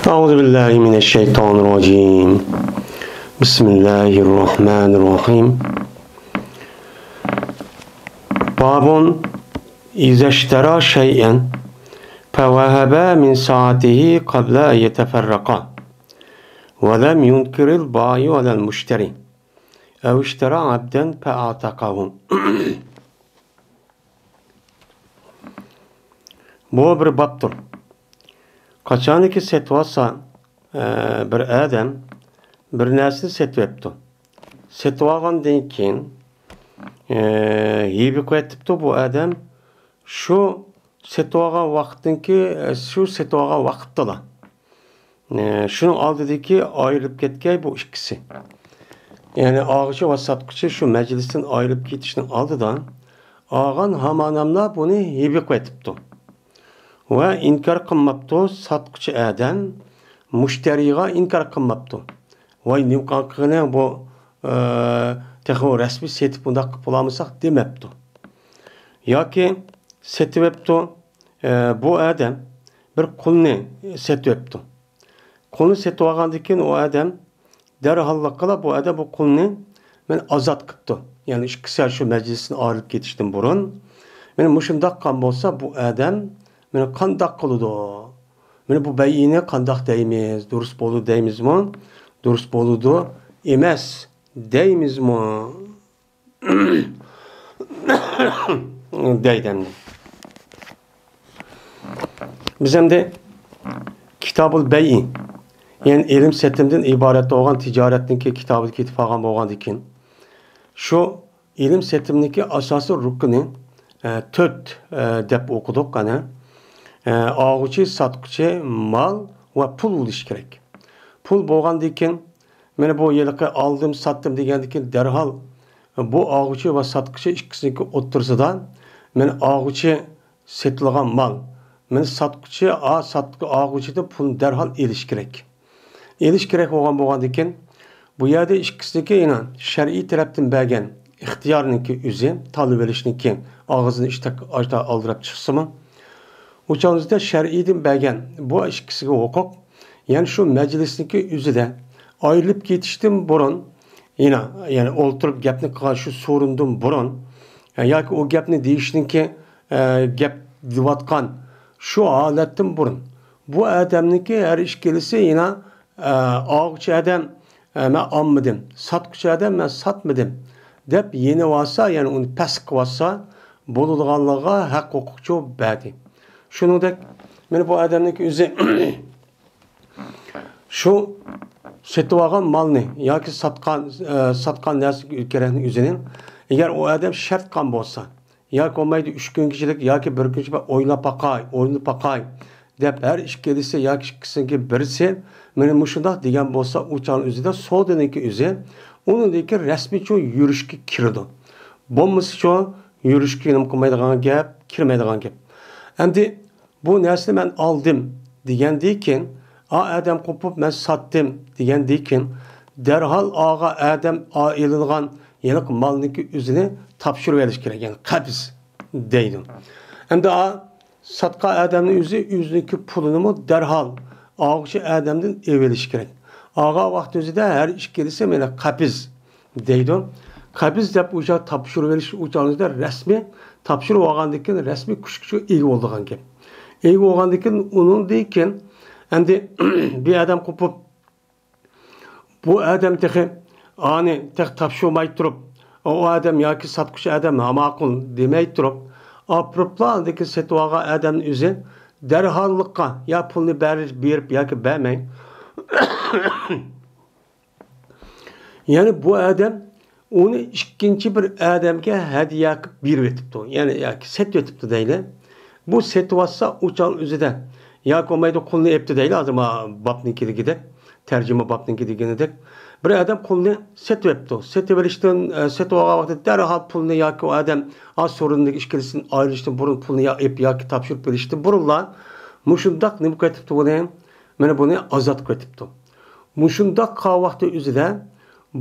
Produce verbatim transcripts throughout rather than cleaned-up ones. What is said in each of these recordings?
أعوذ بالله من الشيطان الرجيم. بسم الله الرحمن الرحيم. باب إذا اشترى شيئا فوهب من سعته قبل أن يتفرقا ولم ينكر البائع على المشتري أو اشترى عبدا فأعتقه. بۇ بىر بابتۇر. قاچانكى سېتىۋالسا، ئە، بىر ئادەم بىر نەرسىنى سېتىۋېپتۇ. سېتىۋالغاندىن كېيىن، ئە، ھىبە قويۇۋېتىپتۇ بۇ ئادەم. شۇ سېتىۋالغان ۋاقىتتىنكى، ئە، شۇ سېتىۋالغان ۋاقىتتىلا، ئە، شۇنىڭ ئالدىدىكى ئايرىلىپ كەتكەي بۇ ئىككىسى. يەنى ئالغۇچى ۋە ساتقۇچى شۇ مەجلىستىن ئايرىلىپ كېتىشنىڭ ئالدىدا ئالغان ھامان ئادەملەر بۇنى ھىبە قويۇۋېتىپتۇ. ۋە ئىنكار قىلماپتۇ ساتقۇچى ئادەم، مۇشتەرىغا ئىنكار قىلماپتۇ. ۋاي، نېمە قىلغىنىڭ بۇ، ئە، تېخى رەسمىي سېتىپ بۇنداق قىلىپ بولالمىساق دېمەپتۇ. ياكى سېتىۋېپتۇ، ئە، بۇ ئادەم بىر قۇلنى سېتىۋېپتۇ. قۇلنى سېتىۋالغاندىن كېيىن ئۇ ئادەم دەرھاللىقلا بۇ ئادەم بۇ قۇلنى مانا ئازاد قىپتۇ. يەنى ئىككىسى شۇ مەجلىستىن ئايرىلىپ كېتىشتىن بۇرۇن. مانا مۇشۇنداق قىلغان بولسا بۇ ئادەم مانا قانداق قىلىدۇ؟ مانا بۇ بەيئىنى قانداق دەيمىز؟ دۇرۇس بولىدۇ دەيمىزمۇ؟ دۇرۇس بولىدۇ ئەمەس دەيمىزمۇ؟ دەيدۇ ئەمدى. بىز ئەمدى كىتابۇل بەيئى، يەنى ئېلىم سېتىمدىن ئىبارەت بولغان تىجارەتنىڭكى كىتابىغا كېتىپ قالغان بولغاندىن كېيىن، شۇ ئېلىم سېتىمنىڭكى ئاساسىي رۇكنى، ئە، تۆت، ئە، دەپ ئوقۇدۇق، قانا. ئە، ئالغۇچى، ساتقۇچى، مال ۋە پۇل بولۇشى كېرەك. پۇل بولغاندىن كېيىن، مانا بۇ ھېلىقى ئالدىم، ساتتىم دېگەندىن كېيىن دەرھال بۇ ئالغۇچى ۋە ساتقۇچى ئىككىسىنىڭكى ئوتتۇرىسىدا، مانا ئالغۇچى سېتىلغان مال، مانا ساتقۇچى، ئا، ساتقۇ-، ئالغۇچىدىن پۇلنى دەرھال ئېلىش كېرەك. ئېلىش كېرەك بولغان، بولغاندىن كېيىن، بۇ يەردە ئىككىسىنىڭكى يەنە شەرئىي تەرەپتىن بەرگەن ئىختىيارنىڭكى ئۆزى، تاللىۋېلىشنىڭكى ئاغزىنى ئىشتەك ئاچتا ئالدىراپ چىقسىمۇ، ئۇ چاغدا شەرئىيدىن بەرگەن بۇ ئىككىسىگە ھوقۇق، يەنى شۇ مەجلىسنىڭكى ئۆزىدە ئايرىلىپ كېتىشتىن بۇرۇن، يەنە، يەنى ئولتۇرۇپ گەپنى قىلغان شۇ سورۇندىن بۇرۇن، ياكى ئۇ گەپنى دېيىشنىڭكى، ئە، گەپ دېيىۋاتقان شۇ ھالەتتىن بۇرۇن، بۇ ئادەمنىڭكى ھەر ئىككىلىسى يەنە، ئە، ئالغۇچى ئادەم، ئە، مەن ئالمىدىم، ساتقۇچى ئادەم مەن ساتمىدىم دەپ يېنىۋالسا، يەنى ئۇنى پەسخ قىلىۋالسا بولىدىغانلىقىغا ھەق ھوقۇقچۇ بەردى. شۇنىڭدەك، مانا بۇ ئادەمنىڭكى ئۆزى شۇ سېتىۋالغان مالنى ياكى ساتقان، ئە، ساتقان نەرسە كېرەكنىڭ ئۆزىنى، ئەگەر ئۇ ئادەم شەرت قىلغان بولسا، ياكى بولمايدۇ ئۈچ كۈنگىچىلىك ياكى بىر كۈنچە ئويلاپ باقاي، ئويلىنىپ باقاي دەپ ھەر ئىككىلىسى ياكى ئىككىسىنىڭكى بىرسى مانا مۇشۇنداق دېگەن بولسا، ئۇ چاغنىڭ ئۆزىدە سودىنىڭكى ئۆزى ئۇنىڭدىكى رەسمىيچۇ يۈرۈشكە كىرىدۇ. بولمىسىچۇ يۈرۈشكە نېمە قىلمايدىغان گەپ، كىرمەيدىغان گەپ. ئەمدى بۇ نەرسىنى مەن ئالدىم دېگەندىن كېيىن، ئا ئادەم قوپۇپ مەن ساتتىم دېگەندىن كېيىن، دەرھال ئاغا ئادەم ئا ئېلىنغان ھېلىقى مالنىڭكى ئۆزىنى تاپشۇرۇۋېلىش كېرەك، يەنى قەبز دەيدۇ. ئەمدى ئا ساتقان ئادەمنىڭ ئۆزى ئۆزىنىڭكى پۇلىنىمۇ دەرھال ئاغۇچى ئادەمدىن ئېلىۋېلىشى كېرەك. ئاغا ۋاقتى ئۆزىدە ھەر ئىككىلىسى مانا قەبز دەيدۇ. قەبز دەپ ئۇ چاغ تاپشۇرۇۋېلىش، ئۇ چاغدا رەسمىي تاپشۇرۇپ ئالغاندىن كېيىن رەسمىي كۈچكە ئىگە بولىدىغان گەپ. ئىگە بولغاندىن كېيىن، ئۇنىڭدىن كېيىن ئەمدى بىر ئادەم قوپۇپ، بۇ ئادەم تېخى ئانى تېخى تاپشۇرماي تۇرۇپ، ئۇ ئادەم ياكى ساتقۇچى ئادەم ھا ماقۇل دېمەي تۇرۇپ، ئاپىرىپلا ئاندىن كېيىن سېتىۋالغان ئادەمنىڭ ئۆزى دەرھاللىققا يا پۇلنى بەر-، بېرىپ ياكى بەرمەي، يەنى بۇ ئادەم ئۇنى ئىككىنچى بىر ئادەمگە ھەدىيە قىلىپ بېرىۋېتىپتۇ، يەنى ياكى سېتىۋېتىپتۇ دەيلى. بۇ سېتىۋاتسا ئۇ چاغ ئۆزىدە ياكى بولمايدۇ قۇلنى ئېپتۇ دەيلى، ھازىر ما بابنىڭكى دېگىدەك، تەرجىمە بابنىڭكى دېگىنىدەك. بىر ئادەم قۇلنى سېتىۋېپتۇ. سېتىۋېلىشتىن، ئە، سېتىۋالغان ۋاقتىدا دەرھال پۇلنى ياكى ئۇ ئادەم ئا سورۇندىكى ئىككىلىسىدىن ئايرىلىشتىن بۇرۇن پۇلنى يا ئېپ ياكى تاپشۇرۇپ بېرىشتىن بۇرۇنلا مۇشۇنداق نېمە قىلىۋېتىپتۇ بۇنى؟ مانا بۇنى ئازاد قىلىۋېتىپتۇ. مۇشۇنداق قىلغان ۋاقتى ئۆزىدە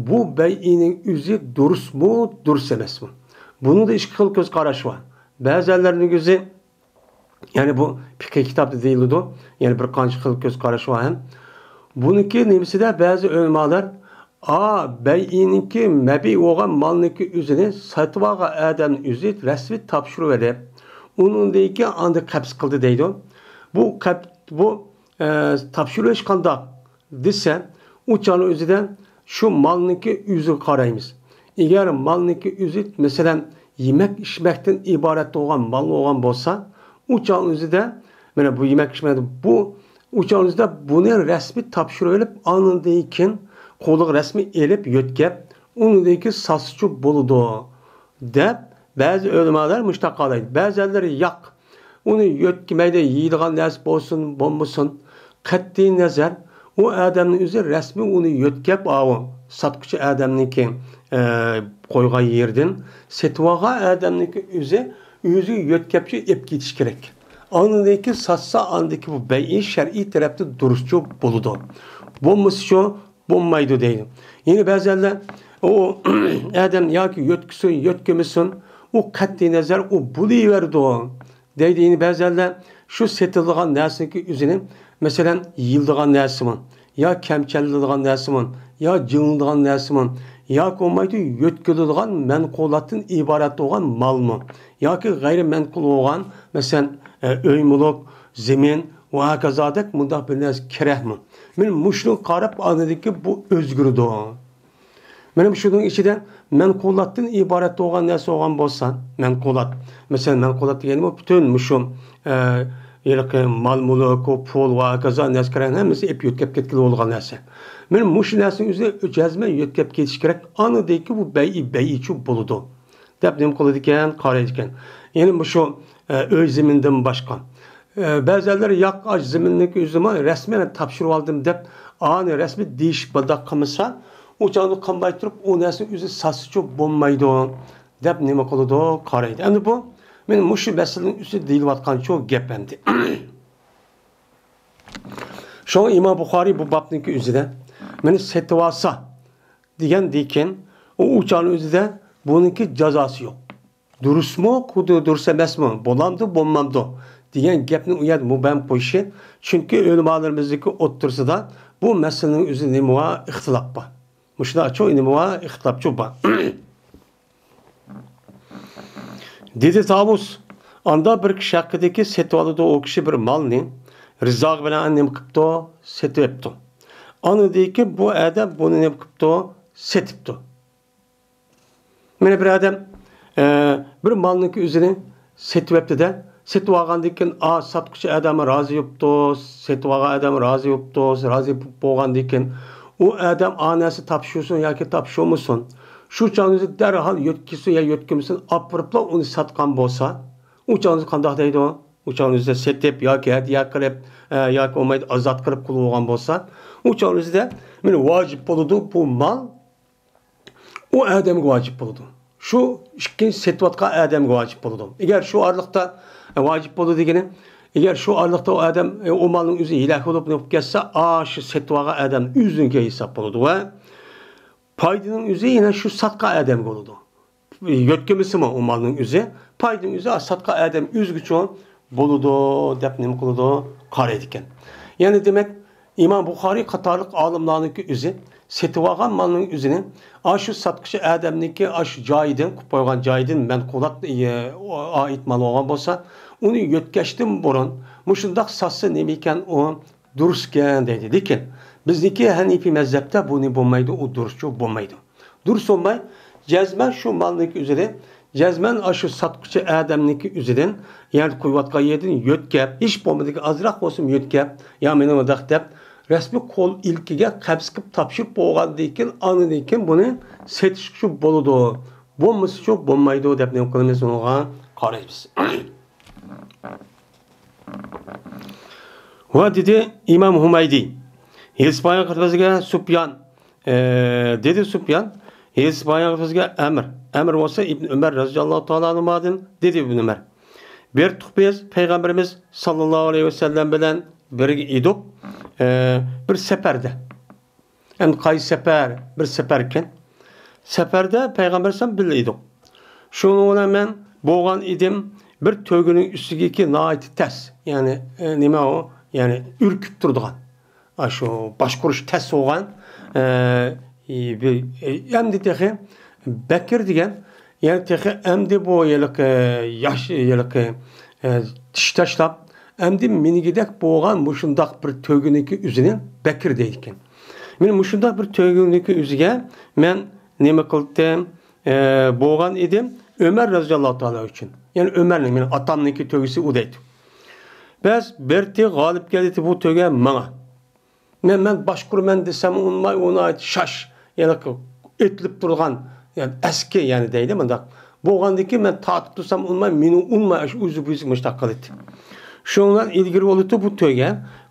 بۇ بەيئىنىڭ ئۆزى دۇرۇسمۇ، دۇرۇس ئەمەسمۇ؟ بۇنىڭدا ئىككى خىل كۆز قاراش بار. بەزىلەرنىڭ ئۆزى يەنى بۇ پىقھىي كىتابتا دېيىلىدۇ. يەنى بىر قانچە خىل كۆز قاراش بار ھەم. بۇنىڭكى نېمىسىدە بەزى ئۆلىمالار، ئا، بەيئىنىڭكى مەبىئى بولغان مالنىڭكى ئۆزىنى سېتىۋالغان ئادەمنىڭ ئۆزى رەسمىي تاپشۇرۇۋېلىپ، ئۇنىڭدىن كېيىن ئاندىن قەبز قىلدى دەيدۇ. بۇ قەب-، بۇ، ئە، تاپشۇرۇۋېلىش قانداق دېسە، ئۇ چاغنىڭ ئۆزىدە شۇ مالنىڭكى ئۆزىگە قارايمىز. ئەگەر مالنىڭكى ئۆزى، مەسىلەن، يېمەك ئىچمەكتىن ئىبارەت بولغان مال بولغان بولسا، ئۇ چاغنىڭ ئۆزىدە، مانا بۇ يېمەك ئىچمەك، بۇ، ئۇ چاغنىڭ ئۆزىدە بۇنى رەسمىي تاپشۇرۇۋېلىپ، ئاندىن كېيىن قولىغا رەسمىي ئېلىپ يۆتكەپ، ئۇنىڭدىن كېيىن ساتسىچۇ بولىدۇ، دەپ بەزى ئۆلىمالار مۇشۇنداق قارايدۇ. بەزىلەر ياق، ئۇنى يۆتكىمەيدۇ، يەيدىغان نەرسە بولسۇن، بولمىسۇن، قەتئىي نەزەر، ئۇ ئادەمنىڭ ئۆزى رەسمىي ئۇنى يۆتكەپ، ئاۋۇ ساتقۇچى ئادەمنىڭكى، ئە، قويغان يېرىدىن سېتىۋالغان ئادەمنىڭكى ئۆزى، ئۆزى يۆتكەپچۇ ئېلىپ كېتىش كېرەك. ئاندىن كېيىن ساتسا، ئاندىكى بۇ بەيئى شەرئىي تەرەپتىن دۇرۇسچۇ بولىدۇ. بولمىسىچۇ، بولمايدۇ دەيدۇ. يەنە بەزىلەر ئۇ ئادەم ياكى يۆتكىسۇن، يۆتكىمىسۇن، ئۇ قەتئىي نەزەر، ئۇ بولۇۋېرىدۇ دەيدۇ. يەنە بەزىلەر شۇ سېتىلىدىغان نەرسىنىڭكى ئۆزىنى، مەسىلەن، يېيىلىدىغان نەرسىمۇ، يا كەمچەللىدىغان نەرسىمۇ، يا جىڭلىدىغان نەرسىمۇ، ياكى بولمايدۇ يۆتكىلىدىغان مەنقۇلاتتىن ئىبارەت بولغان مالمۇ، ياكى غەيرىي مەنقۇل بولغان، مەسىلەن، ئۆي مۈلۈك، زېمىن ۋە ھاكازادەك مۇنداق بىر نەرسە كېرەكمۇ؟ مانا مۇشۇنى قاراپ ئاندىن كېيىن بۇ ئۆزگىرىدۇ. مانا شۇنىڭ ئىچىدە مەنقۇلاتتىن ئىبارەت بولغان نەرسە بولغان بولسا، مەنقۇلات، مەسىلەن، مەنقۇلات دېگەنمۇ پۈتۈن مۇشۇ، ئە، ھېلىقى مال-مۈلۈك، پۇل ۋە ھاكازا نەرسە كېرەك، ھەممىسى ئېلىپ يۆتكەپ كەتكىلى بولغان نەرسە. مانا مۇشۇ نەرسىنىڭ ئۆزى جەزمەن يۆتكەپ كېتىش كېرەك. ئاندىن كېيىن بۇ بەيئى، بەيئىچۇ بولىدۇ، دەپ نېمە قىلىدىكەن، قارايدىكەن. يەنى مۇشۇ، ئە، ئۆي زېمىندىن باشقا. ئە، بەزىلەر ياق، ئاش زېمىننىڭكى ئۆزىمۇ رەسمىي تاپشۇرۇۋالدىم دەپ، ئانى رەسمىي دېيىشىپ بۇنداق قىلمىسا، ئۇ چاغدا قالماي تۇرۇپ، ئۇ نەرسىنى ئۆزى ساتسىچۇ بولمايدۇ، دەپ نېمە قىلىدۇ، قارايدۇ. ئەمدى بۇ، مانا مۇشۇ مەسىلىنىڭ ئۈستىدە دېيىلىۋاتقان شۇ گەپ ئەمدى. شۇڭا ئىمام بۇخارىي بۇ بابنىڭكى ئۆزىدە، مانا سېتىۋالسا، دېگەندىن كېيىن، ئۇ، ئۇ چاغنىڭ ئۆزىدە بۇنىڭكى جازاسى يوق. دۇرۇسمۇ، خۇددى دۇرۇس ئەمەسمۇ، بولامدۇ، بولمامدۇ دېگەن گەپنى ئۇ يەردە مۇبھەم قويۇشى. چۈنكى ئۆلىمالىرىمىزنىڭكى ئوتتۇرىسىدا بۇ مەسىلىنىڭ ئۆزى نېمە بار؟ ئىختىلاپ بار. مۇشۇنداق ئاچۇق نېمە بار؟ ئىختىلاپچۇ بار. دېدى تاۋۇس، ئاندا بىر كىشى ھەققىدىكى سېتىۋالىدۇ، ئۇ كىشى بىر مالنى رىزا بىلەن نېمە قىپتۇ؟ سېتىۋەپتۇ. ئاندىن كېيىن بۇ ئادەم بۇنى نېمە قىپتۇ؟ سېتىپتۇ. مانا بىر ئادەم، ئە، بىر مالنىڭكى ئۆزىنى سېتىۋەپتۇ-دە، سېتىۋالغاندىن كېيىن، ئا، ساتقۇچى ئادەم رازى بوپتۇ، سېتىۋالغان ئادەم رازى بوپتۇ، رازى بولغاندىن كېيىن، ئۇ ئادەم ئا نەرسە تاپشۇرسۇن ياكى تاپشۇرمىسۇن، شۇ چاغنىڭ ئۆزىدە دەرھال يۆتكىسۇن يا يۆتكىمىسۇن، ئاپىرىپلا ئۇنى ساتقان بولسا، ئۇ چاغنىڭ ئۆزىدە قانداق دەيدۇ؟ ئۇ چاغنىڭ ئۆزىدە سېتىپ ياكى ھەدىيە قىلىپ، ئە، ياكى بولمايدۇ ئازاد قىلىپ قىلىپ بولغان بولسا، ئۇ چاغنىڭ ئۆزىدە مانا ۋاجىپ بولىدۇ بۇ مال. ئۇ ئادەمگە ۋاجىپ بولىدۇ. شۇ ئىككىنچى سېتىۋاتقان ئادەمگە ۋاجىپ بولىدۇ. ئەگەر شۇ ئارىلىقتا، ۋاجىپ بولىدۇ دېگىنى، ئەگەر شۇ ئارىلىقتا ئۇ ئادەم، ئۇ مالنىڭ ئۆزى ھېلاك بولۇپ نېمە بولۇپ كەتسە، ئا، شۇ سېتىۋالغان ئادەم ئۆزىنىڭكى ھېساب بولىدۇ ۋە پايدىنىڭ ئۆزى يەنە شۇ ساتقان ئادەمگە بولىدۇ. يۆتكىمىسىمۇ ئۇ مالنىڭ ئۆزى، پايدىنىڭ ئۆزى ساتقان ئادەم ئۆزىگىچۇ بولىدۇ، دەپ نېمە قىلىدۇ؟ قارايدىكەن. يەنى دېمەك، ئىمام بۇخارىي قاتارلىق ئالىملارنىڭكى ئۆزى سېتىۋالغان مالنىڭ ئۆزىنى ئاشۇ ساتقۇچى ئادەمنىڭكى ئاشۇ جايىدىن، قويۇپ قويغان جايىدىن مەنقۇلات، ئائىت مال بولغان بولسا، ئۇنى يۆتكەشتىن بۇرۇن مۇشۇنداق ساتسا نېمە ئىكەن ئۇ؟ دۇرۇسكەن دەيدۇ. لېكىن بىزنىڭكى ھەنىفىي مەزھەپتە بۇنى بولمايدۇ، ئۇ دۇرۇسچۇ بولمايدۇ. دۇرۇس بولماي، جەزمەن شۇ مالنىڭكى ئۆزىدىن، جەزمەن ئاشۇ ساتقۇچى ئادەمنىڭكى ئۆزىدىن، يەنى قويۇۋاتقان يېرىدىن يۆتكەپ، ھېچ بولمىدىكى ئازراق بولسىمۇ يۆتكەپ، يا مېنى مۇنداق دەپ، رەسمىي قول ئىلكىگە قەبز قىلىپ تاپشۇرۇپ بولغاندىن كېيىن، ئاندىن كېيىن بۇنى سېتىشقىچۇ بولىدۇ، بولمىسىچۇ بولمايدۇ دەپ نېمە قىلىمىز، ئۇنىڭغا قارايمىز. ۋە دېدى ئىمام ھۇمەيدى، ھېسبايان قىلىپ بىزگە سۇپيان، ئە، دېدى سۇپيان، ھېسبايان قىلىپ بىزگە ئەمر، ئەمر بولسا ئىبن ئۆمەر رەزىياللاھۇ تائالا ئەنھۇمادىن، دېدى ئىبن ئۆمەر، بىر تۇق بىز پەيغەمبىرىمىز ساللاللاھۇ ئەلەيھى ۋەسەللەم بىلەن بىرگە ئىدۇق، ئە، بىر سەپەردە. ئەمدى قايسى سەپەر؟ بىر سەپەركەن. سەپەردە پەيغەمبەر ئەلەيھىسسالام بىللە ئىدۇق. شۇنىڭ بىلەن مەن بولغان ئىدىم، بىر تۆگىنىڭ ئۈستىگىكى ناھايىتى تەس، يەنى، ئە، نېمە ئۇ؟ يەنى ئۈركۈپ تۇرىدىغان. ئاشۇ باشقۇرۇش تەس بولغان، ئە، بىر، ئە، ئەمدى تېخى بەكرى دېگەن، يەنى تېخى ئەمدى بۇ ھېلىقى ياش، ھېلىقى، ئە، چىش تاشلاپ، ئەمدى مېنىڭكىدەك بولغان مۇشۇنداق بىر تۆگىنىڭكى ئۆزىنى بەكرى دەيدىكەن. مانا مۇشۇنداق بىر تۆگىنىڭكى ئۆزىگە مەن نېمە قىلدىم؟ ئە، بولغان ئىدىم ئۆمەر رەزىياللاھۇ تائالا ئۈچۈن. يەنى ئۆمەرنىڭ، مېنىڭ ئاتامنىڭكى تۆگىسى ئۇ دەيدۇ. بەس، بىرتى غالىب كەلدى بۇ تۆگە ماڭا. مەن، مەن باشقۇرىمەن دېسەم ئۇنىماي، ئۇ ناھايىتى شاش، يەنە ئېتىلىپ تۇرغان، يەنى ئەسكى، يەنى دەيدۇ مۇنداق. بولغاندىكىن مەن تارتىپ تۇرسام ئۇنىماي، مېنى ئۇنىماي، ئاشۇ ئۆزى بۇزۇپ مۇشۇنداق قىلىدۇ. شۇنىڭ بىلەن ئىلگىرى بولىدۇ بۇ تۆگە،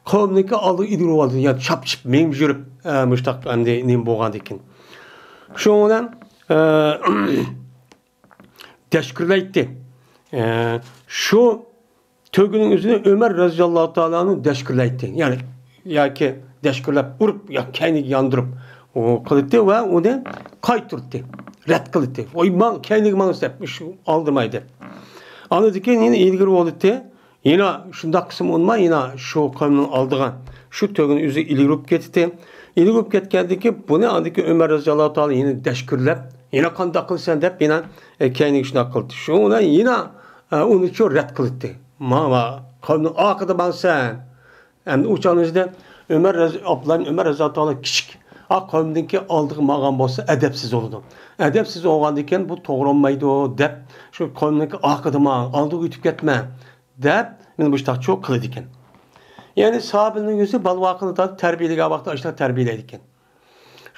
قەۋمنىڭكى ئالدىغا ئىلگىرى بولىدۇ، يا چاپچىپ مېڭىپ يۈرۈپ، ئە، مۇشۇنداق ئەمدى نېمە بولغاندىكىن. شۇنىڭ بىلەن، ئە، دەشكۈرلەيتتى. ئە، شۇ تۆگىنىڭ ئۆزىنى ئۆمەر رەزىياللاھۇ تائالا ئەنھۇ دەشكۈرلەيتتى. يەنى ياكى دەشكۈرلەپ ئۇرۇپ، يا كەينىگە ياندۇرۇپ، ئۇ قىلاتتى ۋە ئۇنى قايتۇرتتى، رەت قىلاتتى. ۋاي، ماڭ، كەينىگە ماڭ دەپ، شۇ ئالدىماي دەپ. ئاندىن كېيىن يەنە ئىلگىرى بولاتتى. يەنە شۇنداق قىلسىمۇ ئۇنىماي، يەنە شۇ قەۋمنىڭ ئالدىغا، شۇ تۆگىنىڭ ئۆزى ئىلگىرى بولۇپ كېتەتتى. ئىلگىرى بولۇپ كەتكەندىن كېيىن بۇنى ئاندىن كېيىن ئۆمەر رەزىياللاھۇ تائالا يەنە دەشكۈرلەپ، يەنە قانداق قىلىسەن دەپ يەنە، ئە، كەينىگە شۇنداق قىلدى. شۇ بىلەن يەنە، ئە، ئۇنى شۇ رەت قىلاتتى. ماڭا، قەۋمنىڭ ئارقىدا ماڭسەن. ئەمدى ئۇ چاغنىڭ ئىچىدە ئۆمەر رەزى-، ئابدۇللا ئىبن ئۆمەر رەزىياللاھۇ تائالا كىچىك. ئا، قەۋمدىكى ئالدىغا ماڭغان بولسا ئەدەپسىز بولىدۇ. ئەدەپسىز بولغاندىكىن بۇ توغرا بولمايدۇ دەپ، شۇ قەۋمنىڭكى ئارقىدا ماڭ، ئالدىغا ئۆتۈپ كەتمە دەپ، مانا مۇشۇنداقچۇ قىلىدىكەن. يەنى ساھابىنىڭ ئۆزى بالىۋاقىدا تەربىيەلىگەن ۋاقتىدا ئاشۇنداق تەربىيەلەيدىكەن.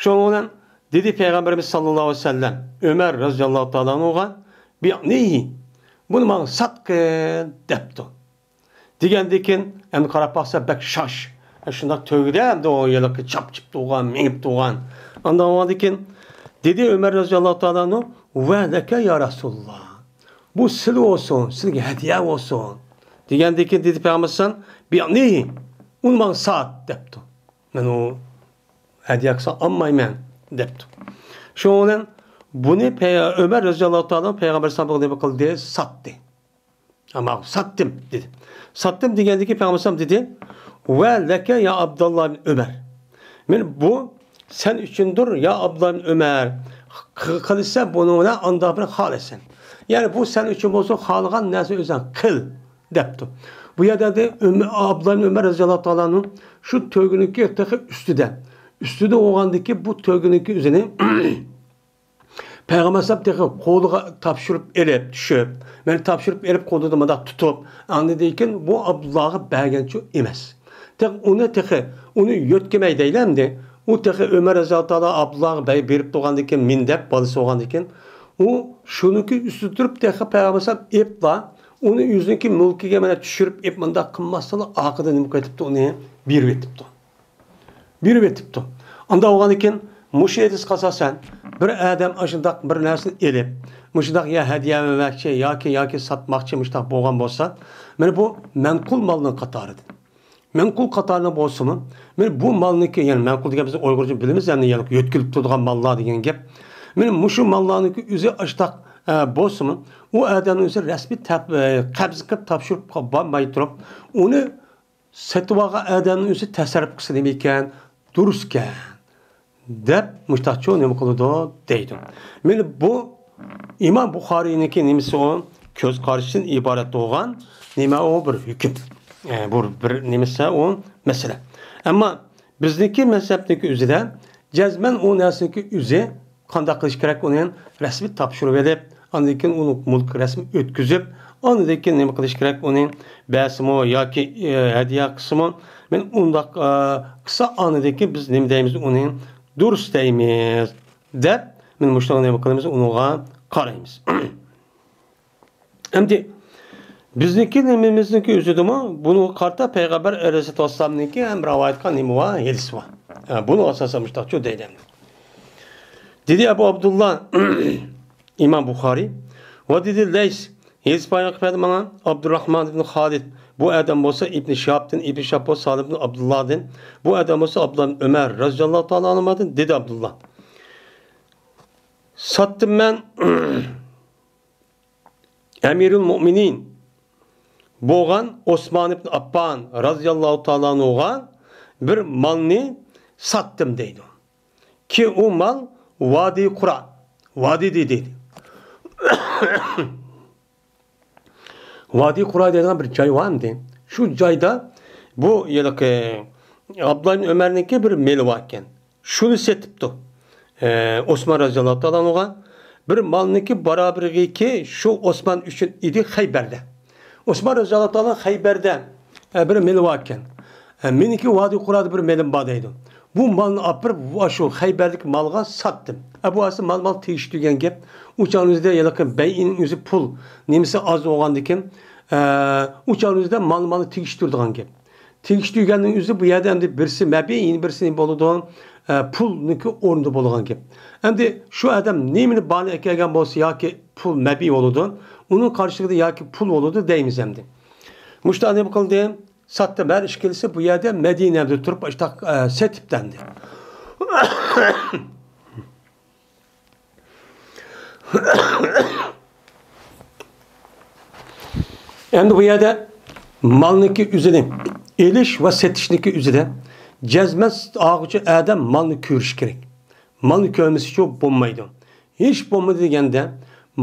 شۇنىڭ بىلەن دېدى پەيغەمبىرىمىز ساللاللاھۇ ئەلەيھى ۋەسەللەم ئۆمەر رەزىياللاھۇ تائالا ئەنھۇغا، بىئنىھى، بۇنى ماڭا ساتقىن دەپتۇ. دېگەندىكىن، ئەمدى قاراپ باقسا بەك شاش. شۇنداق تۆگىدە ئەمدى ئۇ ھېلىقى چاپچىپ تۇرغان، مېڭىپ تۇرغان. ئاندىن ئاندىكىن دېدى ئۆمەر رەزىياللاھۇ تائالا ئەنھۇ، ۋە لەكە يا رەسۇلاللا. بۇ سىلى بولسۇن، سىلىگە ھەدىيە بولسۇن. دېگەندىكىن دېدى پەيغەمبەر ئەلەيھىسسالام، بىئنىھى، ئۇنى ماڭا سات دەپتۇ. مەن ئۇ ھەدىيە قىلسا ئالمايمەن دەپتۇ. شۇنىڭ بىلەن بۇنى پەي-، ئۆمەر رەزىياللاھۇ تائالا پەيغەمبەر ئەلەيھىسسالامغا نېمە قىلدى؟ ساتتى. ئەمما ساتتىم دېدى. ساتتىم دېگەندىكىن پەيغەمبەر ئەلەيھىسسالام دېدى، ۋە لەكە يا ئابدۇللا ئىبن ئۆمەر. مانا بۇ سەن ئۈچۈندۇر يا ئابدۇللا ئىبن ئۆمەر. ق-، قىلىسەن بۇنى بىلەن ئانداق بىر خالىسەن. يەنى بۇ سەن ئۈچۈن بولسۇن، خالىغان نەرسە ئۆزۈڭ قىل دەپتۇ. بۇ يەردە ئەمدى ئۆمە-، ئابدۇللا ئىبن ئۆمەر رەزىياللاھۇ تائالا ئەنھۇ شۇ تۆگىنىڭكى تېخى ئۈستىدە. ئۈستىدە بولغاندىكىن بۇ تۆگىنىڭكى ئۆزىنى پەيغەمبەر ئەلەيھىسسالام تېخى قولىغا تاپشۇرۇپ ئېلىپ چۈشۈپ، مانا تاپشۇرۇپ ئېلىپ قولىدا مۇنداق تۇتۇپ، ئاندىن كېيىن بۇ ئابدۇللاغا بەرگەنچۇ ئەمەس. تېخى ئۇنى، تېخى ئۇنى يۆتكىمەي دەيلى ئەمدى. ئۇ تېخى ئۆمەر رەزىياللاھۇ تائالا ئابدۇللاغا بەي-، بېرىپ تۇرغاندىن كېيىن، مىن دەپ بالىسى بولغاندىن كېيىن، ئۇ شۇنىڭكى ئۈستىدە تۇرۇپ تېخى پەيغەمبەر ئەلەيھىسسالام ئېلىپلا، ئۇنى ئۆزىنىڭكى مۈلكىگە مانا چۈشۈرۈپ ئېلىپ مۇنداق قىلماستىنلا ئارقىدىن نېمە قىلىۋېتىپتۇ، ئۇنى بېرىۋېتىپتۇ. بېرىۋېتىپتۇ. ئانداق بولغاندىكىن، مۇشۇ ھەدىسكە ئاساسەن، بىر ئادەم ئاشۇنداق بىر نەرسىنى ئېلىپ، مۇشۇنداق يا ھەدىيە بەرمەكچى ياكى، ياكى ساتماقچى مۇشۇنداق بولغان بولسا، مانا بۇ مەنقۇل مالنىڭ قاتارىدىن. مەنقۇل قاتارىدا بولسىمۇ، مانا بۇ مالنىڭكى، يەنى مەنقۇل دېگەن بىز ئۇيغۇرچە بىلىمىز، يەنى، يەنى يۆتكىلىپ تۇرىدىغان ماللار دېگەن گەپ. مانا مۇشۇ ماللارنىڭكى ئۆزى ئاشۇنداق، ئە، بولسىمۇ، ئۇ ئادەمنىڭ ئۆزى رەسمىي تەپ-، ئە، قەبز قىلىپ تاپشۇرۇپ بارماي تۇرۇپ، ئۇنى سېتىۋالغان ئادەمنىڭ ئۆزى تەسەررۇپ قىلسا نېمە ئىكەن؟ دۇرۇسكەن دەپ مۇشتاقچۇ نېمە قىلىدۇ دەيدۇ. مانا بۇ ئىمام بۇخارىينىڭكى نېمىسى ئۇ؟ كۆز قارىشىدىن ئىبارەت بولغان نېمە ئۇ؟ بىر ھۆكۈم. ئە، بۇ بىر نېمىسى ئۇ؟ مەسىلە. ئەمما بىزنىڭكى مەزھەپنىڭكى ئۆزىدە جەزمەن ئۇ نەرسىنىڭكى ئۆزى قانداق قىلىش كېرەك؟ ئۇنى رەسمىي تاپشۇرۇۋېلىپ، ئاندىن كېيىن ئۇنى مۇلكىي رەسمىي ئۆتكۈزۈپ، ئاندىن كېيىن نېمە قىلىش كېرەك؟ ئۇنى بەرسىمۇ ياكى، ئە، ھەدىيە قىلسىمۇ، مەن ئۇنداق، ئە، قىلسا، ئاندىن كېيىن بىز نېمە دەيمىز؟ ئۇنى دۇرۇس دەيمىز دەپ، مەن مۇشۇنىڭغا نېمە قىلىمىز؟ ئۇنىڭغا قارايمىز. ئەمدى بىزنىڭكى نېمىمىزنىڭكى ئۆزىدىمۇ بۇنىڭغا قارىتا پەيغەمبەر ئەلەيھىسسالاتۇ ۋەسسالامنىڭكى ھەم رىۋايەت قىلغان نېمە بار؟ ھەدىس بار. ھە، بۇنىڭغا ئاساسەن مۇشۇنداقچۇ دەيدۇ. دېدى ئەبۇ ئابدۇللا ئىمام بۇخارىي، ۋە دېدى لەيس، ھەدىس بايان قىلىپ بەردى ماڭا ئابدۇرراھمان ئىبن خالىد، بۇ ئادەم بولسا ئىبن شىھابتىن، ئىبن شىھاب بولسا سالىم ئىبن ئابدۇللادىن، بۇ ئادەم بولسا ئابدۇللا ئىبن ئۆمەر رەزىياللاھۇ تائالا ئەنھۇمادىن، دېدى ئابدۇللا. ساتتىم مەن ئەمىرۇل مۆمىنىن بولغان ئوسمان ئىبن ئاففان رازىياللاھۇ تائالا ئەنھۇغا بىر مالنى ساتتىم دەيدۇ. كېيىن ئۇ مال ۋادى قۇرا، ۋادى دېدى. ۋادى قۇرا دەيدىغان بىر جاي بار ئەمدى. شۇ جايدا بۇ ھېلىقى ئابدۇللا ئىبن ئۆمەرنىڭكى بىر مېلى بار ئىكەن. شۇنى سېتىپتۇ. ئە، ئوسمان رازىياللاھۇ تائالا ئەنھۇغا بىر مالنىڭكى بارابىرىگىكى شۇ ئوسمان ئۈچۈن ئىدى خەيبەردە. ئوسمان رازىياللاھۇ تائالا خەيبەردە، ئە، بىر مېلى بار ئىكەن. ئە، مېنىڭكى ۋادى قۇرادا بىر مېلىم بار دەيدۇ. بۇ مالنى ئاپىرىپ، شۇ خەيبەردىكى مالغا ساتتىم. ئە، بۇ ئەسلى مال، مال تېگىشتۈرگەن گەپ. ئۇ چاغنىڭ ئۆزىدە ھېلىقى بەيئىنىڭ ئۆزى پۇل نېمىسى ئاز بولغاندىكىن، ئە، ئۇ چاغنىڭ ئۆزىدە مال، مالنى تېگىشتۈرىدىغان گەپ. تېگىشتۈرگەننىڭ ئۆزى بۇ يەردە ئەمدى بىرسى مەبىئىن، بىرسى بولىدۇ، ئە، پۇلنىڭكى ئورنىدا بولغان گەپ. ئەمدى شۇ ئادەم نېمىنى بارنى ئەكەلگەن بولسا ياكى پۇل مەبىئىن بولىدۇ، ئۇنىڭ قارشىلىقىدا ياكى پۇل بولىدۇ دەيمىز ئەمدى. مۇشۇنداق نېمە قىلدى؟ ساتتىم. ھەر ئىككىلىسى بۇ يەردە مەدىنەدە تۇرۇپ، ئاشتاق، ئە، سېتىپتەندى. ئەمدى بۇ يەردە مالنىڭكى ئۆزىنى ئېلىش ۋە سېتىشنىڭكى ئۆزىدە جەزمەن ئالغۇچى ئادەم مالنى كۆرۈشى كېرەك. مالنى كۆرمىسىچۇ بولمايدۇ. ھېچ بولمىدى دېگەندە،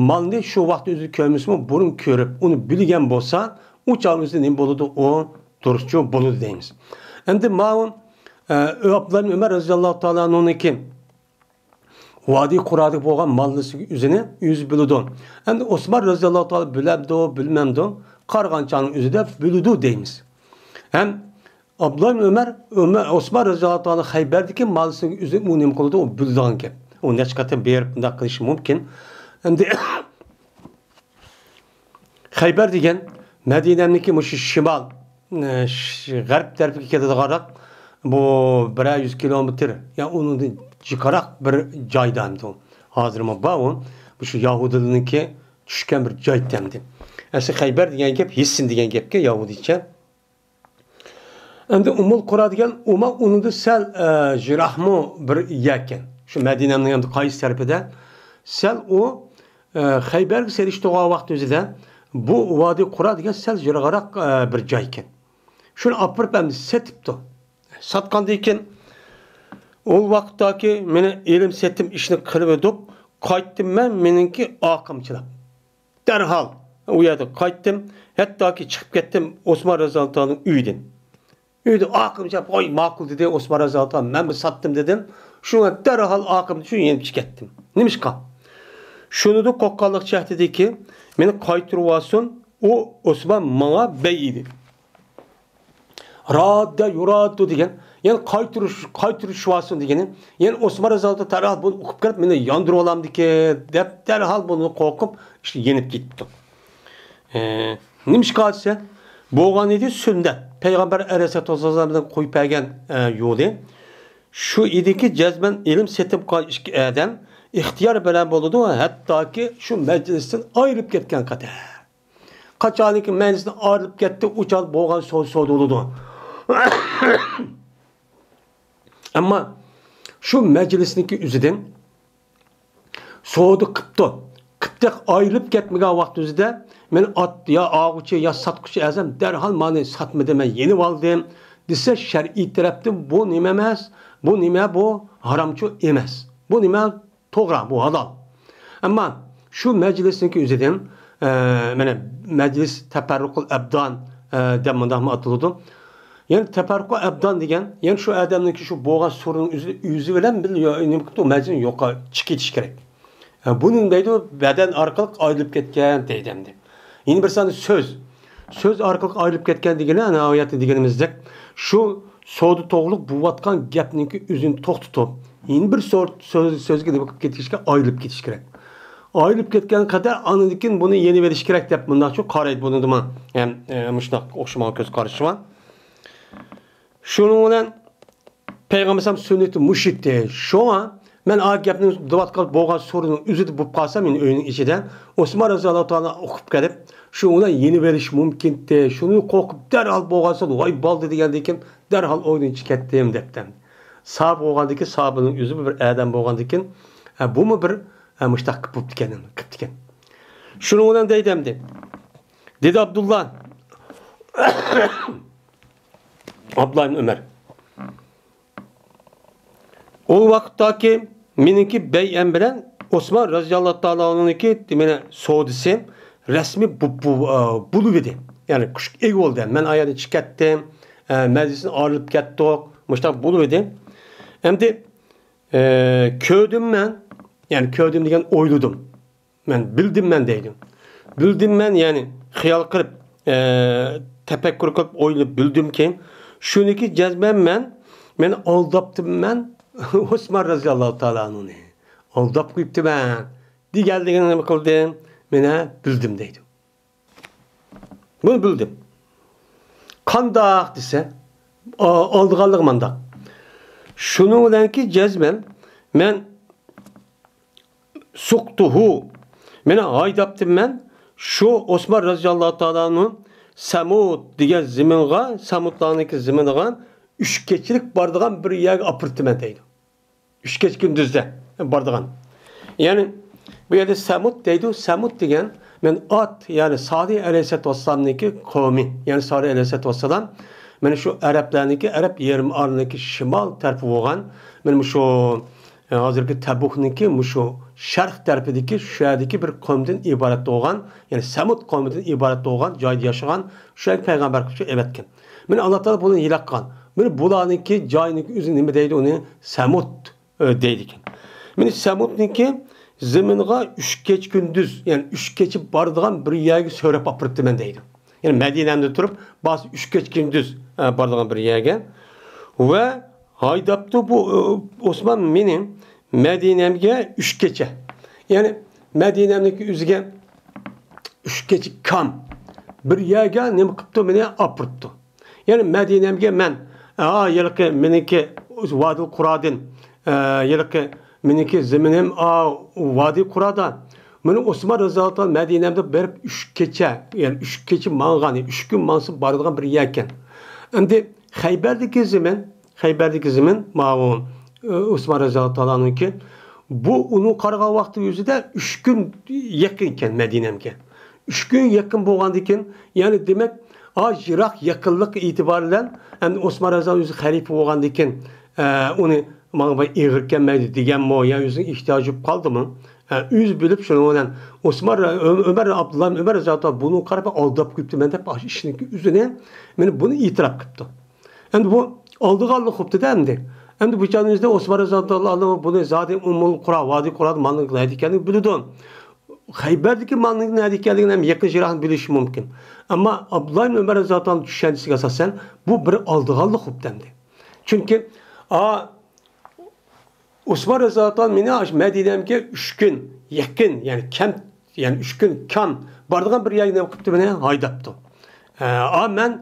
مالنى شۇ ۋاقىت ئۆزى كۆرمىسىمۇ، بۇرۇن كۆرۈپ، ئۇنى بىلگەن بولسا، ئۇ چاغ ئۆزى نېمە بولىدۇ؟ ئۇ دۇرۇسچۇ بولىدۇ دەيمىز. ئەمدى ماۋۇ، ئە، ئابدۇللا ئىبن ئۆمەر رەزىياللاھۇ تائالا ئەنھۇنىڭكى ۋادى قۇرادىكى بولغان مالنىڭ ئۆزىنى ئۆزى بىلىدۇ. ئەمدى ئوسمان رەزىياللاھۇ تائالا بىلەمدۇ، بىلمەمدۇ؟ قارىغان چاغنىڭ ئۆزىدە بىلىدۇ دەيمىز. ھەم ئابدۇللا ئۆمەر، ئۆمەر، ئوسمان رەزىياللاھۇ تائالا خەيبەردىكى مالىسىنىڭ ئۆزى ئۇ نېمە قىلىدۇ؟ ئۇ بىلىدىغان گەپ. ئۇ نەچچە قېتىم بېرىپ بۇنداق قىلىشى مۇمكىن. ئەمدى خەيبەر دېگەن مەدىنەنىڭكى مۇشۇ شىمال، ئە، ش-، غەرب تەرىپىگە كېلىدىغانراق، بۇ بىرەر يۈز كىلومېتىر، يا ئۇنىڭدىن جىقراق بىر جايدا ئەمدى ئۇ. ھازىرمۇ بار ئۇ. مۇشۇ يەھۇدىيلارنىڭكى چۈشكەن بىر جاي ئەمدى. ئەسلى خەيبەر دېگەن گەپ ھىسسىن دېگەن گەپكە يەھۇدىيچە. ئەمدى ئۇممۇل قۇرا دېگەن ئۇمۇ ئۇنىڭدا سەل، ئە، يىراقمۇ بىر يەركەن. شۇ مەدىنەنىڭ ئەمدى قايسى تەرىپىدە؟ سەل ئۇ، ئە، خەيبەرگە سېلىشتۇرغان ۋاقىت ئۆزىدە بۇ ۋادى قۇرا دېگەن سەل يىراقراق، ئە، بىر جايكەن. شۇنى ئاپىرىپ ئەمدى سېتىپتۇ. ساتقاندىن كېيىن ئۇ ۋاقىتتاكى مېنى ئېلىم سېتىم ئىشىنى قىلىۋېتىپ قايتتىم مەن مېنىڭكى ئاقىمچىلاپ. دەرھال ئۇ يەردىن قايتتىم. ھەتتاكى چىقىپ كەتتىم ئوسمان رەزىياللاھۇ تائالانىڭ ئۆيىدىن. ئۆيدە ئاقىمچىلاپ، «ۋاي، ماقۇل» دېدى ئوسمان رەزىياللاھۇ تائالا، «مەن بۇ ساتتىم» دېدىم. شۇڭا دەرھال ئاقىمچە شۇ يېنىپ چىقىپ كەتتىم. نېمىشقا؟ شۇنىدۇ قورققانلىق چەكتىدىكى، مېنى قايتۇرۇۋالسۇن، ئۇ ئوسمان ماڭا بەي ئىدى. راددا يۇراددۇ دېگەن، يەنى قايتۇرۇش، قايتۇرۇشۇۋالسۇن دېگىنى، يەنى ئوسمان رەزىياللاھۇ تائالا دەرھال بۇنى ئۇقۇپ كىرىپ، مېنى ياندۇرۇۋالامدىكىن دەپ، دەرھال بۇنى قورقۇپ، ئىشتە يېنىپ كېتىپتۇ. ئى، نېمىشقا دېسە، بولغان ئىدى سۈننەت. پەيغەمبەر ئەلەيھىسسالاتۇ ۋەسسالام بىلەن قويۇپ بەرگەن، ئە، يولى. شۇ ئىدىكى، جەزمەن ئېلىم سېتىم قىلغان ئىككى ئادەم ئىختىيار بىلەن بولىدۇ، ھەتتاكى شۇ مەجلىستىن ئايرىلىپ كەتكەن قەدەر. قاچانكى مەجلىستىن ئايرىلىپ كەتتى، ئۇ چاغ بولغان سودا، سودا بولىدۇ. ئەمما شۇ مەجلىسنىڭكى ئۆزىدىن سودا قىپتۇ. قىپتەك ئايرىلىپ كەتمىگەن ۋاقىت ئۆزىدە مەن ئات يا ئالغۇچى يا ساتقۇچى ئەزەم دەرھال مانى ساتمىدىم، مەن يېنىۋالدىم دېسە، شەرئىي تەرەپتىن بۇ نېمە ئەمەس، بۇ نېمە، بۇ ھارامچۇ ئەمەس. بۇ نېمە؟ توغرا، بۇ ھالال. ئەمما شۇ مەجلىسنىڭكى ئۆزىدىن، ئە، مانا مەجلىس تەپەررۇقۇل ئەبدان، ئە، دەپ مۇنداقمۇ ئاتىلىدۇ. يەنى تەپەررۇقۇل ئەبدان دېگەن، يەنى شۇ ئادەمنىڭكى شۇ بولغان سورۇنىڭ ئۆزى، ئۆزى بىلەن بىللە يو-، نېمە قىلىپتۇ، مەجلىستىن يوقا چىقىپ كېتىش كېرەك. ئە، بۇنى دەيدۇ، بەدەن ئارقىلىق ئايرىلىپ كەتكەن دەيدۇ ئەمدى. يەنە بىر سانى سۆز. سۆز ئارقىلىق ئايرىلىپ كەتكەن دېگىنى، ناھايىتى دېگىنىمىزدەك، شۇ سودا توغرۇلۇق بولۇۋاتقان گەپنىڭكى ئۆزىنى توختىتىپ، يەنە بىر سور-، سۆز، سۆزگە نېمە قىلىپ كېتىشكە، ئايرىلىپ كېتىش كېرەك. ئايرىلىپ كەتكەن قەدەر ئاندىن كېيىن بۇنى يېنىۋېلىش كېرەك دەپ مۇنداقچۇ قارايدۇ. بۇنىڭدىمۇ ھەم، ئە، مۇشۇنداق ئوخشىمىغان كۆز قارىشى بار. شۇنىڭ بىلەن پەيغەمبەر ئەلەيھىسسالام سۈننىتى مۇشۇ ئىدى. شۇڭا مەن ئا گەپنى دەۋاتقان بولغان سورۇننىڭ ئۆزىدە بولۇپ قالسام، يەنە ئۆينىڭ ئىچىدە ئوسمان رەزىياللاھۇ تائالا ئۇقۇپ كېلىپ، شۇ ئۇنى يېنىۋېلىش مۇمكىنتى. شۇنى قورقۇپ دەرھال بولغانسا، ۋاي بالدى دېگەندىن كېيىن دەرھال ئويدىن چىقىپ كەتتىم دەپتۇ. ساھابە بولغاندىكىن، ساھابىنىڭ ئۆزى بىر ئادەم بولغاندىكىن، ئە، بۇمۇ بىر، ئە، مۇشتاق قىپتىكەن، قىپتىكەن. شۇنىڭ بىلەن دەيدۇ ئەمدى. دېدى ئابدۇللا، ئابدۇللا ئىبن ئۆمەر. ئۇ ۋاقىتتاكى مېنىڭكى بەيئەم بىلەن ئوسمان رەزىياللاھۇ تائالا ئەنھۇنىڭكى مانا سودىسى رەسمىي بۇ، بۇ، ئا، بولۇۋىدى. يەنى كۈچكە ئىگە بولدى. مەن ئايالدىن چىقىپ كەتتىم. ئە، مەجلىستىن ئايرىلىپ كەتتۇق. مۇشۇنداق بولۇۋىدى. ئەمدى، ئە، كۆردۈم مەن. يەنى كۆردۈم دېگەن ئويلىدىم. مەن بىلدىم مەن دەيدۇ. بىلدىم مەن، يەنى خىيال قىلىپ، ئە، تەپەككۇر قىلىپ ئويلاپ بىلدىمكى، شۇنىكى جەزمەن مەن، مەن ئالداپتىمەن ئوسمان رەزىياللاھۇ تائالا ئەنھۇنى. ئالداپ قويۇپتىمەن دېگەنلىكىنى نېمە قىلدىم؟ مەن بىلدىم دەيدۇ. بۇنى بىلدىم. قانداق دېسە، ئا-، ئالدىغانلىقى مانداق. شۇنىڭ بىلەنكى جەزمەن مەن سۇقتۇھۇ. مېنى ھايداپتىمەن شۇ ئوسمان رەزىياللاھۇ تائالا ئەنھۇ سەمۇد دېگەن زېمىنغا، سەمۇدلارنىڭكى زېمىنىغا ئۈچ كېچىلىك بارىدىغان بىر يەرگە ئاپىرىپتىمەن دەيدۇ. ئۈچ كېچە كۈندۈزدە بارىدىغان. يەنى بۇ يەردە سەمۇد دەيدۇ. سەمۇد دېگەن مەن ئاد، يەنى سالىھ ئەلەيھىسسالاتۇ ۋەسسالامنىڭكى قومى. يەنى سالىھ ئەلەيھىسسالاتۇ ۋەسسالام مانا شۇ ئەرەبلەرنىڭكى، ئەرەب يېرىم ئارىلىنىڭكى شىمال تەرىپى بولغان، مانا مۇشۇ، ئە، ھازىرقى تەبۇكنىڭكى مۇشۇ شەرق تەرىپىدىكى، شۇ يەردىكى بىر قومدىن ئىبارەت بولغان، يەنى سەمۇد قومىدىن ئىبارەت بولغان جايدا ياشىغان، شۇ يەرگە پەيغەمبەر قىلىپ ئەۋەتكەن. مانا ئاللا تائالا بۇنى ھېلاك قىلغان. مانا بۇلارنىڭكى جايىنىڭكى ئۆزى نېمە دەيدۇ ئۇنى؟ سەمۇد، ئە، دەيدىكەن. مانا سەمۇدنىڭكى زېمىنىغا ئۈچ كېچە كۈندۈز، يەنى ئۈچ كېچە بارىدىغان بىر يەرگە سۆرەپ ئاپىرىپتىمەن دەيدۇ. يەنى مەدىنەمدە تۇرۇپ، بارسا ئۈچ كېچە كۈندۈز، ئە، بارىدىغان بىر يەرگە. ۋە ھايداپتۇ بۇ، ئە، ئوسمان مېنى مەدىنەمگە ئۈچ كېچە. يەنى مەدىنەمنىڭكى ئۆزىگە ئۈچ كېچە كام بىر يەرگە نېمە قىپتۇ، مېنى ئاپىرىپتۇ. يەنى مەدىنەمگە مەن، ئا، ھېلىقى مېنىڭكى ۋادىل قۇرادىن، ئا، ھېلىقى مېنىڭكى زېمىنىم، ئا، ۋادى قۇرادا. مانا ئوسمان رەزىياللاھۇ تائالا مەدىنەمدە بېرىپ ئۈچ كېچە، يەنى ئۈچ كېچە ماڭغان، ئۈچ كۈن ماڭسا بارىدىغان بىر يەركەن. ئەمدى خەيبەردىكى زېمىن، خەيبەردىكى زېمىن، ماۋۇ، ئە، ئوسمان رەزىياللاھۇ تائالانىڭكى. بۇ ئۇنىڭ قارىغان ۋاقتى ئۆزىدە ئۈچ كۈن يېقىن ئىكەن مەدىنەمگە. ئۈچ كۈن يېقىن بولغاندىكىن، يەنى دېمەك، ئاز يىراق يېقىنلىق ئېتىبارى بىلەن، ئەمدى ئوسمان رەزىياللاھۇ ئۆزى خەلىپە بولغاندىكىن، ئە، ئۇنى ماڭا بىر ئېغىر كەلمەيدۇ دېگەنمۇ يا ئۆزىنىڭ ئېھتىياجى بولۇپ قالدىمۇ؟ ئە، ئۆزى بىلىپ شۇنىڭ بىلەن ئوسمان رە-، ئۆ-، ئۆمەر، ئابدۇللا ئۆمەر رەزىياللاھۇ تائالا بۇنىڭ قاراپ ئالداپ قويۇپتىمەن دەپ ئاشۇ ئىشنىڭكى ئۆزىنى، مانا بۇنى ئېتىراپ قىپتۇ. ئەمدى بۇ ئالدىغانلىق قىپتۇ-دە ئەمدى. ئەمدى بۇ چاغنىڭ ئۆزىدە ئوسمان رەزىياللاھۇ تائالا ئەنھۇ بۇنى زادى ئۇممۇل قۇرا، ۋادى قۇرادا مالنىڭ نەدە ئىكەنلىكىنى بىلىدۇ. خەيبەردىكى مالنىڭ نەدە ئىكەنلىكىنى ھەم يېقىن يىراقنى بىلىشى مۇمكىن. ئەمما ئابدۇللا ئىبن ئۆمەر رەزىياللاھۇ تائالانىڭ چۈشەنچىسىگە ئاساسەن، بۇ بىر ئالدىغانلىق قىپتۇ ئەمدى. چۈنكى، ئا، ئوسمان رەزىياللاھۇ تائالا مېنى ئاشۇ مەدىنەمگە ئۈچ كۈن يېقىن، يەنى كەم، يەنى ئۈچ كۈن كام بارىدىغان بىر يەرگە نېمە قىپتۇ، مېنى ھايداپتۇ. ئە، ئا، مەن،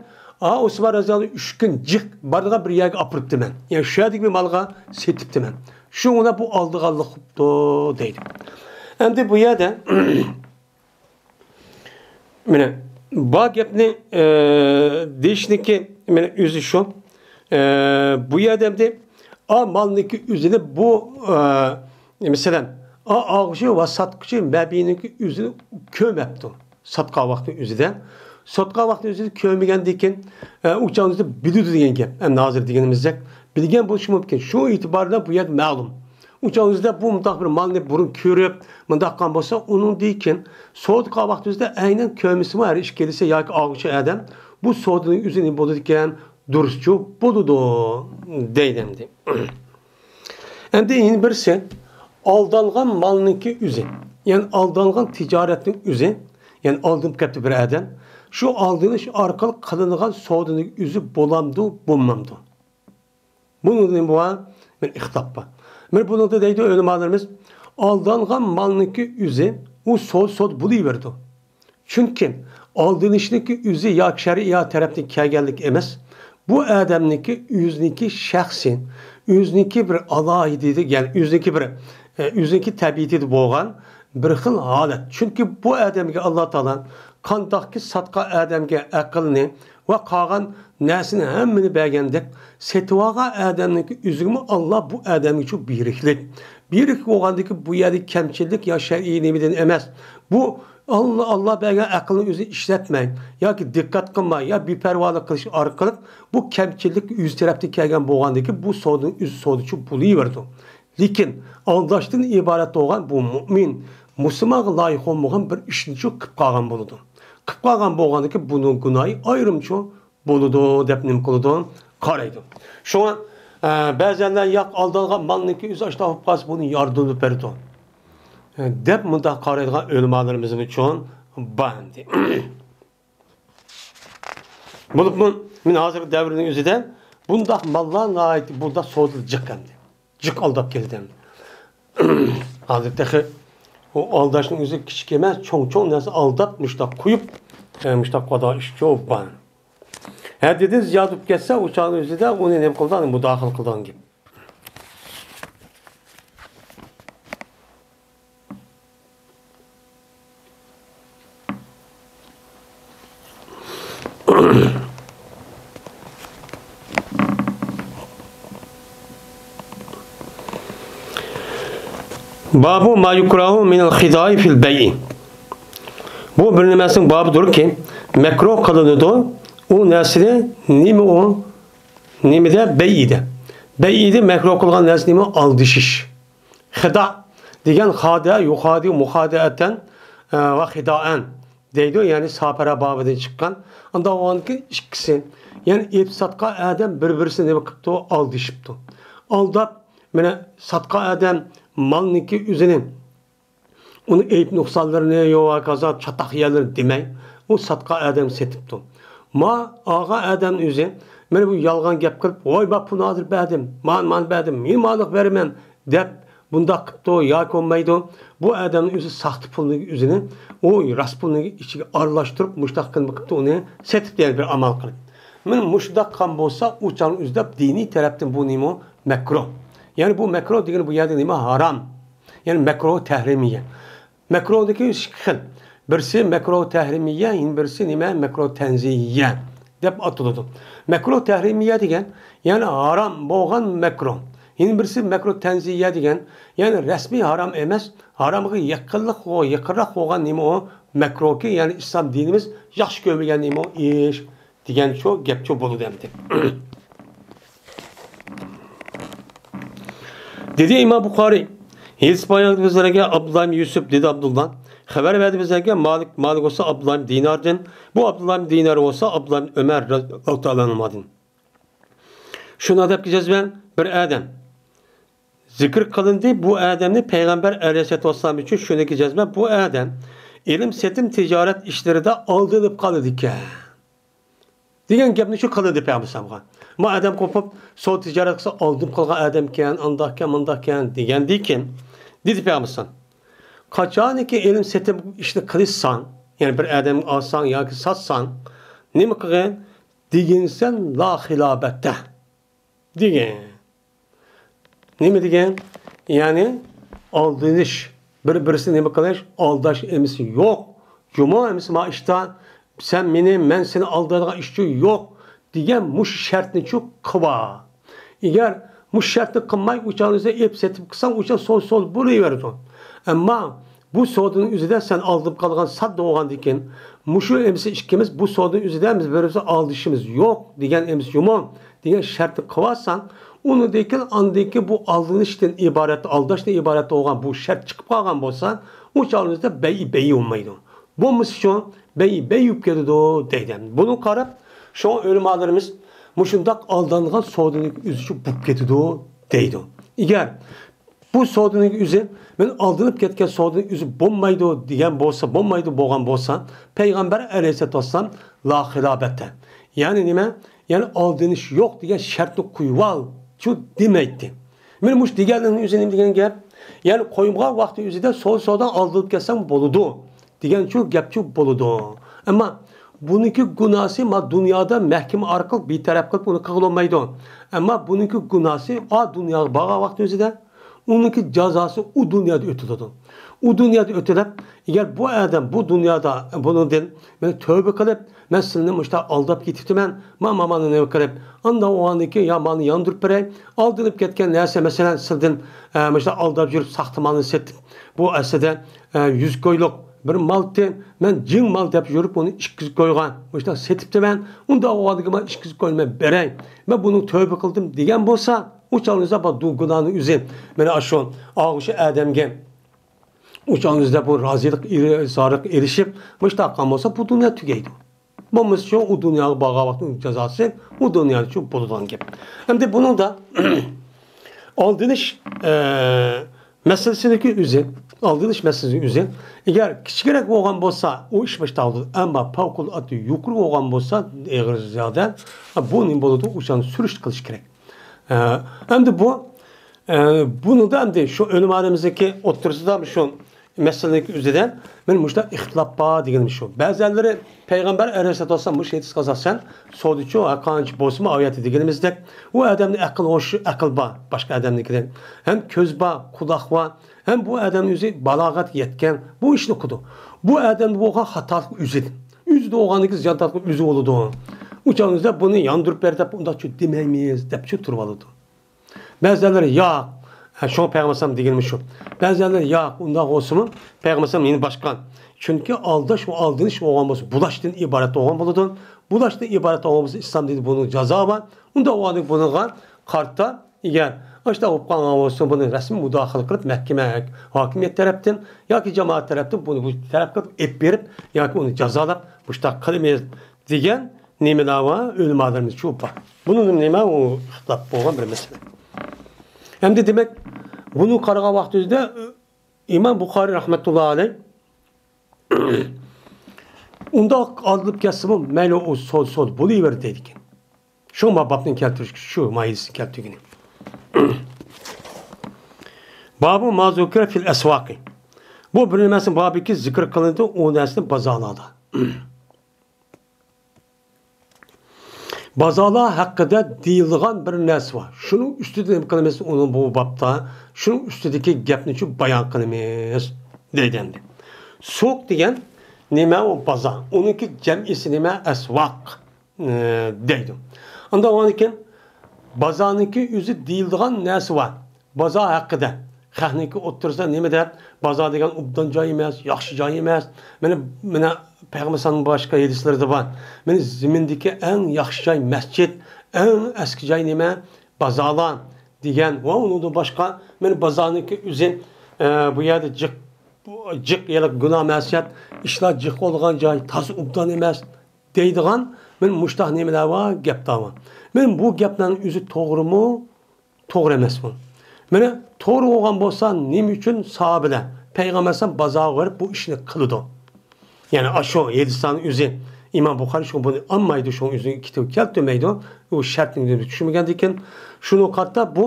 ئا، ئوسمان رەزىياللاھۇ ئۈچ كۈن جىق بارىدىغان بىر يەرگە ئاپىرىپتىمەن. يەنى شۇ يەردىكى بىر مالغا سېتىپتىمەن. شۇڭا بۇ ئالدىغانلىق قىپتۇ دەيدۇ. ئەمدى بۇ يەردە مانا، بار گەپنى، ئە، دېيىشنىكى، مانا، ئۆزى شۇ. ئە، بۇ يەردە ئەمدى، ئا، مالنىكى ئۆزىنى بۇ، ئە، مەسىلەن، ئا، ئالغۇچى ۋە ساتقۇچى مەبىينىكى ئۆزىنى كۆرمەپتۇ. ساتقان ۋاقتى ئۆزىدە. ساتقان ۋاقتى ئۆزىدە كۆرمىگەندىكىن، ئە، ئۇ چاغدا بىلىدۇ دېگەن گەپ. ئە، ھازىر دېگىنىمىزدەك بىلگەن بولۇشى مۇمكىن. شۇ ئېتىبار بىلەن بۇ يەردە مەلۇم. ئۇ چاغ ئۆزىدە بۇ مۇنداق بىر مالنى بۇرۇن كۆرۈپ، مۇنداق قىلغان بولسا، ئۇنىڭدىن كېيىن سودا قىلغان ۋاقتى ئۆزىدە ئەينەن كۆرمىسىمۇ ھەر ئىككىلىسى ياكى ئالغۇچى ئادەم بۇ سودىنىڭ ئۆزى نېمە بولىدىكەن، دۇرۇسچۇ بولىدۇ دەيدۇ ئەمدى. ئەمدى يەنە بىرسى، ئالدانغان مالنىڭكى ئۆزى. يەنى ئالدانغان تىجارەتنىڭ ئۆزى. يەنى ئالدىنىپ كەپتۇ بىر ئادەم. شۇ ئالدىنىش ئارقىلىق قىلىنغان سودىنىڭ ئۆزى بولامدۇ، بولمامدۇ؟ بۇنىڭدىن بۇ مەن ئىختىلاپ بار. مانا بۇنىڭدا دەيدۇ ئۆلىمالىرىمىز، ئالدانغان مالنىڭكى ئۆزى ئۇ سودا سودا بولۇۋېرىدۇ. چۈنكى ئالدىنىشنىڭكى ئۆزى ياكى شەرئىي يا تەرەپتىن كەلگەنلىك ئەمەس. بۇ ئادەمنىڭكى ئۆزىنىڭكى شەخسىي، ئۆزىنىڭكى بىر ئالاھىدىلىكى، يەنى ئۆزىنىڭكى بىر، ئۆزىنىڭكى تەبىئىتىدە بولغان بىر خىل ھالەت. چۈنكى بۇ ئادەمگە ئاللا تائالا قانداقكى ساتقان ئادەمگە ئەقىلنى ۋە قالغان نەرسىنى ھەممىنى بەرگەندەك، سېتىۋالغان ئادەمنىڭكى ئۆزىگىمۇ ئاللا بۇ ئادەمگە شۇ بېرىكلىك. بېرىكلىك بولغاندىكى بۇ يەردە كەمچىللىك يا شەرئىي نېمىدىن ئەمەس. بۇ ئاللا، ئاللا بەرگەن ئەقىلنى ئۆزى ئىشلەتمەي ياكى دىققەت قىلماي يا بىپەرۋالىق قىلىش ئارقىلىق بۇ كەمچىللىك ئۆز تەرەپتىن كەلگەن بولغاندىكىن بۇ سودىنىڭ ئۆزى سودىچۇ بولۇۋېرىدۇ. لېكىن ئالداشتىن ئىبارەت بولغان بۇ مۇئمىن مۇسۇلمانغا لايىق بولمىغان بىر ئىشنىچۇ قىلىپ قالغان بولىدۇ. قىلىپ قالغان بولغاندىكىن بۇنىڭ گۇناھى ئايرىمچۇ بولىدۇ دەپ نېمە قىلىدۇ؟ قارايدۇ. شۇڭا، ئە، بەزەنلەر ياق ئالدانغان مالنىڭكى ئۆزى ئاشۇنداق بولۇپ قالسا بۇنى ياردىمى بېرىدۇ، ئە، دەپ مۇنداق قارايدىغان ئۆلىمالىرىمىزمۇچۇ بار ئەمدى. بولۇپمۇ مەن ھازىرقى دەۋرنىڭ ئۆزىدە بۇنداق ماللار ناھايىتى بۇنداق سودا جىق ئەمدى. جىق ئالداپ كېلىدۇ ئەمدى. ھازىر تېخى ئۇ ئالداشنىڭ ئۆزى كىچىك ئەمەس، چوڭ-چوڭ نەرسە ئالداپ، مۇشتاق قويۇپ، ئە، مۇشتاق قادا ئىشچۇ بار. ھەددىدىن زىيادە بولۇپ كەتسە، ئۇ چاغنىڭ ئۆزىدە ئۇنى نېمە قىلىدىغان، مۇداخىلە قىلىدىغان گەپ. بابۇ ما يۇكراھۇ مىنەل خىدائى فىل بەيئى. بۇ بىر نېمىسىنىڭ بابىدۇركى، مەكرۇھ قىلىنىدۇ ئۇ نەرسىنى نېمە ئۇ، نېمىدە؟ بەيئىدە. بەيئىدە مەكرۇھ قىلغان نەرسە نېمە؟ ئالدىشىش. خىدا دېگەن خادە، يۇخادى، مۇخادەئەتەن، ئە، ۋە خىدائەن دەيدۇ، يەنى ساپەرە بابىدىن چىققان. ئانداق بولغاندىكىن ئىككىسى، يەنى ئېلىپ ساتقان ئادەم بىر-بىرسىنى نېمە قىپتۇ؟ ئالدىشىپتۇ. ئالداپ، مانا ساتقان ئادەم مالنىڭكى ئۆزىنى، ئۇنىڭ ئەيىب نۇقسانلىرىنى، يوۋا كازا چاتاق يەرلىرىنى دېمەي، ئۇ ساتقان ئادەم سېتىپتۇ. ما ئالغان ئادەمنىڭ ئۆزى، مانا بۇ يالغان گەپ قىلىپ، ۋاي، ما پۇلنى ھازىر بەردىم، مانا، مانا بەردىم، مېنى مانىلىق بېرىمەن، دەپ بۇنداق قىپتۇ ياكى بولمايدۇ. بۇ ئادەمنىڭ ئۆزى ساختا پۇلنىڭ ئۆزىنى ئۇ راست پۇلنىڭ ئىچىگە ئارىلاشتۇرۇپ، مۇشۇنداق قىلما قىپتۇ، ئۇنى سېتىپتۇ يەنە بىر ئامال قىلىپ. مانا مۇشۇنداق قىلغان بولسا، ئۇ چاغنىڭ ئۆزىدە دىنىي تەرەپتىن بۇ نېمە؟ مەكرۇھ. يەنى بۇ مەكرۇھ دېگىنى بۇ يەردە نېمە؟ ھارام. يەنى مەكرۇھ تەھرىمىيە. مەكرۇھدىكى ئىككى خىل. بىرسى مەكرۇھ تەھرىمىيە، يەنە بىرسى نېمە؟ مەكرۇھ تەنزىھىيە دەپ ئاتىلىدۇ. مەكرۇھ تەھرىمىيە دېگەن، يەنى ھارام بولغان مەكرۇھ. يەنە بىرسى مەكرۇھ تەنزىھىيە دېگەن، يەنى رەسمىي ھارام ئەمەس، ھارامغا يېقىنلىق، يېقىنراق بولغان نېمە ئۇ؟ مەكرۇھكى، يەنى ئىسلام دىنىمىز ياخشى كۆرمىگەن نېمە ئۇ؟ ئىش. دېگەنچۇ گەپچۇ بولىدۇ ئەمدى. دېدى ئىمام بۇخارىي، ھەدىس بايان بىزلەرگە ئابدۇللا ئىبن يۈسۈپ، دېدى ئابدۇللا، خەۋەر بەردى بىزلەرگە مالىك، مالىك بولسا ئابدۇللا ئىبن دىناردىن، بۇ ئابدۇللا ئىبن دىنار بولسا ئابدۇللا ئىبن ئۆمەر رەزىياللاھۇ تائالا ئەنھۇمادىن. شۇنداق دەپ جەزمەن بىر ئادەم زىكىر قىلىندى، بۇ ئادەمنى پەيغەمبەر ئەلەيھىسسالاتۇ ۋەسسالام ئۈچۈن شۇنىڭكى جەزمەن بۇ ئادەم ئېلىم سېتىم تىجارەت ئىشلىرىدا ئالدىنىپ قالىدىكەن. دېگەن گەپنى شۇ قىلدى پەيغەمبەر ئەلەيھىسسالامغا. ما ئادەم قوپۇپ، سودا تىجارەت قىلسا ئالدىنىپ قالغان ئادەمكەن، ئانداقكەن، مۇنداقكەن دېگەندىكىن، دېدى پەيغەمبەر ئەلەيھىسسالام، قاچانكى ئېلىم سېتىم ئىشنى قىلىشساڭ، يەنى بىر ئادەمگە ئالساڭ ياكى ساتساڭ، نېمە قىلغىن؟ دېگىنسەن لا خىلابەتتە. دېگەن. نېمە دېگەن؟ يەنى ئالدىنىش، بىر-بىرسىنى نېمە قىلىش؟ ئالداش ئەمىسى يوق. جۇمۇ ئەمىسى ما ئىشتا، سەن مېنى، مەن سېنى ئالدايدىغان ئىشچۇ يوق دېگەن مۇشۇ شەرتنىچۇ قىلىۋال. ئەگەر مۇشۇ شەرتنى قىلماي، ئۇ چاغنى ئېلىپ سېتىپ قىلساڭ، ئۇ چاغ سودا سودا بولۇۋېرىدۇ. ئەمما بۇ سودىنىڭ ئۆزىدە سەن ئالدىنىپ قالغان ساتتا بولغاندىكىن، مۇشۇ ئەمىسە ئىككىمىز بۇ سودىنىڭ ئۆزىدە بىز بىر-بىرىمىزنى ئالدىشىمىز يوق دېگەن ئەمىسە جۇمۇ دېگەن شەرتنى قىلىۋالساڭ، ئۇنىڭدىن كېيىن ئاندىن كېيىن بۇ ئالدىنىشتىن ئىبارەت، ئالداشتىن ئىبارەت بولغان بۇ شەرت چىقىپ قالغان بولسا، ئۇ چاغنىڭ ئۆزىدە بەي، بەي بولمايدۇ. بولمىسىچۇ، بەي، بەي بولۇپ كېتىدۇ دەيدۇ. بۇنىڭغا قاراپ، شۇڭا ئۆلىمالىرىمىز مۇشۇنداق ئالدانغان سودىنىڭ ئۆزىچۇ بولۇپ كېتىدۇ دەيدۇ. ئەگەر بۇ سودىنىڭ ئۆزى، مەن ئالدىنىپ كەتكەن سودىنىڭ ئۆزى بولمايدۇ دېگەن بولسا، بولمايدۇ بولغان بولسا، پەيغەمبەر ئەلەيھىسسالاتۇ ۋەسسالام لا خىلابەتتە. يەنى نېمە؟ يەنى ئالدىنىش يوق دېگەن شەرتنى قويۇۋالچۇ دېمەيتتى. مانا مۇشۇ دېگەننىڭ ئۆزى نېمە دېگەن گەپ؟ يەنى قويمىغان ۋاقتى ئۆزىدە سودا سودىن ئالدىنىپ كەتسەڭ بولىدۇ دېگەنچۇ گەپچۇ بولىدۇ. ئەمما بۇنىڭكى گۇناھسى ما دۇنيادا مەھكىمە ئارقىلىق بىتەرەپ قىلىپ ئۇنى قىلغىلى بولمايدۇ. ئەمما بۇنىڭكى گۇناھسى ئا دۇنياغا بارغان ۋاقتى ئۆزىدە ئۇنىڭكى جازاسى ئۇ دۇنيادا ئۆتىلىدۇ. ئۇ دۇنيادا ئۆتۈلۈپ، ئەگەر بۇ ئادەم بۇ دۇنيادا بۇنىڭدىن مەن تۆۋبە قىلىپ، مەن سىلىنى مۇشۇنداق ئالداپ كېتىپتىمەن، ما، ما، مانا نېمە قىلىپ، ئاندىن ئۇنىڭكى يا مالنى ياندۇرۇپ بېرەي، ئالدىنىپ كەتكەن نەرسە، مەسىلەن، سىلدىن، ئە، مۇشۇنداق ئالداپ يۈرۈپ ساختا مالنى سېتىپ، بۇ ئەسلىدە، ئە، يۈز كويلۇق بىر مالتى، مەن جىڭ مال دەپ يۈرۈپ، ئۇنى ئىككىگە قويغان. مۇشۇنداق سېتىپتىمەن، ئۇنداق بولغاندىكىن مەن ئىككىگە قويۇپ مەن بېرەي. مەن بۇنىڭ تۆۋە قىلدىم دېگەن بولسا، ئۇ چاغنىڭدا بۇ گۇناھنىڭ ئۆزى. مانا شۇ ئاغۇشى ئادەمگە ئۇ چاغنىڭدا بۇ رازىلىق، رىزالىققا ئېرىشىپ، مۇشۇنداق قىلغان بولسا، بۇ دۇنيا تۈگەيدۇ. بولمىسىچۇ، ئۇ دۇنياغا بارغان ۋاقىتنىڭ جازاسى ئۇ دۇنيادىچۇ بولىدىغان گەپ. ئەمدى بۇنىڭدا ئالدىنىش، ئە، مەسىلىسىنىڭكى ئۆزى، ئالدىنىش مەسىلىسىنىڭ ئۆزى، ئەگەر كىچىكرەك بولغان بولسا، ئۇ ئىش باشتا بولىدۇ. ئەمما پەۋقۇلئاددە يۇقىرى بولغان بولسا، ئېغىر زىيادە، بۇ نېمە بولىدۇ؟ ئۇ چاغنى سۈرۈشتە قىلىش كېرەك. ئە، ئەمدى بۇ، ئە، بۇنىڭدا ئەمدى شۇ ئۆلىمالىرىمىزنىڭكى ئوتتۇرىسىدا شۇ مەسىلىنىڭكى ئۆزىدە مەن مۇشۇنداق ئىختىلاپ بار دېگىنىم شۇ. بەزىلەر پەيغەمبەر ئەلەيھىسسالاتۇ ۋەسسالام مۇشۇ ھەدىسكە ئاساسەن سودىچۇ، ھەر قانچە بولسىمۇ ئايەتتە دېگىنىمىزدەك، ئۇ ئادەمنىڭ ئەقىل ھوشى، ئەقىل بار، باشقا ئادەمنىڭكىدەك. ھەم كۆز بار، قۇلاق بار، ھەم بۇ ئادەمنىڭ ئۆزى بالاغەتكە يەتكەن، بۇ ئىشنى قىلىدۇ. بۇ ئادەمدە بولغان خاتالىق ئۆزىدىن. ئۆزىدە بولغاندىكى زىيان تارتقان ئۆزى بولىدۇ. ئۇ چاغدا بۇنى ياندۇرۇپ بەر دەپ ئۇنداقچۇ دېمەيمىز دەپچۇ تۇرۇۋالىدۇ. بەزىلەر ياق، ھە، شۇڭا پەيغەمبەر ئەلەيھىسسالام دېگىنىمىز شۇ. بەزىلەر ياق، ئۇنداق بولسىمۇ پەيغەمبەر ئەلەيھىسسالام يەنە باشقا. چۈنكى ئالداش ۋە ئالدىنىش بولغان بولسا، بۇلاشتىن ئىبارەت بولغان بولىدۇ. بۇلاشتىن ئىبارەت بولغان بولسا، ئىسلام دىنىدا بۇنىڭ جازا بار. ئۇنداق بولغاندا بۇنىڭغا قارىتا، ئەگەر ئاشۇنداق بولۇپ قالغان بولسا، بۇنى رەسمىي مۇداخىلە قىلىپ، مەھكىمە، ھاكىمىيەت تەرەپتىن ياكى جامائەت تەرەپتىن بۇنى بۇ تەرەپكە ئېلىپ بېرىپ ياكى ئۇنى جازالاپ، مۇشۇنداق قىلىمىز دېگەن نېمىلەر بار، ئۆلىمالىرىمىزچۇ بار. بۇنىڭ نېمە ئۇ ئىختىلاپ بولغان بىر مەسىلە. ئەمدى دېمەك، بۇنى قارىغان ۋاقتىمىزدا ئىمام بۇخارىي رەھمەتۇللا ئەلەيھ ئۇنداق ئالدىنىپ كەتسىمۇ مەيلى، ئۇ سول، سول بولۇۋېرىدۇ دەيدىكەن. شۇ ما-، بابنى كەلتۈرۈش، شۇ مايىلىسىنى كەلتۈرگىنى. بابۇ ما زۇكرە فىل ئەسۋاقى. بۇ بىر نېمىسى بابىكى زىكىر قىلىنىدۇ، ئۇ نەرسىنى بازارلاردا. بازارلار ھەققىدە دېيىلىدىغان بىر نەرسە بار. شۇنىڭ ئۈستىدە نېمە قىلىمىز؟ ئۇنى بۇ بابتا شۇنىڭ ئۈستىدىكى گەپنىچۇ بايان قىلىمىز دەيدۇ ئەمدى. سوق دېگەن نېمە؟ ئۇ بازار. ئۇنىڭكى جەمئىسى نېمە؟ ئەسۋاق، ئە، دەيدۇ. ئاندىن ئۇنىڭدىن كېيىن بازارنىڭكى ئۆزى دېيىلىدىغان نەرسە بار. بازار ھەققىدە، خەقنىڭكى ئوتتۇرىسىدا نېمە دەپ، بازار دېگەن ئوبدان جاي ئەمەس، ياخشى جاي ئەمەس. مانا، مانا پەيغەمبەر ئەلەيھىسسالامنىڭ باشقا ھەدىسلىرىدە بار. مانا زېمىندىكى ئەڭ ياخشى جاي مەسچىت، ئەڭ ئەسكى جاي نېمە؟ بازارلار دېگەن. ۋە ئۇنىڭدىن باشقا، مانا بازارنىڭكى ئۆزى، ئە، بۇ يەردە جىق، جىق يەنە گۇناھ مەسىيەت، ئىشلار جىق بولغان جاي، تازا ئوبدان ئەمەس دەيدىغان، مانا مۇشتاق نېمىلەر بار، گەپلەر بار. مانا بۇ گەپلەرنىڭ ئۆزى توغرىمۇ؟ توغرا ئەمەسمۇ؟ مانا، توغرا بولغان بولسا، نېمە ئۈچۈن ساھابىلەر پەيغەمبەر ئەلەيھىسسالام بازارغا بېرىپ بۇ ئىشنى قىلىدۇ؟ يەنى، ئاشۇ ھەدىسلەرنىڭ ئۆزى، ئىمام بۇخارىي شۇ بۇنى ئالمايدۇ، شۇنىڭ ئۆزىنى كىتابى كەلتۈرمەيدۇ. ئۇ شەرتنى چۈشۈنمىگەندىكىن، شۇنىڭغا قارىتا بۇ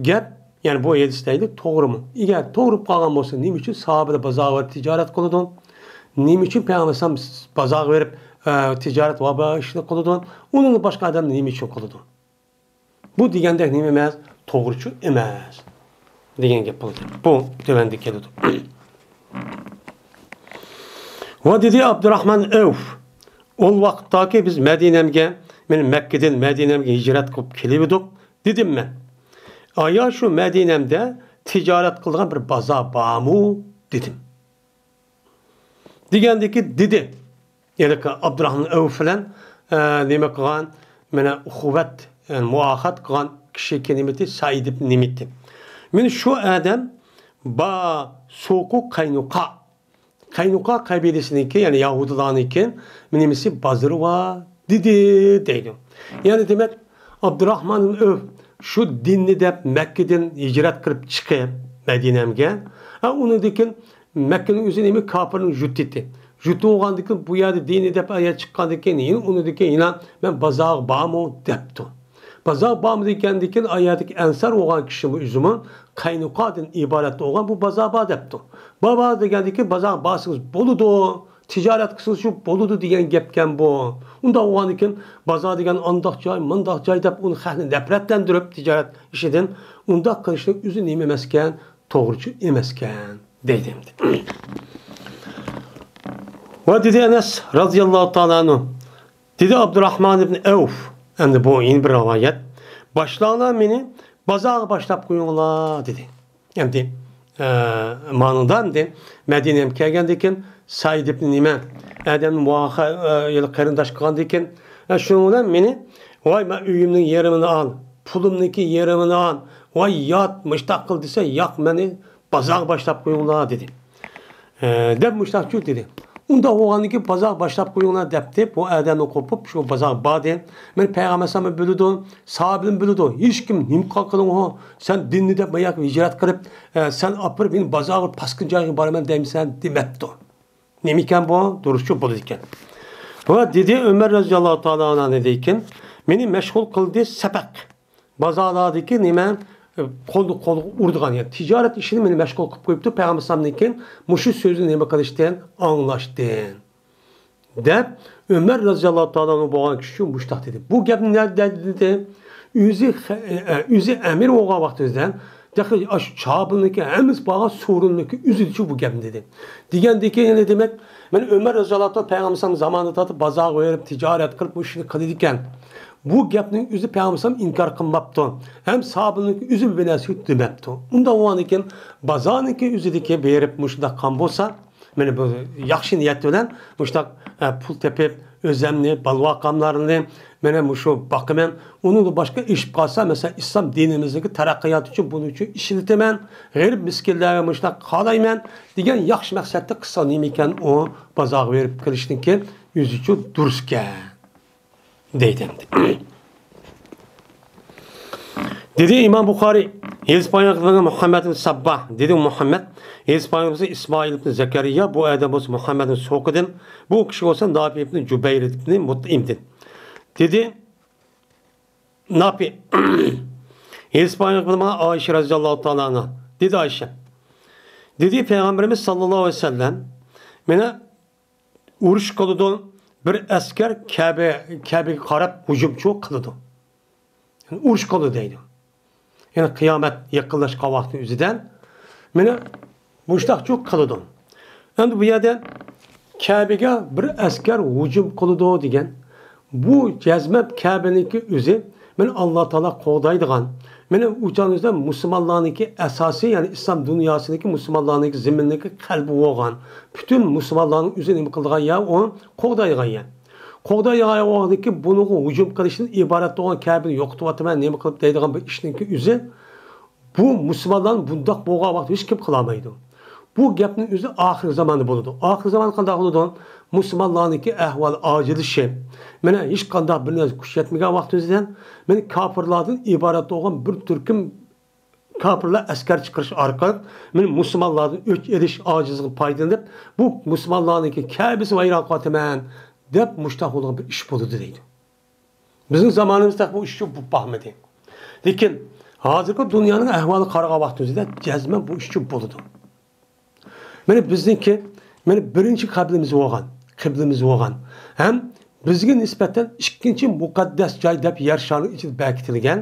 گەپ، يەنى بۇ ھەدىس دەيدۇ، توغرىمۇ؟ ئەگەر توغرا بولۇپ قالغان بولسا، نېمە ئۈچۈن ساھابىلەر بازارغا بېرىپ تىجارەت قىلىدۇ؟ نېمە ئۈچۈن پەيغەمبەر ئەلەيھىسسالام بازارغا بېرىپ، ئە، تىجارەت ۋە باشقا ئىشنى قىلىدۇ؟ ئۇنىڭدىن باشقا ئادەم نېمە ئۈچۈن قىلىدۇ؟ بۇ دېگەندەك نېمە ئەمەس؟ توغرىچۇ ئەمەس دېگەن گەپ بولىدۇ. بۇ تۆۋەندە كېلىدۇ. ۋە دېدى ئابدۇراخمان ئەۋف، ئول ۋاقىتتاكى بىز مەدىنەمگە، مەن مەككىدىن مەدىنەمگە ھىجرەت قىلىپ كېلىۋىدۇق، دېدىم مەن. ئايا شۇ مەدىنەمدە تىجارەت قىلىدىغان بىر بازار بارمۇ؟ دېدىم. دېگەندىكى دېدى. يەنى ئابدۇراخمان ئەۋف بىلەن، ئە، نېمە قىلغان، مانا، ئۇخۇۋەت، يەنى مۇئاخەت قىلغان كىشى نېمىتى؟ سەئىد ئىبن نېمىتى. مانا شۇ ئادەم با سوقۇ قەينۇقا. قەينۇقا قەبىلىسىنىڭكى، يەنى يەھۇدىيلارنىڭكى نېمىسى، بازىرى بار دېدى، دەيدۇ. يەنى دېمەك، ئابدۇراخمان ئىبن ئەۋف شۇ دىننى دەپ مەككىدىن ھىجرەت قىلىپ چىقىپ مەدىنەمگە، ھە، ئۇنىڭدىن كېيىن مەككىنىڭ ئۆزى نېمە؟ كاپىرنىڭ يۇرتى ئىدى. يۇرتى بولغاندىن كېيىن، بۇ يەردە دىننى دەپ ئايەت چىققاندىن كېيىن، يەنە ئۇنىڭدىن كېيىن يەنە مەن بازارغا بارمۇ دەپتۇ. بازار بارمۇ دېگەندىن كېيىن، ئايەتتىكى ئەنسار بولغان كىشىمۇ ئۆزىمۇ قەينۇقادىن ئىبارەت بولغان بۇ بازار بار دەپتۇ. بار، بار دېگەندىن كېيىن، بازارغا بارسىڭىز بولىدۇ، تىجارەت قىلسىڭىز شۇ بولىدۇ دېگەن گەپكەن بۇ. ئۇنداق بولغاندىن كېيىن، بازار دېگەن ئانداق جاي، مۇنداق جاي دەپ ئۇنى خەقنى نەپرەتلەندۈرۈپ تىجارەت ئىشىدىن، ئۇنداق قىلىشنىڭ ئۆزى نېمە ئەمەسكەن؟ توغرىچۇ ئەمەسكەن، دەيدۇ ئەمدى. ۋە دېدى ئەنەس رازىياللاھۇ تائالا ئەنھۇ، دېدى ئابدۇراخمان ئىبن ئەۋف، ئەمدى بۇ يەنە بىر رىۋايەت، باشلاڭلار مېنى بازارغا باشلاپ قويۇڭلار، دېدى. ئەمدى، ئە، مانىڭدا ئەمدى مەدىنەگە كەلگەندىن كېيىن سەي دەپ نېمە، ئادەمنى مۇئاخا-، ئە، قېرىنداش قىلغاندىكىن، ئە، شۇنىڭ بىلەن مېنى، ۋاي، مەن ئۆيۈمنىڭ يېرىمىنى ئال، پۇلۇمنىڭكى يېرىمىنى ئال، ۋاي، يات، مۇشتاق قىل دېسە، ياق، مېنى بازارغا باشلاپ قويۇڭلار، دېدى. ئە، دەپ مۇشتاقچۇ دېدى. ئۇنداق بولغاندىكىن بازارغا باشلاپ قويۇڭلار دەپتى. بۇ ئادەمنى قوپۇپ، شۇ بازارغا باردى. مېنى پەيغەمبەر ئەلەيھىسسالام بىلىدۇ، ساھابىلىرىم بىلىدۇ. ھېچكىم نېمە قىلغىنىڭ، سەن دىننى دەپ ماياققا ھىجرەت قىلىپ، ئە، سەن ئاپىرىپ مېنى بازارغا پاسكىنا جايغا بارىمەن دەيمىسەن دېمەپتۇ. نېمىكەن بۇ؟ دۇرۇسچۇ بولىدىكەن. ۋە دېدى ئۆمەر رەزىياللاھۇ تائالا ئەنھۇ دېدىكەن، مېنى مەشغۇل قىلدى سەپەق. بازارلاردىكى نېمە، قولدا قولغا ئۇرىدىغان، يەنى تىجارەت ئىشىنى مېنى مەشغۇل قىلىپ قويۇپتۇ. پەيغەمبەر ئەلەيھىسسالامدىن كېيىن مۇشۇ سۆزنى نېمە قىلىشتىن ئاڭلاشتىن. دەپ، ئۆمەر رەزىياللاھۇ تائالا ئەنھۇ بولغان كىشى مۇشتاق دېدى. بۇ گەپنى نەدە دېدى؟ ئۆزى خە-، ئە، ئۆزى ئەمىر بولغان ۋاقتىمىزدا، تېخى ئاشۇ چابىلنىڭكى ھەممىسى بارغان سورۇننىڭكى ئۆزىدىچۇ بۇ گەپنى دېدى. دېگەندىكىن يەنە دېمەك، مەن ئۆمەر رەزىياللاھۇ تائالا پەيغەمبەر زامانىدا تارتىپ بازارغا بېرىپ، تىجارەت قىلىپ، مۇشۇنى قىلىدىكەن. بۇ گەپنى ئۆزى پەيغەمبەر ئىنكار قىلماپتۇ. ھەم ساھابىنىڭكى ئۆزى بىر نەرسە دېمەپتۇ. ئۇنداق بولغاندىكىن، بازارنىڭكى ئۆزىدىكى بېرىپ مۇشۇنداق قىلغان بولسا، مانا بۇ ياخشى نىيەت بىلەن مۇشۇنداق، ئە، پۇل تېپىپ، ئۆزەمنى، بالا-ۋاقاملارنى، مانا مۇشۇ باقىمەن. ئۇنىڭدىن باشقا ئېشىپ قالسا، مەسىلەن، ئىسلام دىنىمىزنىڭكى تەرەققىياتى ئۈچۈن بۇنىڭ ئۈچۈن ئىشلىتىمەن، غېرىب مىسكىنلەرگە مۇشۇنداق قالايمەن دېگەن ياخشى مەقسەتتە قىلسا نېمىكەن ئۇ بازارغا بېرىپ كېلىشنىڭكى ئۆزىچۇ دۇرۇسكەن. دەيدۇ ئەمدى. دېدى ئىمام بۇخارىي، ھەدىس بايان قىلغان مۇھەممەد ئىبن سەبباھ، دېدى مۇھەممەد، ھەدىس بايان قىلسا ئىسمائىل ئىبن زەكەرىيا، بۇ ئادەم بولسا مۇھەممەدنىڭ سوقىدىن، بۇ كىشى بولسا نافىئ ئىبن جۇبەير ئىبن مۇتئىمدىن. دېدى نافىئ، ھەدىس بايان قىلغان ئائىشە رەزىياللاھۇ تائالا ئەنھا، دېدى ئائىشە، دېدى پەيغەمبىرىمىز ساللاللاھۇ ئەلەيھى ۋەسەللەم، مانا ئۇرۇش قىلىدۇ، بىر ئەسكەر كەبە، كەبىگە قاراپ ھۇجۇمچۇ قىلىدۇ. يەنى ئۇرۇش قىلىدۇ دەيدۇ. يەنى قىيامەت يېقىنلاشقان ۋاقتى ئۆزىدە مانا مۇشتاقچۇ قىلىدۇ. ئەمدى بۇ يەردە كەبىگە بىر ئەسكەر ھۇجۇم قىلىدۇ دېگەن. بۇ جەزمەن كەبىنىڭكى ئۆزى مانا ئاللا تائالا قوغدايدىغان، مانا ئۇ چاغنىڭدا مۇسۇلمانلارنىڭكى ئاساسىي، يەنى ئىسلام دۇنياسىنىڭكى، مۇسۇلمانلارنىڭكى زېمىنىنىڭكى قەلبى بولغان، پۈتۈن مۇسۇلمانلارنىڭ ئۆزىنى نېمە قىلىدىغان يەر، ئۇ قوغدايدىغان يەر. قوغدايدىغان يەر بولغاندىكىن بۇنىڭغا ھۇجۇم قىلىشتىن ئىبارەت بولغان كەبىنى يوقىتىۋاتىمەن، نېمە قىلىپ دەيدىغان بىر ئىشنىڭكى ئۆزى، بۇ مۇسۇلمانلارنىڭ بۇنداق بولغان ۋاقتى ھېچكىم قىلالمايدۇ. بۇ گەپنىڭ ئۆزى ئاخىرقى زاماندا بولىدۇ. ئاخىرقى زامان قانداق بولىدۇ؟ مۇسۇلمانلارنىڭكى ئەھۋالى ئاجىزلىشىپ، مانا ھېچقانداق بىر نەرسە كۈچ يەتمىگەن ۋاقتىمىزدىن، مانا كاپىرلاردىن ئىبارەت بولغان بىر تۈركۈم كاپىرلار ئەسكەر چىقىرىش ئارقىلىق، مانا مۇسۇلمانلاردىن ئۆچ ئېلىش ئاجىزلىقىدىن پايدىلىنىپ، بۇ مۇسۇلمانلارنىڭكى كەبىسى ۋەيران قىلىۋاتىمەن، دەپ مۇشتاق بولغان بىر ئىش بولىدۇ دەيدۇ. بىزنىڭ زامانىمىزدا بۇ ئىشچۇ بولۇپ باقمىدى. لېكىن ھازىرقى دۇنيانىڭ ئەھۋالىغا قارىغان ۋاقتىمىزدا جەزمەن بۇ ئىشچۇ بولىدۇ. مانا بىزنىڭكى، مانا بىرىنچى قەبلىمىز بولغان، قىبلىمىز بولغان ھەم بىزگە نىسبەتەن ئىككىنچى مۇقەددەس جاي دەپ يەر شارىنىڭ ئىچىدە بەكىتىلگەن.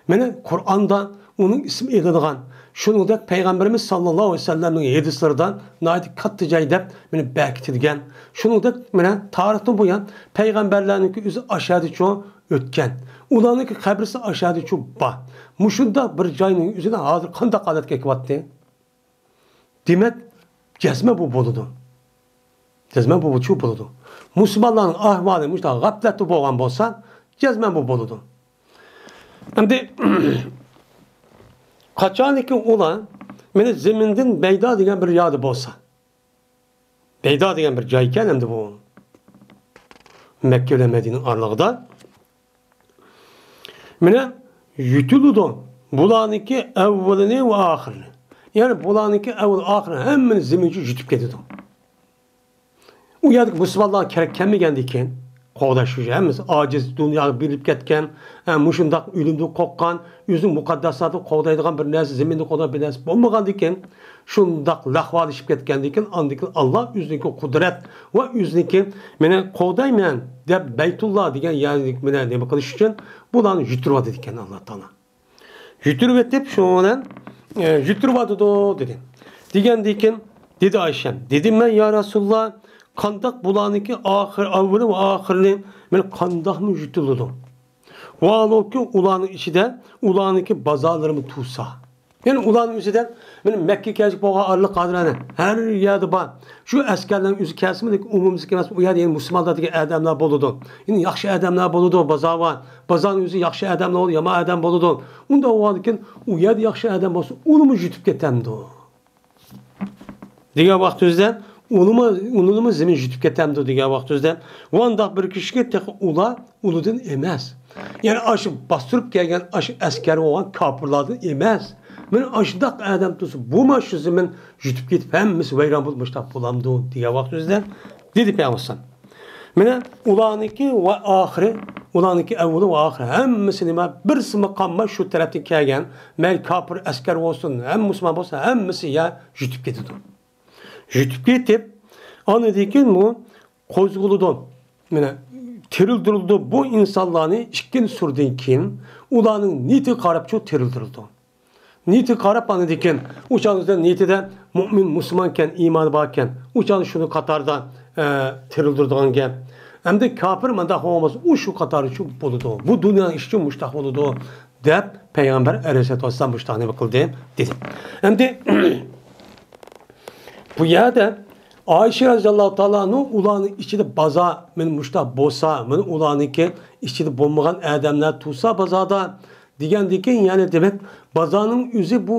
مانا قۇرئاندا ئۇنىڭ ئىسمى ئېلىنغان. شۇنىڭدەك پەيغەمبىرىمىز ساللاللاھۇ ئەلەيھى ۋەسەللەمنىڭ ھەدىسلىرىدا ناھايىتى كاتتا جاي دەپ مانا بەكىتىلگەن. شۇنىڭدەك مانا تارىختىن بۇيان پەيغەمبەرلەرنىڭكى ئۆزى ئاشۇ يەردىچۇ ئۆتكەن. ئۇلارنىڭكى قەبرىسى ئاشۇ يەردىچۇ بار. مۇشۇنداق بىر جاينىڭ ئۆزىنى ھازىر قانداق ھالەتكە ئەكىۋاتتى؟ دېمەك، جەزمەن بۇ بولىدۇ. جەزمەن بۇ بولىدۇ. مۇسۇلمانلارنىڭ ئەھۋالى مۇشۇنداق غەپلەتتە بولغان بولسا، جەزمەن بۇ بولىدۇ. ئەمدى قاچانكى ئۇلار مانا زېمىندىن بەيدا دېگەن بىر يەردە بولسا، بەيدا دېگەن بىر جاي ئىكەن، ئەمدى بۇ مەككە بىلەن مەدىنە ئارىلىقىدا. مانا يۇتۇلىدۇ. بۇلارنىڭكى ئەۋۋىلىنى ۋە ئاخىرىنى. يەنى بۇلارنىڭكى ئەۋۋىل ئاخىرى ھەممىنى زېمىنچە يۇتۇپ كېتىدۇ. ئۇ يەردىكى مۇسۇلمانلارغا كېرەك كەلمىگەندىكىن، قوغداش شۇ، ھەممىسى ئاجىز، دۇنياغا بېرىلىپ كەتكەن، ھە، مۇشۇنداق ئۆلۈمدىن قورققان، ئۆزىنىڭ مۇقەدداساتىنى قوغدايدىغان بىر نەرسە، زېمىننى قوغدايدىغان بىر نەرسە بولمىغاندىكىن، شۇنداق لەھۋالىشىپ كەتكەندىكىن، ئاندىن كېيىن ئاللا ئۆزىنىڭكى قۇدرەت ۋە ئۆزىنىڭكى مېنى قوغدايمەن دەپ بەيتۇللا دېگەن يەرنى مانا نېمە قىلىش ئۈچۈن بۇلارنى يۈتتۈرۈۋاتىدىكەن ئاللا تائالا. يۈتتۈرۈۋېتىپ، شۇنىڭ بىلەن، ئە، يۈتتۈرۈۋاتىدۇ دېدى. دېگەندىكىن دېدى ئايشەم، دېدىم مەن، يا رەسۇلاللا، قانداق بۇلارنىڭكى ئاخىر، ئەۋۋىلى ۋە ئاخىرىنى مانا قانداقمۇ يۈتتۈرۈلىدۇ؟ ۋاھالۇكى ئۇلارنىڭ ئىچىدە ئۇلارنىڭكى بازارلىرىمۇ تۇرسا. يەنى ئۇلارنىڭ ئۆزىدە مانا مەككە كەلگۈچە بولغان ئارىلىق قادىرلارنى ھەر يەردە بار. شۇ ئەسكەرلەرنىڭ ئۆزى كەلسىمۇ، ئومۇملۇق ئەمەس، ئۇ يەردە يەنە مۇسۇلمانلار دېگەن ئادەملەر بولىدۇ. يەنە ياخشى ئادەملەر بولىدۇ، بازار بار. بازارنىڭ ئۆزى ياخشى ئادەملەر بولىدۇ، يامان ئادەم بولىدۇ. ئۇنداق بولغاندىكىن ئۇ يەردە ياخشى ئادەم بولسا، ئۇلىمۇ يۈتۈپ كېتەمدۇ دېگەن ۋاقىت ئۆزىدە ئۇنىمۇ، ئۇنىمۇ زېمىن يۈتۈپ كېتەمدۇ دېگەن ۋاقىت ئۆزىدە، ۋانداق بىر كىشىگە تېخى ئۇلار ئۇلىدىن ئەمەس. يەنى ئاشۇ باستۇرۇپ كەلگەن ئاشۇ ئەسكەر بولغان كاپىرلاردىن ئەمەس. مانا ئاشۇنداق ئادەم تۇرسا، بۇما شۇ زېمىن يۈتۈپ كېتىپ، ھەممىسى ۋەيران بولۇپ مۇشۇنداق بولامدۇ دېگەن ۋاقىت ئۆزىدە دېدى پەيغەمبەر. مانا ئۇلارنىڭكى ۋە ئاخىرى، ئۇلارنىڭكى ئەۋۋىلى ۋە ئاخىرى ھەممىسى نېمە، بىرسىمۇ قالماي شۇ تەرەپتىن كەلگەن، مەيلى كاپىر ئەسكەر بولسۇن، ھەم مۇسۇلمان بولسۇن، ھەممىسى يا يۈتۈپ كېتىدۇ. يۈتۈپ كېتىپ، ئاندىن كېيىن بۇ قوزغىلىدۇ. مانا تىرىلدۈرۈلىدۇ. بۇ ئىنسانلارنى ئىككىنچى سۈرىدىن كېيىن ئۇلارنىڭ نىيىتىگە قاراپچۇ تىرىلدۈرىدۇ. نىيىتىگە قاراپ، ئاندىن كېيىن ئۇ چاغدا نىيىتىدە مۇئمىن، مۇسۇلمانكەن، ئىمانى باركەن، ئۇ چاغدا شۇنى قاتاردا، ئە، تىرىلدۈرىدىغان گەپ. ئەمدى كاپىر مۇنداق بولغان بولسا، ئۇ شۇ قاتاردا شۇ بولىدۇ. بۇ دۇنيانىڭ ئىشى ئۈچۈن مۇشتاق بولىدۇ، دەپ پەيغەمبەر ئەلەيھىسسالاتۇ ۋەسسالام مۇشتاقنى نېمە قىلدى دېدى. ئەمدى بۇ يەردە ئائىشە رەزىياللاھۇ تائالا ئەنھۇ ئۇلارنىڭ ئىچىدە بازار، مانا مۇشتاق بولسا، مانا ئۇلارنىڭكى ئىچىدە بولمىغان ئادەملەر تۇرسا بازاردا دېگەندىن كېيىن، يەنى دېمەك، بازارنىڭ ئۆزى بۇ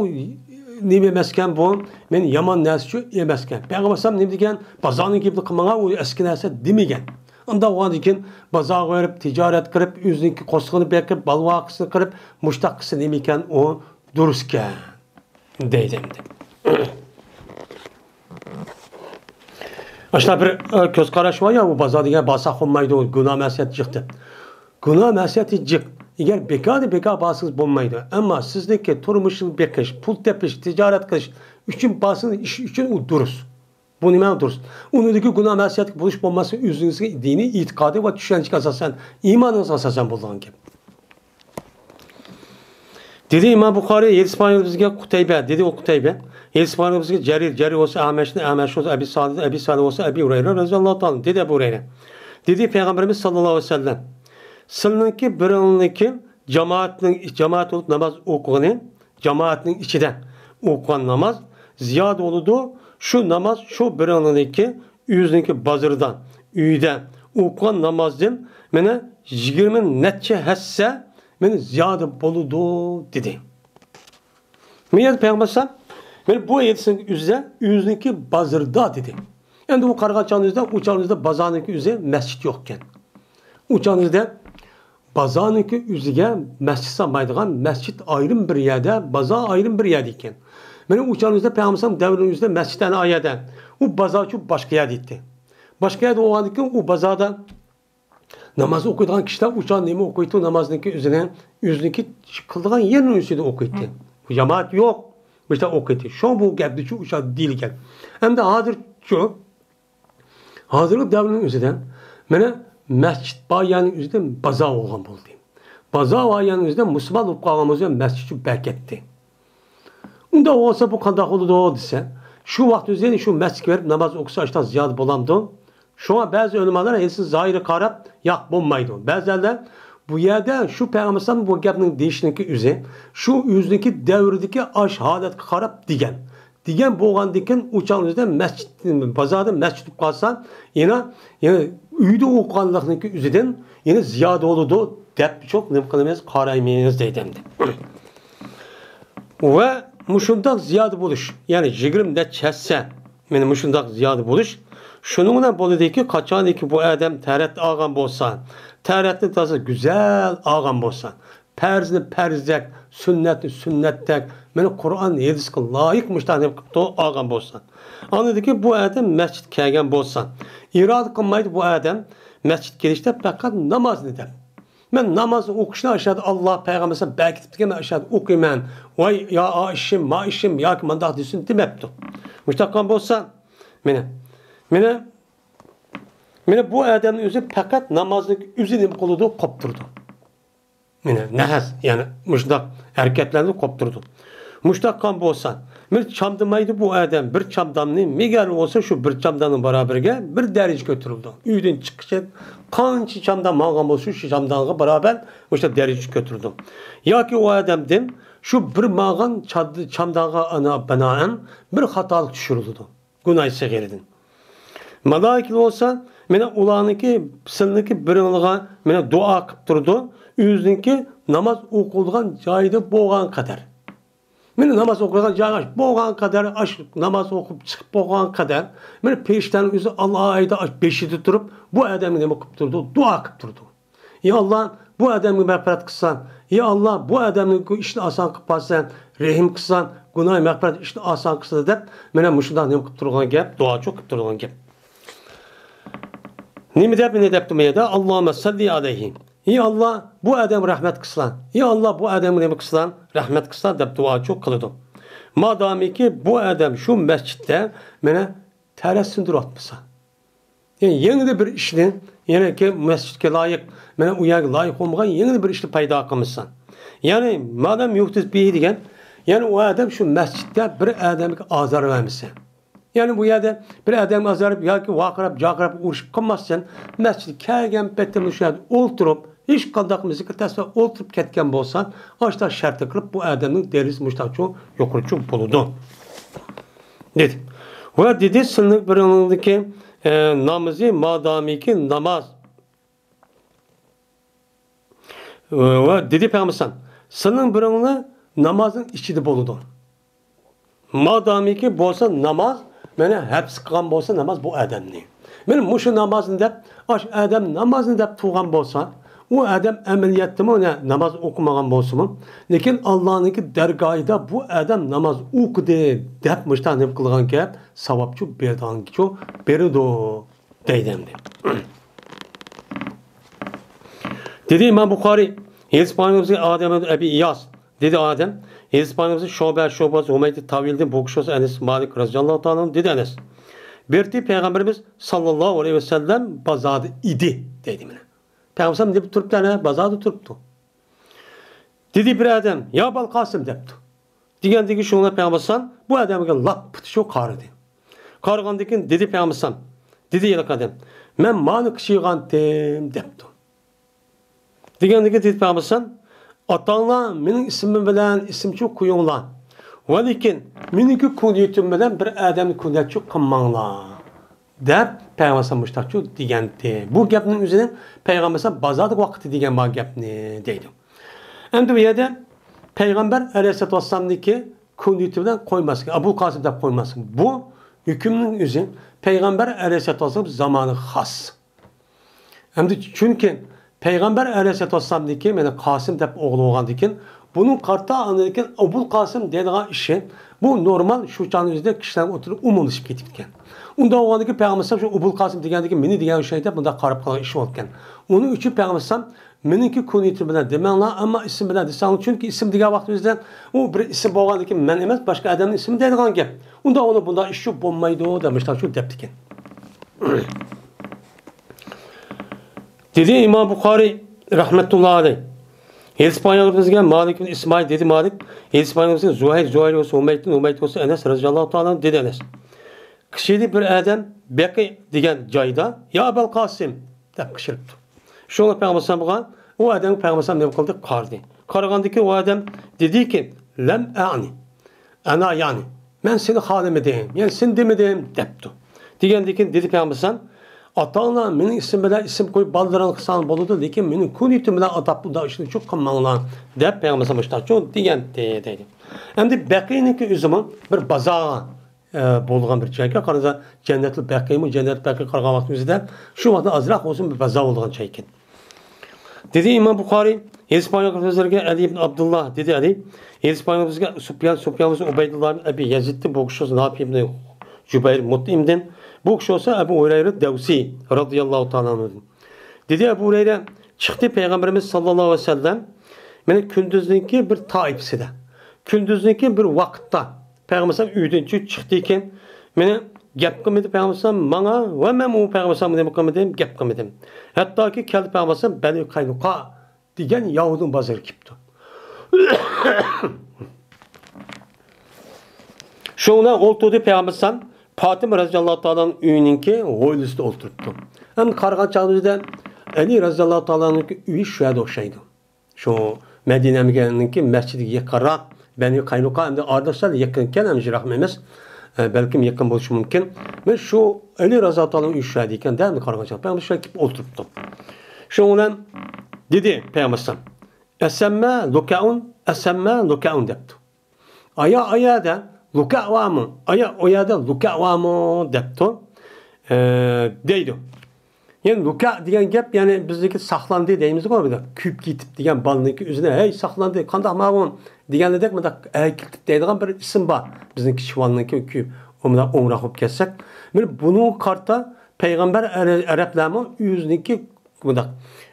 نېمە ئەمەسكەن، بۇ مانا يامان نەرسىچۇ ئەمەسكەن. پەيغەمبەر ئەلەيھىسسالام نېمە دېگەن؟ بازارنىڭ گېپىنى قىلماڭا، ئۇ ئەسكى نەرسە دېمىگەن. ئۇنداق بولغاندىن كېيىن بازارغا بېرىپ، تىجارەت قىلىپ، ئۆزىنىڭكى قورسىقىنى بېقىپ، بالا-ۋاقىسىنى قىلىپ، مۇشتاق قىلسا نېمىكەن، ئۇ دۇرۇسكەن دەيدۇ ئەمدى. ئاشۇنداق بىر، ئە، كۆز قاراش بار يا، بۇ بازار دېگەن بارساق بولمايدۇ، گۇناھ مەسىيەت جىق دەپ. گۇناھ مەسىيەت جىق. ئەگەر بىكاردىن بىكار بارسىڭىز بولمايدۇ. ئەمما سىزنىڭكى تۇرمۇشىڭىزنى بېقىش، پۇل تېپىش، تىجارەت قىلىش ئۈچۈن بارسىڭىز، ئىش ئۈچۈن ئۇ دۇرۇس. بۇ نېمە دۇرۇس؟ ئۇنىڭدىكى گۇناھ مەسىيەتكە بولۇش بولماسلىقى ئۆزىڭىزنىڭ دىنىي ئېتىقادى ۋە چۈشەنچىگە ئاساسەن، ئىمانىڭىزغا ئاساسەن بولىدىغان گەپ. دېدى ئىمام بۇخارىي، ھەدىس بارلىقى بىزگە قۇتەيبە، دېدى ئۇ قۇتەيبە. ھەدىس بارلىقى بىزگە جەرىر، جەرىر بولسا ئەمەشتىن، ئەمەش بولسا ئەبى سالىدىن، ئەبى سالىد بولسا ئەبى ھۇرەيرە رەزىياللاھۇ تائالا، دېدى ئەبۇ ھۇرەيرە. دېدى پەيغەمبىرىمىز ساللاللاھۇ ئەلەيھى ۋەسەللەم، سىلىنىڭكى بىرىڭلىكى جامائەتنىڭ، جامائەت بولۇپ ناماز ئوقۇغىنى، جامائەتنىڭ ئىچىدە ئوقۇغان ناماز زىيادە بولىدۇ. شۇ ناماز شۇ بىرىڭلىكى ئۆزىنىڭكى بازىرىدا، ئۆيىدە ئوقۇغان نامازدىن مانا يىگىرمە نەچچە ھەسسە مانا زىيادە بولىدۇ دېدى. مەن يەنە پەيغەمبەر ئەلەيھىسسالام مانا بۇ ھەدىسنىڭ ئۆزىدە ئۆزىنىڭكى بازىرىدا دېدى. ئەمدى بۇ قارىغان چاغىمىزدا، ئۇ چاغىمىزدا بازارنىڭكى ئۆزى مەسچىت يوقكەن. ئۇ چاغىمىزدا بازارنىڭكى ئۆزىگە مەسچىت سالمايدىغان، مەسچىت ئايرىم بىر يەردە، بازار ئايرىم بىر يەردە ئىكەن. مانا ئۇ چاغىمىزدا پەيغەمبەر ئەلەيھىسسالام دەۋرىنىڭ ئۆزىدە مەسچىت ئەنە ئا يەردە. ئۇ بازارچۇ باشقا يەردە ئىدى. باشقا يەردە بولغاندىن كېيىن ئۇ بازاردا ناماز ئوقۇيدىغان كىشىلەر ئۇ چاغ نېمە ئوقۇيتتى؟ نامازنىڭكى ئۆزىنى، ئۆزىنىڭكى قىلىدىغان يېرىنىڭ ئۆزىدە ئوقۇيتتى. جامائەت يوق. مۇشۇنداق ئوقۇيتتى. شۇ بۇ گەپنىچۇ ئۇ چاغ دېيىلگەن. ئەمدى ھازىرچۇ، ھازىرقى دەۋرنىڭ ئۆزىدە مانا مەسچىت بار يەرنىڭ ئۆزىدە بازار بولغان بولدى. بازار بار يەرنىڭ ئۆزىدە مۇسۇلمان بولۇپ قالغان بولسا مەسچىتچۇ بەركەتتى. ئۇنداق بولسا بۇ قانداق بولىدۇ دېسە، شۇ ۋاقىت ئۆزى شۇ مەسچىتكە بېرىپ ناماز ئوقۇسا ئاشۇنداق زىيادە بولامدۇ؟ شۇڭا بەزى ئۆلىمالار ھەدىسنى زاھىرىغا قاراپ، ياق، بولمايدۇ. بەزىلەر بۇ يەردە شۇ پەيغەمبەر ئەلەيھىسسالام بۇ گەپنىڭ دېيىشىنىڭكى ئۆزى شۇ ئۆزىنىڭكى دەۋرىدىكى ئاش ھالەتكە قاراپ دېگەن. دېگەن بولغاندىكىن ئۇ چاغنىڭ ئۆزىدە مەسچىت، بازاردا مەسچىت بولۇپ قالسا، يەنە، يەنە ئۆيدە ئوقۇغانلىقنىڭكى ئۆزىدىن يەنە زىيادە بولىدۇ دەپ چوق نېمە قىلىمىز، قارايمىز دەيدۇ ئەمدى. ۋە مۇشۇنداق زىيادە بولۇش، يەنى يىگىرمە نەچچە ھەسسە، مانا مۇشۇنداق زىيادە بولۇش شۇنىڭ بىلەن بولىدۇكى، قاچانكى بۇ ئادەم تەرەت ئالغان بولسا، تەرەتنى تازا گۈزەل ئالغان بولسا، پەرزنى پەرزدەك، سۈننەتنى سۈننەتتەك، مانا قۇرئان ھەدىسكە لايىق مۇشۇنداق نېمە قىپتۇ ئالغان بولسا. ئاندىن كېيىن بۇ ئادەم مەسچىتكە كەلگەن بولسا، ئىرادە قىلمايدۇ بۇ ئادەم مەسچىتكە كېلىشتە پەقەت نامازنى دەپ. مەن ناماز ئوقۇشنى ئاشۇ يەردە ئاللا پەيغەمبەر ئەلەيھىسسالام بەركىتىپتىكەن، مەن ئاشۇ يەردە ئوقۇيمەن. ۋاي يا ئا ئىشىم، ما ئىشىم ياكى مۇنداق دېسۇن دېمەپتۇ. مۇشۇنداق قىلغان بولسا، مانا، مانا، مانا بۇ ئادەمنىڭ ئۆزى پەقەت نامازنى ئۆزى نېمە قىلىدۇ، قوپتۇرىدۇ. مانا نەھەس، يەنى مۇشۇنداق ھەرىكەتلەرنى قوپتۇرىدۇ. مۇشۇنداق قىلغان بولسا، بىر چامدىمايدۇ بۇ ئادەم، بىر چامدامنى، مەگەر بولسا شۇ بىر چامدامنىڭ باراۋىرىگە بىر دەرىجە كۆتۈرۈلىدۇ. ئۆيدىن چىققىچە قانچە چامدام ماڭغان بولسا، شۇ چامدامغا باراۋەر مۇشۇنداق دەرىجە كۆتۈرۈلىدۇ. ياكى ئۇ ئادەمدىن شۇ بىر ماڭغان چاد-، چامداغا ئانا بىنائەن بىر خاتالىق چۈشۈرۈلىدۇ. گۇناھى سەغىرىدىن. مالائىكە بولسا، مانا ئۇلارنىڭكى، سىلىنىڭكى بىرىڭلىغا مانا دۇئا قىلىپ تۇرىدۇ. ئۆزىنىڭكى ناماز ئوقۇلىدىغان جايىدا بولغان قەدەر. مانا ناماز ئوقۇلىدىغان جايغا بولغان قەدەر، ئاش ناماز ئوقۇپ چىقىپ بولغان قەدەر، مانا پەرىشتەنىڭ ئۆزى ئالاھىدە ئاش بېشىدا تۇرۇپ، بۇ ئادەمگە نېمە قىلىپ تۇرىدۇ؟ دۇئا قىلىپ تۇرىدۇ. يا ئاللا، بۇ ئادەمگە مەغپىرەت قىلسا، يا ئاللا، بۇ ئادەمنىڭ ئىشىنى ئاسان قىلىپ بەرسە، رەھىم قىلسا، گۇناھ مەغپىرەت ئىشىنى ئاسان قىلسا دەپ، مانا مۇشۇنداق نېمە قىلىپ تۇرغان گەپ، دۇئاچۇ قىلىپ تۇرغان گەپ. نېمە دەپ، نېمە دەپتۇ بۇ يەردە؟ ئاللاھۇممە سەللى ئەلەيھى. ئى ئاللا، بۇ ئادەمگە رەھمەت قىلسىلا. ئى ئاللا، بۇ ئادەمگە نېمە قىلسىلا؟ رەھمەت قىلسىلا دەپ دۇئاچۇ قىلىدۇ. مادامىكى بۇ ئادەم شۇ مەسچىتتە مانا تەرەت سىندۇرۇۋاتمىسا. يەنى يېڭىدا بىر ئىشنى، يەنى كى مەسچىتكە لايىق، مانا ئۇ يەرگە لايىق بولمىغان يېڭىدا بىر ئىشنى پەيدا قىلمىسا. يەنى مادام يۇھدىس بىھى دېگەن، يەنى ئۇ ئادەم شۇ مەسچىتتە بىر ئادەمگە ئازار بەرمىسە. يەنى بۇ يەردە بىر ئادەمگە ئازار بېرىپ ياكى ۋارقىراپ، جارقىراپ ئۇرۇشۇپ قىلماستىن، مەسچىتكە كەلگەن پېتىمۇ شۇ يەردە ئولتۇرۇپ، ھېچقانداق مۇزىكا تەسۋىر ئولتۇرۇپ كەتكەن بولسا، ئاشۇنداق شەرتنى قىلىپ، بۇ ئادەمنىڭ دەرىجىسى مۇشۇنداقچۇ يۇقىرىچۇ بولىدۇ، دېدى. ۋە دېدى، سىلىنىڭ بىرىڭلىكى، ئە، نامىزى مادامىكى ناماز. ۋە دېدى پەيغەمبەر ئەلەيھىسسالام، سىلىنىڭ بىرىڭلار نامازنىڭ ئىچىدە بولىدۇ. مادامىكى بولسا ناماز، مانا ھەپس قىلغان بولسا ناماز بۇ ئادەمنى. مانا مۇشۇ نامازنى دەپ، ئاشۇ ئادەم نامازنى دەپ تۇرغان بولسا، ئۇ ئادەم ئەمەلىيەتتىمۇ نە-، ناماز ئوقۇمىغان بولسىمۇ، لېكىن ئاللانىڭكى دەرگاھىدا بۇ ئادەم ناماز ئوقۇدى دەپ مۇشۇنداق نېمە قىلغان گەپ، ساۋابچۇ بېرىدىغانچۇ بېرىدۇ. دەيدۇ ئەمدى. دېدى ئىمام بۇخارىي، ھەدىس بايانىمىزغا ئادەم ئەبى ئىياس، دېدى ئادەم، ھەدىس بايانىمىزغا شۇبە، شۇبە، ھۇمەيدى تاۋىلدىن، بۇ كىشى بولسا ئەنەس مالىك رەزىياللاھۇ تائالا ئەنھۇ، دېدى ئەنەس. بىر رېتى پەيغەمبىرىمىز ساللاللاھۇ ئەلەيھى ۋەسەللەم بازاردا ئىدى، دەيدۇ مانا. پەيغەمبەر ئەلەيھىسسالام نېمە تۇرۇپتۇ ئەنە؟ بازاردا تۇرۇپتۇ. دېدى بىر ئادەم، يا ئەبەل قاسىم دەپتۇ. دېگەندىكىن شۇڭا پەيغەمبەر ئەلەيھىسسالام بۇ ئادەمگە لاپ پۇتى شۇ قارىدى. قارىغاندىكىن دېدى پەيغەمبەر ئەلەيھىسسالام، دېدى ھېلىقى ئادەم، مەن مانى كىشى يىغانتىم دەپتۇ. دېگەندىكىن دېدى پەيغەمبەر ئەلەيھىسسالام، ئاتاڭلار مېنىڭ ئىسمىم بىلەن ئىسىمچۇ قويۇڭلار. ۋە لېكىن مېنىڭكى كۇنيىتىم بىلەن بىر ئادەمنى كۇنيەتچۇ قىلماڭلار. دەپ پەيغەمبەر ئەلەيھىسسالام مۇشتاقچۇ دېگەنتى. بۇ گەپنىڭ ئۆزىنى پەيغەمبەر ئەلەيھىسسالام بازاردىكى ۋاقىتتا دېگەن بار گەپنى دەيدۇ. ئەمدى بۇ يەردە پەيغەمبەر ئەلەيھىسسالاتۇ ۋەسسالامنىڭكى كۇنيىتى بىلەن قويماسلىق، ئەبۇل قاسىم دەپ قويماسلىق. بۇ ھۆكۈمنىڭ ئۆزى پەيغەمبەر ئەلەيھىسسالاتۇ ۋەسسالام زامانىغا خاس. ئەمدى چۈنكى پەيغەمبەر ئەلەيھىسسالاتۇ ۋەسسالامدىكى، يەنى قاسىم دەپ ئوغلى بولغاندىكىن، بۇنىڭ قارتا ئاندىن كېيىن ئوبۇل قاسىم دەيدىغان ئىشى، بۇ نورمال شۇ چاغنىڭ ئۆزىدە كىشىلەرنىڭ ئوتتۇرىدا ئومۇملىشىپ كېتىپتىكەن. ئۇنداق بولغاندىكىن پەيغەمبەر ئەلەيھىسسالام شۇ ئوبۇل قاسىم دېگەندىكىن مېنى دېگەن ئوخشايدۇ دەپ مۇنداق قاراپ قالغان ئىش بولىدىكەن. ئۇنىڭ ئۈچۈن پەيغەمبەر ئەلەيھىسسالام مېنىڭكى كۇنيىتىم بىلەن دېمەڭلار، ئەمما ئىسىم بىلەن دېسەڭلار، چۈنكى ئىسىم دېگەن ۋاقتىمىزدا ئۇ بىر ئىسىم بولغاندىكىن مەن ئەمەس، باشقا ئادەمنىڭ ئىسمى دەيدىغان گەپ. ئۇنداق بولۇپ بۇنداق ئىش بولمايدۇ دەپ مۇشۇنداق شۇ دەپتىكەن. دېدى ئىمام بۇخارىي رەھمەتۇللا ئەلەيھ. ھەدىس بايانىمىزغا مالىك ئىبن ئىسمائىل دېدى مالىك. ھەدىس بايانىمىزغا زۇھەير، زۇھەير بولسا ھۇمەيدتىن، ھۇمەيد بولسا ئەنەس رەزىياللاھۇ تائالا ئەنھۇ دېدى ئەنەس. كىشىدە بىر ئادەم بەقى دېگەن جايدا، يا ئەبەل قاسىم دەپ قىچقىرىپتۇ. شۇڭا پەيغەمبەر ئەلەيھىسسالامغا ئۇ ئادەم پەيغەمبەر ئەلەيھىسسالام نېمە قىلدى؟ قارىدى. قارىغاندىكىن ئۇ ئادەم دېدىكى، لەم ئەنى. ئەنا يەنى، مەن سېنى خالىمىدىم، يەنى سېنى دېمىدىم دەپتۇ. دېگەندىكىن دېدى پەيغەمبەر ئەلەيھىسسالام، ئاتاڭلار مېنىڭ ئىسمىم بىلەن ئىسىم قويۇپ بالىلىرىڭنى قىلساڭلار بولىدۇ، لېكىن مېنىڭ كۇنيىتىم بىلەن ئاتاپ بۇنداق ئىشنى چۇ قىلماڭلار دەپ پەيغەمبەر ئەلەيھىسسالام مۇشۇنداقچۇ دېگەنتى دەيدۇ. ئەمدى بەقىنىڭكى ئۆزىمۇ بىر بازارغا ئە، بولىدىغان بىر جايكەن. قارىسا، جەننەتۇل بەقىمۇ، جەننەت بەقى قارىغان ۋاقتىمىزدا شۇ ۋاقىتتا ئازراق بولسىمۇ بىر بازار بولىدىغان جايكەن. دېدى ئىمام بۇخارىي، ھەدىس بايان قىلغان سۆزلەرگە ئەلى ئىبن ئابدۇللا، دېدى ئەلى، ھەدىس بايان قىلغان سۆزگە سۇپيان، سۇپيان بولسا ئۇبەيدۇللا ئەبى يەزىدتىن، بۇ كىشى نافى ئىبن جۇبەير مۇتئىمدىن، بۇ كىشى بولسا ئەبۇ ھۇرەيرە دەۋسى رەزىياللاھۇ تائالا ئەنھۇدىن. دېدى ئەبۇ ھۇرەيرە، چىقتى پەيغەمبىرىمىز ساللاللاھۇ ئەلەيھى ۋەسەللەم، مانا كۈندۈزنىڭكى بىر تائىپىسىدە، كۈندۈزنىڭكى بىر ۋاقىتتا پەيغەمبەر ئۆيدىن چىقتىكەن، مانا گەپ قىلمىدى پەيغەمبەر ماڭا ۋە مەن ئۇ پەيغەمبەر نېمە قىلمىدىم، گەپ قىلمىدىم. ھەتتاكى كەلدى پەيغەمبەر بەنى قاينۇقا دېگەن يەھۇدىينىڭ بازىرىغا كېلىپتۇ. شۇڭا ئولتۇردى پەيغەمبەر پاتىمە رەزىياللاھۇ تائالانىڭ ئۆيىنىڭكى ھويلىسىدا ئولتۇرۇپتۇ. ئەمدى قارىغان چاغدا ئەلى رەزىياللاھۇ تائالانىڭ ئۆيى شۇ يەردە ئوخشايدۇ. شۇ مەدىنەنىڭكى مەسچىدىگە يېقىنراق، بەنى قاينۇقا ئەمدى ئارىلاشسا يېقىن ئىكەن، ئەمدى يىراقمۇ ئەمەس. ئە، بەلكىم يېقىن بولۇشى مۇمكىن. مەن شۇ ئەلى رازىياللاھۇ تائالا ئۆيى شۇ يەردە ئىكەن دە، ئەمدى قارىغانچە پەيغەمبەر شۇ يەردە كېلىپ ئولتۇرۇپتۇ. شۇنىڭ بىلەن دېدى پەيغەمبەر ئەلەيھىسسالام، «ئەسەممە لۇكەئۇن، ئەسەممە لۇكەئۇن» دەپتۇ. «ئايا، ئايا» دە، «لۇكەئ بارمۇ؟ ئايا، ئايا» دە، «لۇكەئ بارمۇ؟» دەپتۇ. ئە، دەيدۇ. يەنى لۇكەئ دېگەن گەپ، يەنى بىزدىكى ساقلاندى دەيمىزغۇ، بىر كۆيۈپ كېتىپ دېگەن بالىنىڭكى ئۆزىنى، «ھەي، ساقلاندى، قانداق ماۋۇ؟» دېگەندەك مۇنداق ئەركىلىتىپ دەيدىغان بىر ئىسىم بار. بىزنىڭ كىچىك بالىنىڭكى كۆيۈپ، ئۇ مۇنداق ئوڭراق بولۇپ كەتسەك. مانا بۇنىڭغا قارىتا پەيغەمبەر ئەرە-، ئەرەبلەرمۇ ئۆزىنىڭكى مۇنداق،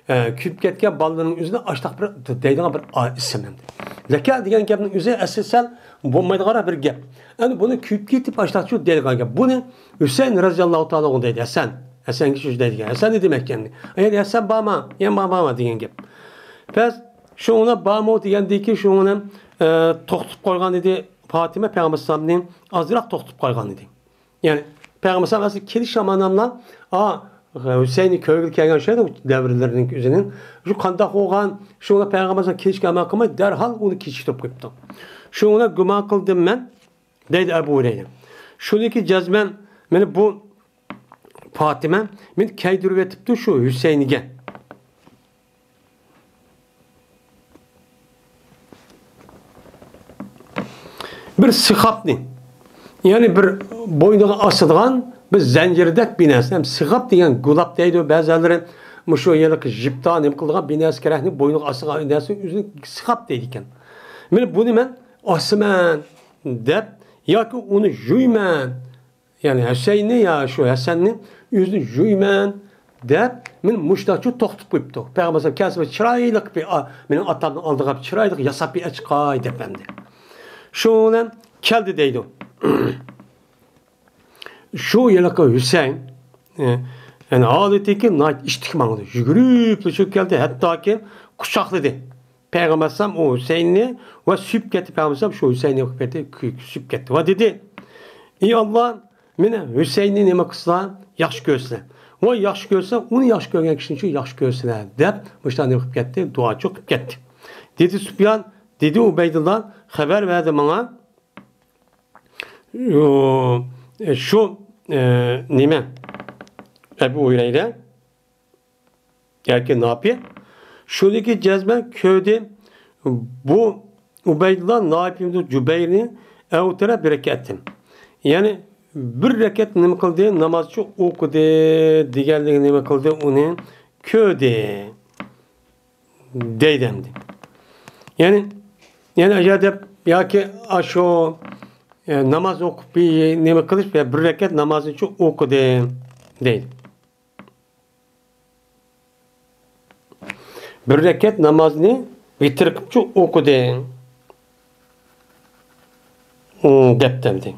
ئە، كۆيۈپ كەتكەن بالىلىرىنىڭ ئۆزىنى ئاشتاق بىر دەيدىغان بىر ئا-، ئىسىم ئەمدى. لەكە دېگەن گەپنىڭ ئۆزى ئەسلى سەل بولمايدىغانراق بىر گەپ. ئەمدى بۇنى كۆيۈپ كېتىپ ئاشتاقچۇ دەيدىغان گەپ. بۇنى ھۈسەيىن رەزىياللاھۇ تائالا ئۇنى دەيدۇ، ھەسەن. ھەسەنگە شۇ دەيدىكەن. ھەسەن نېمە دېمەككەن؟ «ئەي، ھەسەن بارما؟ يەنە بار، بارما؟» دېگەن گەپ. بەس، شۇڭا بارمۇ دېگەندىن كېيىن شۇنى، ئە، توختىتىپ قويغان ئىدى پاتىمە پەيغەمبەر ئەلەيھىسسالامنى، ئازراق توختىتىپ قويغان ئىدى. يەنى پەيغەمبەر ئەلەيھىسسالام ئەسلى كېلىش زامانىدا، ئا، ھۈسەيننى كۆرگىلى كەلگەن شۇ دەۋرلىرىنىڭ ئۆزىنىڭ شۇ قانداق بولغان، شۇڭا پەيغەمبەر ئەلەيھىسسالام كېلىشكە ئامال قىلماي، دەرھال ئۇنى كېچىكتۈرۈپ قويۇپتۇ. شۇڭا گۇمان قىلدىم مەن، دەيدۇ ئەبۇ ھۇرەيرە. شۇنىڭكى جەزمەن مېنى بۇ پاتىمە مېنى كەيدۈرۈۋېتىپتۇ شۇ ھۈسەينگە. بىر سىخاپنى، يەنى بىر بوينىغا ئاسىدىغان بىر زەنجىردەك بىر نەرسە. ھەم سىخاپ دېگەن گۇلاپ دەيدۇ بەزىلەر. مۇشۇ يەنە يىپتا نېمە قىلىدىغان بىر نەرسە كېرەكنى بوينىغا ئاسىدىغان نەرسە ئۆزىنى سىخاپ دەيدىكەن. مانا بۇنى مەن ئاسىمەن دەپ ياكى ئۇنى يۇيمەن، يەنى ھۈسەيننى يا شۇ ھەسەننى ئۆزىنى يۇيمەن دەپ، مېنى مۇشۇنداقچە توختىتىپ قويۇپتۇ. پەيغەمبەر ئەلەيھىسسالام كەلسە بىر چىرايلىق بىر، ئا، مېنىڭ ئاتامنىڭ ئالدىغا بىر چىرايلىق ياساپ بېرىپ چىقاي دەپ ئەمدى. شۇ بىلەن كەلدى دەيدۇ. شۇ ھېلىقى ھۈسەين، ئە، يەنى ھالىتىكى ناھايىتى ئىتتىك ماڭدى. يۈگۈرۈپلا چۈشۈپ كەلدى، ھەتتاكى قۇچاقلىدى. پەيغەمبەر ئەلەيھىسسالام ئۇ ھۈسەيننى ۋە سۈيۈپ كەتتى. پەيغەمبەر ئەلەيھىسسالام شۇ ھۈسەيننى ئۆپۈپ كەتتى، كۆ-، سۈيۈپ كەتتى ۋە دېدى، «ئى ئاللا، مېنى ھۈسەيننى نېمە قىلسىلا ياخشى كۆرسىلە. ۋە ياخشى كۆرسە، ئۇنى ياخشى كۆرگەن كىشىنى شۇ ياخشى كۆرسىلە» دەپ، مۇشۇنداق نېمە قىلىپ كەتتى، دۇئاچۇ قىلىپ كەتتى. دېدى سۇپيان، دېدى ئۇبەيدۇللا، خەۋەر بەردى ماڭا. يو-، شۇ، ئە، نېمە؟ ئەبۇ ھۇرەيرە ياكى ناپى. شۇنىڭكى جەزمەن كۆردى. بۇ ئۇبەيدۇللا ناپى ئىبنى جۇبەيرنى ئەۋتەرە بىر رەكەتتىن. يەنى بىر رەكەت نېمە قىلدى؟ نامازچۇ ئوقۇدى دېگەنلىكى نېمە قىلدى؟ ئۇنى كۆردى. دەيدۇ ئەمدى. يەنى، يەنى ئەگەر دەپ ياكى ئاشۇ، ئە، ناماز ئوقۇپ بىر نېمە قىلىش، يا بىر رەكەت نامازنىچۇ ئوقۇدى دەيدۇ. بىر رەكەت نامازنى ۋىتىر قىلىپچۇ ئوقۇدى. ئۇ دەپتۇ ئەمدى.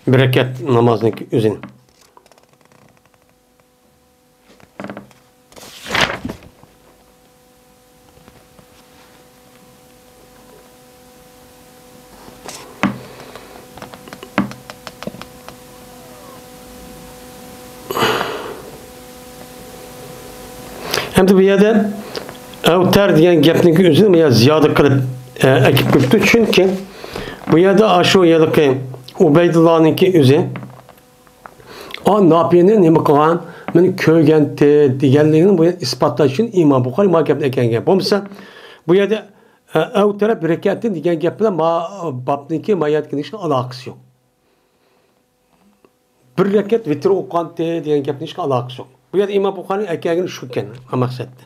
بىر رەكەت نامازنىڭ ئۆزىنى. ئەمدى بۇ يەردە ئەۋتەر دېگەن گەپنىڭ ئۆزىنى بۇ يەردە زىيادە قىلىپ، ئە، ئەكىپ قويۇپتۇ. چۈنكى بۇ يەردە ئاشۇ ھېلىقى ئۇبەيدۇللانىڭكى ئۆزى، ئا، ناپىينى نېمە قىلغان؟ مېنى كۆرگەنتى دېگەنلىكىنى بۇ يەردە ئىسپاتلاش ئۈچۈن ئىمام بۇخارى ما گەپنى ئەكەلگەن. بولمىسا بۇ يەردە، ئە، ئەۋتەرە بىر رەكەتتىن دېگەن گەپ بىلەن ما بابنىڭكى ما يەردىكى ئىشنىڭ ئالاقىسى يوق. بىر رەكەت ۋىتىر ئوقۇغانتى دېگەن گەپنىڭ ھېچ ئالاقىسى يوق. بۇ يەردە ئىمام بۇخارىنىڭ ئەكەلگىنى شۇكەن، مەقسەتتە.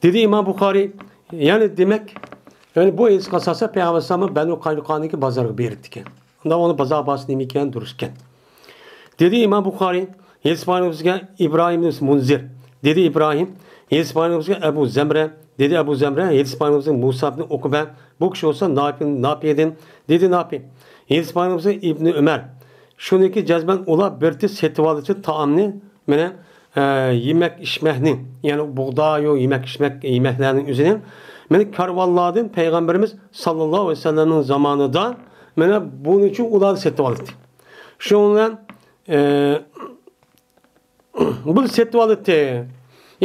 دېدى ئىمام بۇخارى، يەنى دېمەك، يەنى بۇ ھەدىسكە ئاساسەن پەيغەمبەر ئەلەيھىسسالام بەنۇ قاينۇقانىڭكى بازارىغا بېرىپتىكەن. ئۇندا ئۇنى بازار باھاسى نېمە ئىكەن، دۇرۇس ئىكەن. دېدى ئىمام بۇخارى، ھەدىس بايانىمىزغا ئىبراھىم ئىبن مۇنزىر. دېدى ئىبراھىم، ھەدىس بايانىمىزغا ئەبۇ زەمرە. دېدى ئەبۇ زەمرە، ھەدىس بايانىمىزغا مۇسا ئىبن ئۇقبە. بۇ كىشى بولسا ناپى-، ناپىيدىن. دېدى ناپى، ھەدىس بايانىمىزغا ئىبنى ئۆمەر. شۇنىڭكى جەزمەن ئۇلار بىرتى سېتىۋالىدۇ تائامنى، مانا، ئە، يېمەك ئىچمەكنى، يەنى بۇغدايۇ يېمەك ئىچمەك، يېمەكلەرنىڭ ئۆزىنى، مانا، كارۋانلاردىن پەيغەمبىرىمىز ساللاللاھۇ ئەلەيھى ۋەسەللەمنىڭ زامانىدا، مانا، بۇنى ئۈچۈن ئۇلار سېتىۋالىدۇ. شۇنىڭ بىلەن، ئە، بۇنى سېتىۋالىدۇ.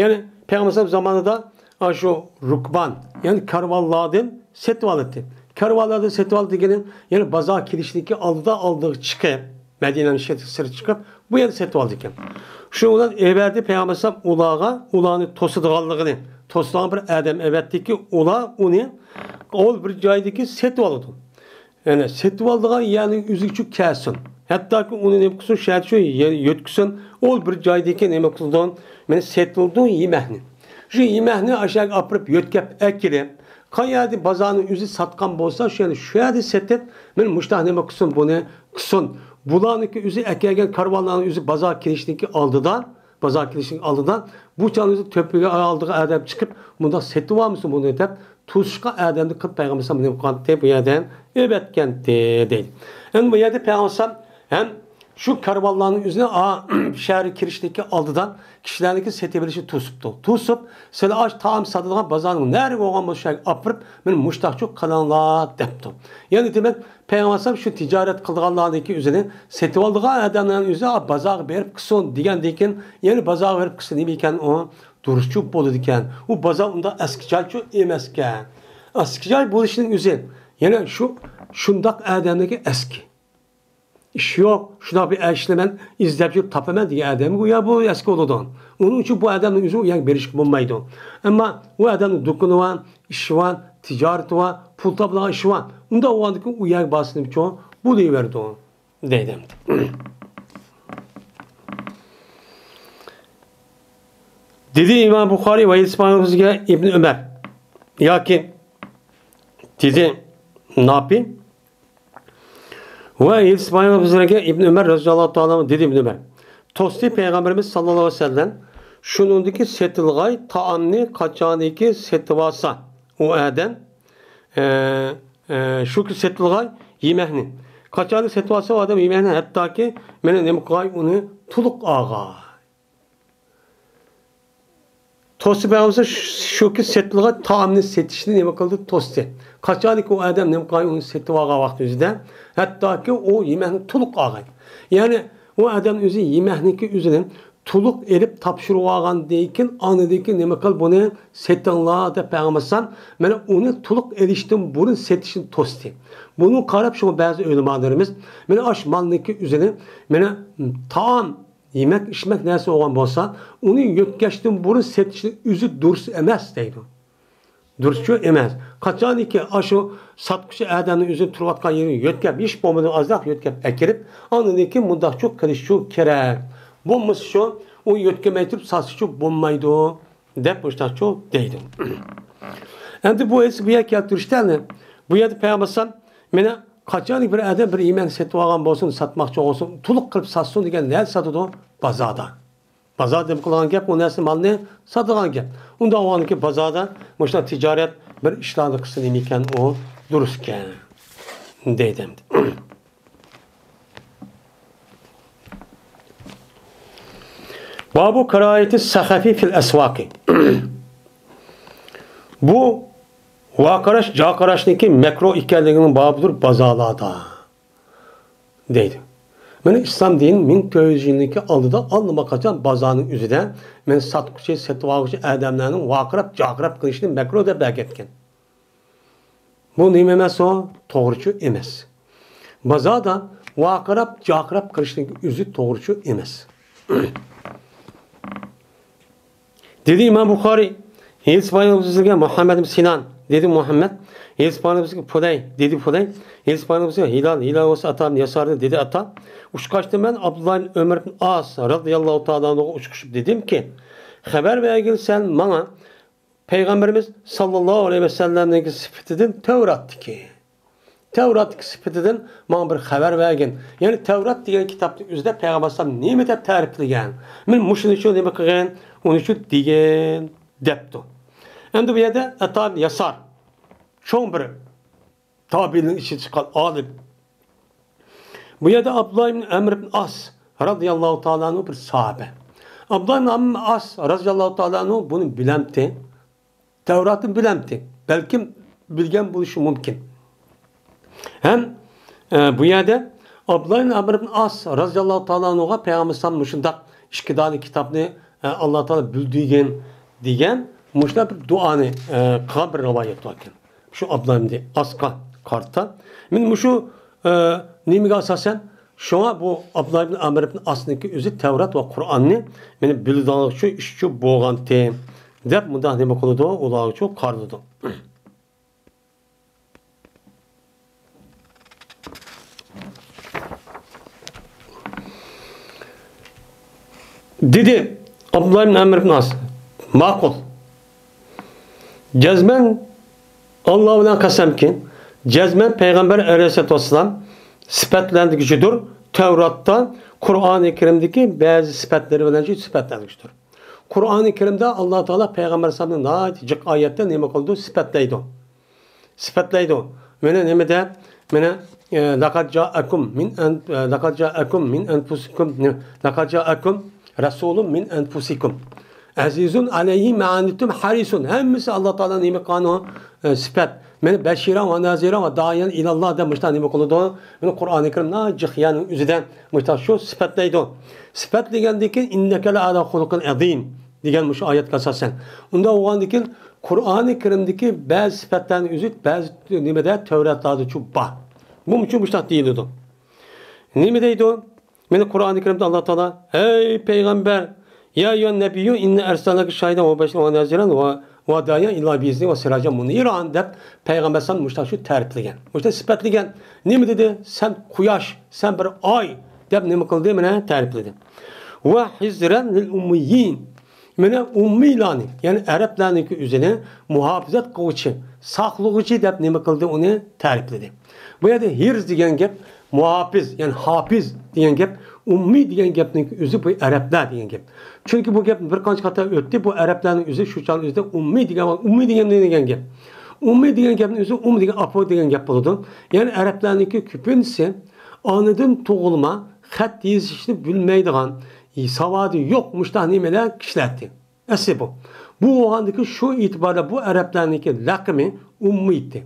يەنى پەيغەمبەر زامانىدا ئاشۇ رۇكبان، يەنى كارۋانلاردىن سېتىۋالاتتى. كارۋانلاردىن سېتىۋالدى دېگىنى، يەنى بازار كېلىشتىكى ئالدىدا ئالدىغا چىقىپ، مەدىنەنىڭ سىرتىغا چىقىپ، بۇ يەردە سېتىۋالىدىكەن. شۇنىڭ بىلەن ئەۋەتتى پەيغەمبەر ئەلەيھىسسالام ئۇلارغا، ئۇلارنى توسىدىغانلىقىنى، توسىدىغان بىر ئادەم ئەۋەتتىكى، ئۇلار ئۇنى ئول بىر جايدىكى سېتىۋالىدۇ. يەنى سېتىۋالىدىغان يەرنىڭ ئۆزىگىچۇ كەلسۇن. ھەتتاكى ئۇنى نېمە قىلسۇن، شۇ يەردە شۇ يۆتكىسۇن، ئول بىر جايدىكى نېمە قىلىدۇ، مانا سېتىلىدۇ يېمەكنى. شۇ يېمەكنى ئاشۇ يەرگە ئاپىرىپ يۆتكەپ ئەكىرىپ، قايەردە بازارنىڭ ئۆزى ساتقان بولسا، شۇ يەردە، شۇ يەردە سېتىپ، مانا مۇشۇنداق نېمە قىلسۇن، بۇنى قىلسۇن. بۇلارنىڭكى ئۆزى ئەكەلگەن كارۋانلارنىڭ ئۆزى بازار كېلىشتىكى ئالدىدا، بازار كېلىشتىكى ئالدىدا بۇ چاغنىڭ ئۆزى تۆپىگە ئالدىغا ئادەم چىقىپ، مۇنداق سېتىۋالمىسۇن بۇنى دەپ، توسۇشقا ئادەمنى قىلىپ پەيغەمبەر ئەلەيھىسسالام نېمە قىلغانتى، بۇ يەردىن ئەۋەتكەنتى دەيدۇ. ئەمدى بۇ يەردە پەيغەمبەر ئەلەيھىسسالام ھەم شۇ كارۋانلارنىڭ ئۆزىنى، ئا، شەھەرگە كىرىشتىكى ئالدىدا كىشىلەرنىڭكى سېتىۋېلىشى توسۇپتۇ. توسۇپ، سىلەر ئاشۇ تائام ساتىدىغان بازارنىڭ نەرىگە بولغان بولسا شۇ يەرگە ئاپىرىپ، مانا مۇشۇنداقچۇ قىلىڭلار دەپتۇ. يەنى دېمەك، پەيغەمبەر ئەلەيھىسسالام شۇ تىجارەت قىلىدىغانلارنىڭكى ئۆزىنى سېتىۋالىدىغان ئادەملەرنىڭ ئۆزى بازارغا بېرىپ قىلسۇن دېگەندىن كېيىن، يەنى بازارغا بېرىپ قىلسا نېمە ئىكەن ئۇ؟ دۇرۇسچۇ بولىدىكەن. ئۇ بازار ئۇنداق ئەسكى جايچۇ ئەمەسكەن. ئەسكى جاي بولۇشىنىڭ ئۆزى، يەنە شۇ، شۇنداق ئادەملەرگە ئەسكى. ئىش يوق، شۇنداق بىر ئىشنى مەن ئىزدەپ يۈرۈپ تاپىمەن دېگەن ئادەمگە ئۇ يەر بۇ ئەسكى بولىدۇ. ئۇنىڭ ئۈچۈن بۇ ئادەمنىڭ ئۆزى ئۇ يەرگە بېرىشكە بولمايدۇ. ئەمما ئۇ ئادەمنىڭ دۇكىنى بار، ئىشى بار، تىجارىتى بار، پۇل تاپىدىغان ئىشى بار. ئۇنداق بولغاندىكىن ئۇ يەرگە بارسىنىمچۇ بولۇۋېرىدۇ دەيدۇ. دېدى ئىمام بۇخارىي ۋە ئىسمائىل بىزگە ئىبن ئۆمەر ياكى دېدى ناپى ۋە ئىسمائىل بىزگە ئىبن ئۆمەر رەزىياللاھۇ تائالا ئەنھۇ دېدى ئىبن ئۆمەر توستى پەيغەمبىرىمىز ساللاللاھۇ ئەلەيھى ۋەسەللەم شۇنىڭدىكى سېتىلغاي تائامنى قاچانكى سېتىۋالسا ئۇ ئادەم ئە، ئە، شۇ كۈن سېتىلغان يېمەكنى. قاچانكى سېتىۋالسا ئۇ ئادەم يېمەكنى، ھەتتاكى مانا نېمە قىلغاي ئۇنى تولۇق ئالغاي. توستى بەرمىسە، شۇ، شۇ كۈن سېتىلغان تائامنى سېتىشنى نېمە قىلدى؟ توستى. قاچانكى ئۇ ئادەم نېمە قىلغاي ئۇنى سېتىۋالغان ۋاقتى ئۆزىدە، ھەتتاكى ئۇ يېمەكنى تولۇق ئالغاي. يەنى ئۇ ئادەم ئۆزى يېمەكنىڭكى ئۆزىنى تولۇق ئېلىپ تاپشۇرۇۋالغاندىن كېيىن، ئاندىن كېيىن نېمە قىل، بۇنى سېتىڭلار دەپ پەيغەمبەر ئەلەيھىسسالام مانا ئۇنى تولۇق ئېلىشتىن بۇرۇن سېتىشنى توستى. بۇنىڭغا قاراپ شۇڭا بەزى ئۆلىمالىرىمىز مانا ئاشۇ مالنىڭكى ئۆزىنى مانا تائام، يېمەك ئىچمەك نەرسە بولغان بولسا، ئۇنى يۆتكەشتىن بۇرۇن سېتىشنى ئۆزى دۇرۇس ئەمەس دەيدۇ. دۇرۇسچۇ ئەمەس. قاچانكى ئاشۇ ساتقۇچى ئادەمنىڭ ئۆزىنى تۇرۇۋاتقان يېرىگە يۆتكەپ، ھېچ بولمىدى ئازراق يۆتكەپ ئەكىرىپ، ئاندىن كېيىن مۇنداقچۇ قىلىشچۇ كېرەك. بولمىسىچۇ ئۇ يۆتكىمەي تۇرۇپ ساتسىچۇ بولمايدۇ دەپ مۇشۇنداقچۇ دەيدۇ. ئەمدى بۇ ھەدىسنى بۇ يەرگە كەلتۈرۈشتە، بۇ يەردە پەيغەمبەر ئەلەيھىسسالام مانا قاچانكى بىر ئادەم بىر يېمەكنى سېتىۋالغان بولسۇن، ساتماقچى بولسۇن، تولۇق قىلىپ ساتسۇن دېگەن نەدە ساتىدۇ؟ بازاردا. بازار دېمە قىلغان گەپ، ئۇ نەرسە مالنى ساتىدىغان گەپ. ئۇنداق بولغاندىكىن بازاردا مۇشۇنداق تىجارەت بىر ئىشلارنى قىلسا نېمە ئىكەن ئۇ دۇرۇسكەن دەيدۇ ئەمدى. بابۇ كاراھىيەتى سەخەفى فىل ئەسۋاقى. بۇ ۋارقىراش، جارقىراشنىڭكى مەكرۇھ ئىكەنلىكىنىڭ بابىدۇر بازارلاردا. دەيدۇ. مانا ئىسلام دىنى مىڭ تۆت يۈز يىلنىڭكى ئالدىدا ئاللىماقاچان بازارنىڭ ئۆزىدە مانا ساتقۇچى، سېتىۋالغۇچى ئادەملەرنىڭ ۋارقىراپ، جارقىراپ قىلىشىنى مەكرۇھ دەپ بەرگەنكەن. بۇ نېمە ئەمەس ئۇ؟ توغرىچۇ ئەمەس. بازاردا ۋارقىراپ، جارقىراپ قىلىشنىڭ ئۆزى توغرىچۇ ئەمەس. دېدى ئىمام بۇخارىي، ھەدىس بايان بىزگە مۇھەممەد ئىبن سىنان، دېدى مۇھەممەد، ھەدىس بايان بىزگە پۇدەي، دېدى پۇدەي، ھەدىس بايان بىزگە ھىلال، ھىلال بولسا ئاتا ئىبن ياسار، دېدى ئاتا. ئۇچقاچتا مەن ئابدۇللا ئىبن ئۆمەر ئىبن ئاس رازىياللاھۇ تائالا ئەنھۇغا ئۇچقۇشۇپ دېدىمكى، خەۋەر بەرگىن سەن ماڭا پەيغەمبىرىمىز ساللاللاھۇ ئەلەيھى ۋەسەللەمنىڭكى سۈپىتىدىن تەۋراتتىكى. تەۋراتتىكى سۈپىتىدىن ماڭا بىر خەۋەر بەرگىن. يەنى تەۋرات دېگەن كىتابنىڭ ئۆزىدە پەيغەمبەر ئەلەيھىسسالام نېمە دەپ تەرىپلىگەن؟ مەن مۇشۇنى شۇ نېمە قىلغىن، ئۇنى شۇ دېگىن دەپتۇ. ئەمدى بۇ يەردە ئاتا ياسار چوڭ بىر تابىئىنىڭ ئىچىدىن چىققان ئالىم. بۇ يەردە ئابدۇللا ئىبن ئەمر ئىبن ئاس رازىياللاھۇ تائالا ئەنھۇ بىر ساھابە. ئابدۇللا ئىبن ئەمر ئىبن ئاس رازىياللاھۇ تائالا ئەنھۇ بۇنى بىلەمتى؟ تەۋراتنى بىلەمتى؟ بەلكىم بىلگەن بولۇشى مۇمكىن. ھەم، ئە، بۇ يەردە ئابدۇللا ئىبن ئەمر ئىبن ئاس رازىياللاھۇ تائالا ئەنھۇغا پەيغەمبەر ئەلەيھىسسالام مۇشۇنداق ئىككى دانە كىتابنى، ئە، ئاللا تائالا بىلدۈرگەن دېگەن مۇشۇنداق بىر دۇئانى، ئە، قىلغان بىر رىۋايەت بار ئىكەن. شۇ ئابدۇللا ئىبن ئاسقا قارىتا. مەن مۇشۇ، ئە، نېمىگە ئاساسەن، شۇڭا بۇ ئابدۇللا ئىبن ئامر ئىبن ئاسنىڭكى ئۆزى تەۋرات ۋە قۇرئاننى مېنى بىلىدىغانلىقى ئۈچۈن ئىشچى بولغانتى، دەپ مۇنداق نېمە قىلىدۇ، ئۇلارغىچۇ قارىلىدۇ. دېدى ئابدۇللا ئىبن ئەمر ئىبن ئاس، ماقۇل. جەزمەن ئاللا بىلەن قەسەمكى، جەزمەن پەيغەمبەر ئەلەيھىسسالاتۇ ۋەسسالام سۈپەتلەنگۈچىدۇر. تەۋراتتا، قۇرئانى كەرىمدىكى بەزى سۈپەتلىرى بىلەن سۈپەتلەنگۈچىدۇر. قۇرئانى كەرىمدە ئاللا تائالا پەيغەمبەر ئەلەيھىسسالامنى ناھايىتى جىق ئايەتتە نېمە قىلىدۇ؟ سۈپەتلەيدۇ. سۈپەتلەيدۇ. مانا نېمىدە؟ مانا، ئە، لەقەد جائەكۇم مىن ئەن-، ئە، لەقەد جائەكۇم مىن ئەنفۇسىكۇم، نېمە؟ لەقەد جائەكۇم رەسۇلۇم مىن ئەنفۇسىكۇم ئەزىزۇن ئەلەيھى ما ئەنىتتۇم ھەرىسۇن. ھەممىسى ئاللا تائالا نېمە قىلغان ئۇ، ئە، سۈپەت. مانا بەشىرەن ۋە نەزىرەن ۋە دائىيەن ئىلاللا دەپ مۇشۇنداق نېمە قىلىدۇ؟ مانا قۇرئانى كەرىم ناھايىتى جىق يەرنىڭ ئۆزىدە مۇشۇنداق شۇ سۈپەتلەيدۇ. سۈپەتلىگەندىن كېيىن، ئىننەكە لەئەلا خۇلۇقىن ئەزىم دېگەن مۇشۇ ئايەتكە ئاساسەن. ئۇنداق بولغاندىن كېيىن، قۇرئانى كەرىمدىكى بەزى سۈپەتلەرنى ئۆزى بەزى نېمىدە، تەۋراتلاردىچۇ بار. بۇنىڭ ئۈچۈن مۇشۇنداق دېيىلىدۇ. نېمە دەيدۇ؟ مانا قۇرئانى كەرىمدە ئاللا تائالا، ئەي پەيغەمبەر، يا ئەييۇھەن نەبىييۇ ئىننا ئەرسەلناكە شاھىدەن ۋە مۇبەششىرەن ۋە نەزىرەن ۋە، ۋە دائىيەن ئىلا بىئىزنىھى ۋە سىراجەن مۇنىرا دەپ پەيغەمبەر ئەلەيھىسسالام مۇشۇنداق شۇ تەرىپلىگەن. مۇشۇنداق سۈپەتلىگەن. نېمە دېدى؟ سەن قۇياش، سەن بىر ئاي دەپ نېمە قىلدى؟ مانا تەرىپلىدى. ۋە ھىزرەن لىل ئۇممىيين. مانا ئۇممىيلارنى، يەنى ئەرەبلەرنىڭكى ئۆزىنى مۇھاپىزەت قىلغۇچى، ساقلىغۇچى دەپ نېمە قىلدى؟ ئۇنى تەرىپلىدى. بۇ يەردە ھىرز دېگەن گەپ مۇھاپىز، يەنى ھاپىز دېگەن گەپ، ئۇممىي دېگەن گەپنىڭ ئۆزى بۇ ئەرەبلەر دېگەن گەپ. چۈنكى بۇ گەپ بىر قانچە قېتىم ئۆتتى، بۇ ئەرەبلەرنىڭ ئۆزى شۇ چاغنىڭ ئۆزىدە ئۇممىي دېگەن، ئۇممىي دېگەن نېمە دېگەن گەپ؟ ئۇممىي دېگەن گەپنىڭ ئۆزى ئۇم دېگەن ئاپا دېگەن گەپ بولىدۇ. يەنى ئەرەبلەرنىڭكى كۆپىنچىسى ئانىدىن تۇغۇلما خەت يېزىشنى بىلمەيدىغان، ساۋادى يوق مۇشۇنداق نېمىلەر كىشىلەر ئىدى. ئەسلى بۇ. بۇ بولغاندىكىن شۇ ئېتىباردا بۇ ئەرەبلەرنىڭكى لەقىمى ئۇممىي ئىدى.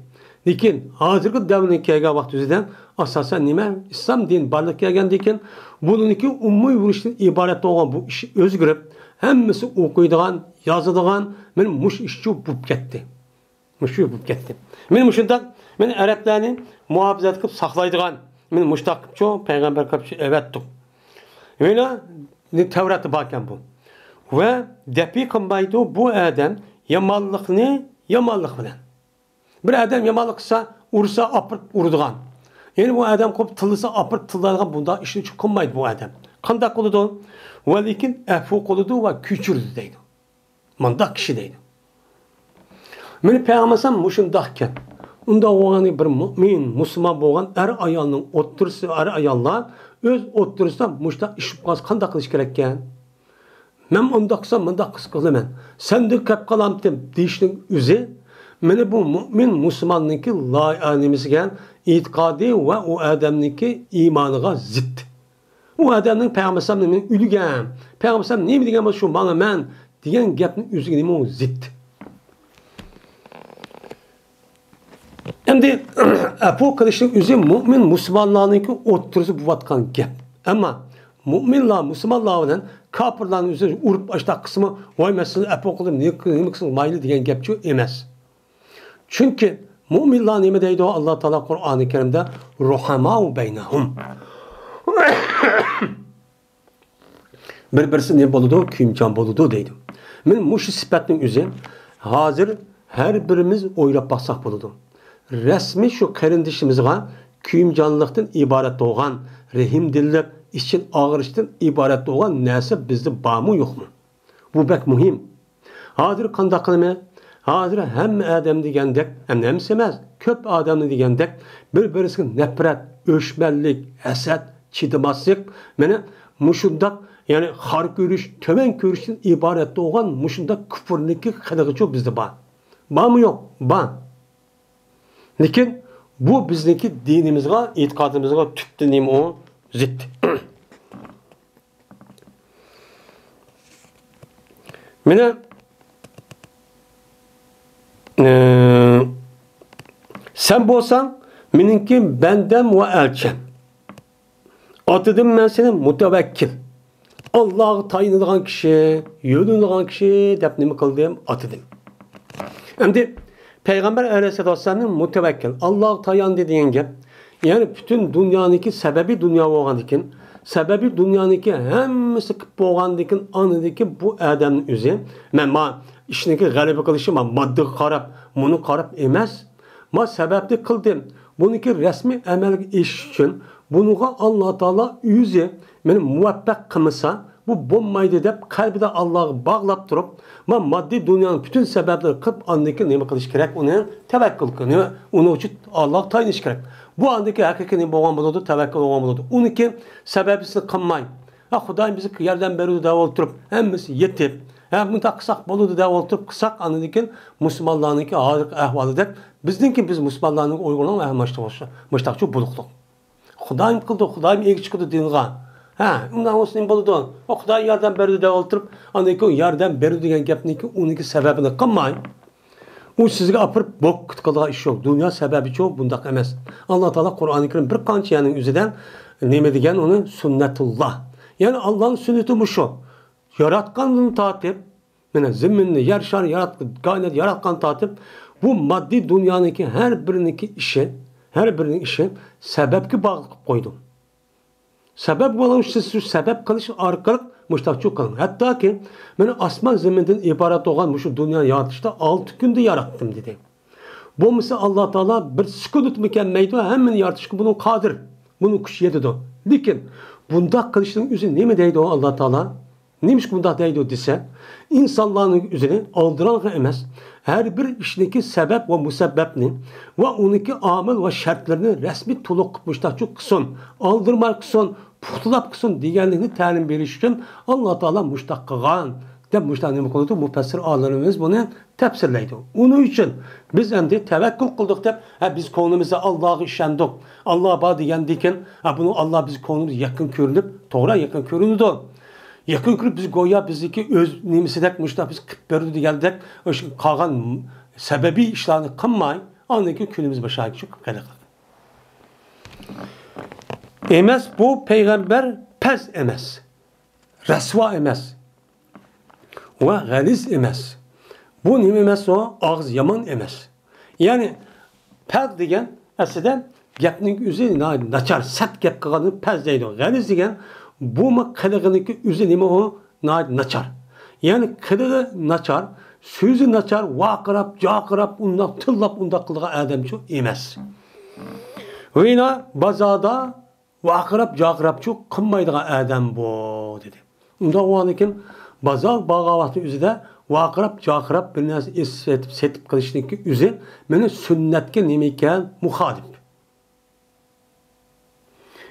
لېكىن ھازىرقى دەۋرنىڭ كەلگەن ۋاقتى ئۆزىدە ئاساسەن نېمە؟ ئىسلام دىنى بارلىققا كەلگەندىن كېيىن بۇنىڭكى ئۇممىي بولۇشتىن ئىبارەت بولغان بۇ ئىش ئۆزگىرىپ، ھەممىسى ئوقۇيدىغان، يازىدىغان، مانا مۇشۇ ئىشچۇ بولۇپ كەتتى. مۇشۇ بولۇپ كەتتى. مانا مۇشۇنداق، مانا ئەرەبلەرنى مۇھاپىزەت قىلىپ ساقلايدىغان، مانا مۇشۇنداق قىلىپچۇ پەيغەمبەر قىلىپچۇ ئەۋەتتۇق. مانا تەۋراتتا باركەن بۇ. ۋە دەپئى قىلمايدۇ بۇ ئادەم يامانلىقنى يامانلىق بىلەن. بىر ئادەم يامانلىق قىلسا، ئۇرسا، ئاپىرىپ ئۇرىدىغان. يەنى بۇ ئادەم قوپ تىللىسا، ئاپىرىپ تىللايدىغان بۇنداق ئىشنى قىلمايدۇ بۇ ئادەم. قانداق قىلىدۇ؟ ۋە لېكىن ئەپۇ قىلىدۇ ۋە كۆچۈرىدۇ دەيدۇ. مانداق كىشى دەيدۇ. مېنى پەيغەمبەر ئەلەيھىسسالام مۇشۇنداق ئىكەن. ئۇنداق بولغاندا بىر مۇئمىن، مۇسۇلمان بولغان ئەر ئايالنىڭ ئوتتۇرىسى، ئەر ئاياللار ئۆز ئوتتۇرىسىدا مۇشۇنداق ئىش بولۇپ قالسا قانداق قىلىش كېرەككەن؟ مەن ئۇنداق قىلسام، مۇنداق قىلسا قىلىمەن. سەندىن كەپ قالامتىم دېيىشنىڭ ئۆزى، مېنى بۇ مۇئمىن مۇسۇلماننىڭكى لا-، نېمىسىگە، ئېتىقادى ۋە ئۇ ئادەمنىڭكى ئىمانىغا زىت. ئۇ ئادەمنىڭ پەيغەمبەر ئەلەيھىسسالام مېنى ئۆلگەن، پەيغەمبەر ئەلەيھىسسالام نېمە دېگەن بولسا شۇ ماڭىمەن دېگەن گەپنىڭ ئۆزىگە نېمە ئۇ زىت. ئەمدى ئەپۇ قىلىشنىڭ ئۆزى مۇئمىن مۇسۇلمانلارنىڭكى ئوتتۇرىسى بولۇۋاتقان گەپ. ئەمما مۇئمىنلار، مۇسۇلمانلار بىلەن كاپىرلارنىڭ ئۆزى ئۇرۇپ ئاشتاق قىسمى، ۋاي مەن سىزنى ئەپۇ قىلدىم، نېمە قىلسىڭىز مايلى دېگەن گەپچۇ ئەمەس. چۈنكى مۇئمىنلار نېمە دەيدۇ؟ ئاللا تائالا قۇرئانى كەرىمدە رۇھەماۋ بەينەھۇم. بىر-بىرسى نېمە بولىدۇ؟ كۆيۈمچان بولىدۇ دەيدۇ. مانا مۇشۇ سۈپەتنىڭ ئۆزى ھازىر ھەر بىرىمىز ئويلاپ باقساق بولىدۇ. رەسمىي شۇ قېرىندىشىمىزغا كۆيۈمچانلىقتىن ئىبارەت بولغان، رەھىمدىللىق، ئىچىن ئاغرىشتىن ئىبارەت بولغان نەرسە بىزدە بارمۇ يوقمۇ؟ بۇ بەك مۇھىم. ھازىر قانداق قىلىمىز؟ ھازىر ھەممە ئادەم دېگەندەك، ئەمدى ھەممىسى ئەمەس، كۆپ ئادەمنى دېگەندەك، بىر-بىرسىگە نەپرەت، ئۆچمەنلىك، ھەسەت، چىدىماسلىق، مانا مۇشۇنداق، يەنى خار كۆرۈش، تۆۋەن كۆرۈشتىن ئىبارەت بولغان مۇشۇنداق كۇپۇرنىڭكى خىلىغىچۇ بىزدە بار. بارمۇ يوق؟ بار. لېكىن بۇ بىزنىڭكى دىنىمىزغا، ئېتىقادىمىزغا تۈپتىن نېمە ئۇ؟ زىت. مانا، ئى، سەن بولساڭ مېنىڭكى بەندەم ۋە ئەلچىم. ئاتىدىم مەن سېنى مۇتەۋەككىل، ئاللاغا تايىنىدىغان كىشى، يۆلىنىدىغان كىشى دەپ نېمە قىلدىم؟ ئاتىدىم. ئەمدى پەيغەمبەر ئەلەيھىسسالاتۇ ۋەسسالامنى مۇتەۋەككىل، ئاللاغا تاياندى دېگەن گەپ. يەنى پۈتۈن دۇنيانىڭكى سەبەبى دۇنيا بولغاندىكىن، سەبەبى دۇنيانىڭكى ھەممىسى قىلىپ بولغاندىكىن، ئاندىكىن بۇ ئادەمنىڭ ئۆزى، مەن ما ئىشنىڭكى غەلىبە قىلىشى ما ماددىغا قاراپ، مۇنى قاراپ ئەمەس. ما سەۋەبنى قىلدىم. بۇنىڭكى رەسمىي ئەمەلگە ئېشىش ئۈچۈن بۇنىڭغا ئاللا تائالا ئۆزى مېنى مۇۋەپپەق قىلمىسا، بۇ بولمايدۇ دەپ قەلبىدە ئاللاغا باغلاپ تۇرۇپ، ما ماددىي دۇنيانىڭ پۈتۈن سەۋەبلىرىنى قىلىپ، ئاندىن كېيىن نېمە قىلىش كېرەك؟ ئۇنى تەۋەككۈل قىلىش، ئۇنىڭ ئۈچۈن ئاللاغا تايىنىش كېرەك. بۇ ئاندىن كېيىن ھەقىقىي نېمە بولغان بولىدۇ؟ تەۋەككۈل بولغان بولىدۇ. ئۇنىڭكى سەۋەبىسىنى قىلماي، ھە، خۇدايىم بىزگە ياردەم بېرىدۇ دەپ ئولتۇرۇپ، ھەممىسى يېتىپ، ھە، مۇنداق قىلساق بولىدۇ دەپ ئولتۇرۇپ قىلساق، ئاندىن كېيىن مۇسۇلمانلارنىڭكى ھازىرقى ئەھۋالىدەك، بىزنىڭكى، بىز مۇسۇلمانلارنىڭ، ئۇيغۇرنىڭ ئەھۋالى مۇشتاقچۇ بولۇقلۇق. خۇدايىم قىلدى، خۇدايىم ئىگە چىقىدۇ دىنغا. ھە، ئۇنداق بولسا نېمە بولىدۇ؟ ئۇ خۇداي ياردەم بېرىدۇ دەپ ئولتۇرۇپ، ئاندىن كېيىن ياردەم بېرىدۇ دېگەن گەپنىڭكى ئۇنىڭكى سەۋەبىنى قىلماي، ئۇ سىزگە ئاپىرىپ بوكۇت قىلىدىغان ئىش يوق. دۇنيا سەۋەبىچۇ بۇنداق ئەمەس. ئاللا تائالا قۇرئانى كەرىم بىر قانچە يەرنىڭ ئۆزىدە نېمە دېگەن ئۇنى؟ سۈننەتۇللا. يەنى ئاللانىڭ سۈننىتى مۇشۇ. ياراتقاندىن تارتىپ، مانا زېمىننى، يەر شارى ياراتقان، كائىنات ياراتقان تارتىپ، بۇ ماددىي دۇنيانىڭكى ھەر بىرىنىڭكى ئىشى، ھەر بىرىنىڭ ئىشى سەۋەبكە باغلىق قىلىپ قويدۇم. سەۋەب بولۇڭ، سىز شۇ سەۋەب قىلىش ئارقىلىق مۇشتاقچۇ قىلىڭ. ھەتتاكى مانا ئاسمان زېمىندىن ئىبارەت بولغان مۇشۇ دۇنيا يارىتىشتا ئالتە كۈندە ياراتتىم دېدى. بولمىسا ئاللا تائالا بىر سېكۇنتمۇ كەلمەيدۇ، ھەممىنى يارىتىشقا بۇنىڭ قادىر، بۇنىڭ كۈچى يېتىدۇ. لېكىن بۇنداق قىلىشنىڭ ئۆزى نېمە دەيدۇ ئاللا تائالا؟ نېمىشقا بۇنداق دەيدۇ دېسە، ئىنسانلارنىڭ ئۆزىنى ئالدىراڭغا ئەمەس، ھەر بىر ئىشنىڭكى سەۋەب ۋە مۇسەببەپنى ۋە ئۇنىڭكى ئامىل ۋە شەرتلىرىنى رەسمىي تولۇق قىلىپ مۇشتاقچۇ قىلسۇن، ئالدىرىماي قىلسۇن، پۇختىلاپ قىلسۇن دېگەنلىكنى تەلىم بېرىش ئۈچۈن ئاللا تائالا مۇشتاق قىلغان دەپ مۇشتاق نېمە قىلىدۇ؟ مۇپەسسىر ئالىمىمىز بۇنى تەپسىرلەيدۇ. ئۇنىڭ ئۈچۈن بىز ئەمدى تەۋەككۈل قىلدۇق دەپ، ھە، بىز كۆڭلىمىزدە ئاللاغا ئىشەندۇق، ئاللا بار دېگەندىكىن، ھە، بۇنىڭ ئاللا بىز كۆڭلىمىز يېقىن كۆرۈنۈپ، توغرا، يېقىن كۆرۈنىدۇ. يېقىن كۆرۈپ بىز گويا بىزنىڭكى ئۆز نېمىسىدەك مۇشۇنداق بىز قىلىپ بەردى دېگەندەك، ئاشۇ قالغان سەبەبىي ئىشلارنى قىلماي، ئاندىن كېيىن كۈنىمىز باشقا چىقىپ قېلىدۇ. ئەمەس، بۇ پەيغەمبەر پەس ئەمەس، رەسۋا ئەمەس ۋە غەلىز ئەمەس. بۇ نېمە ئەمەس ئۇ؟ ئاغزى يامان ئەمەس. يەنى پەز دېگەن ئەسلىدە گەپنىڭ ئۆزى ناچار، سەت گەپ قىلغاننى پەز دەيدۇ. غەلىز دېگەن بۇمۇ قىلىقىنىڭكى ئۆزى نېمە ئۇ؟ ناچار. يەنى قىلىقى ناچار، سۆزى ناچار، ۋارقىراپ، جارقىراپ، ئۇنداق تىللاپ، ئۇنداق قىلىدىغان ئادەمچۇ ئەمەس. ۋىنا بازاردا ۋارقىراپ، جارقىراپچۇ قىلمايدىغان ئادەم بۇ، دېدى. ئۇنداق بولغاندىكىن بازار بارغان ۋاقتى ئۆزىدە ۋارقىراپ، جارقىراپ بىر نەرسە سېتىپ، سېتىپ قىلىشنىڭكى ئۆزى مېنىڭ سۈننەتكە نېمە ئىكەن؟ مۇخالىپ.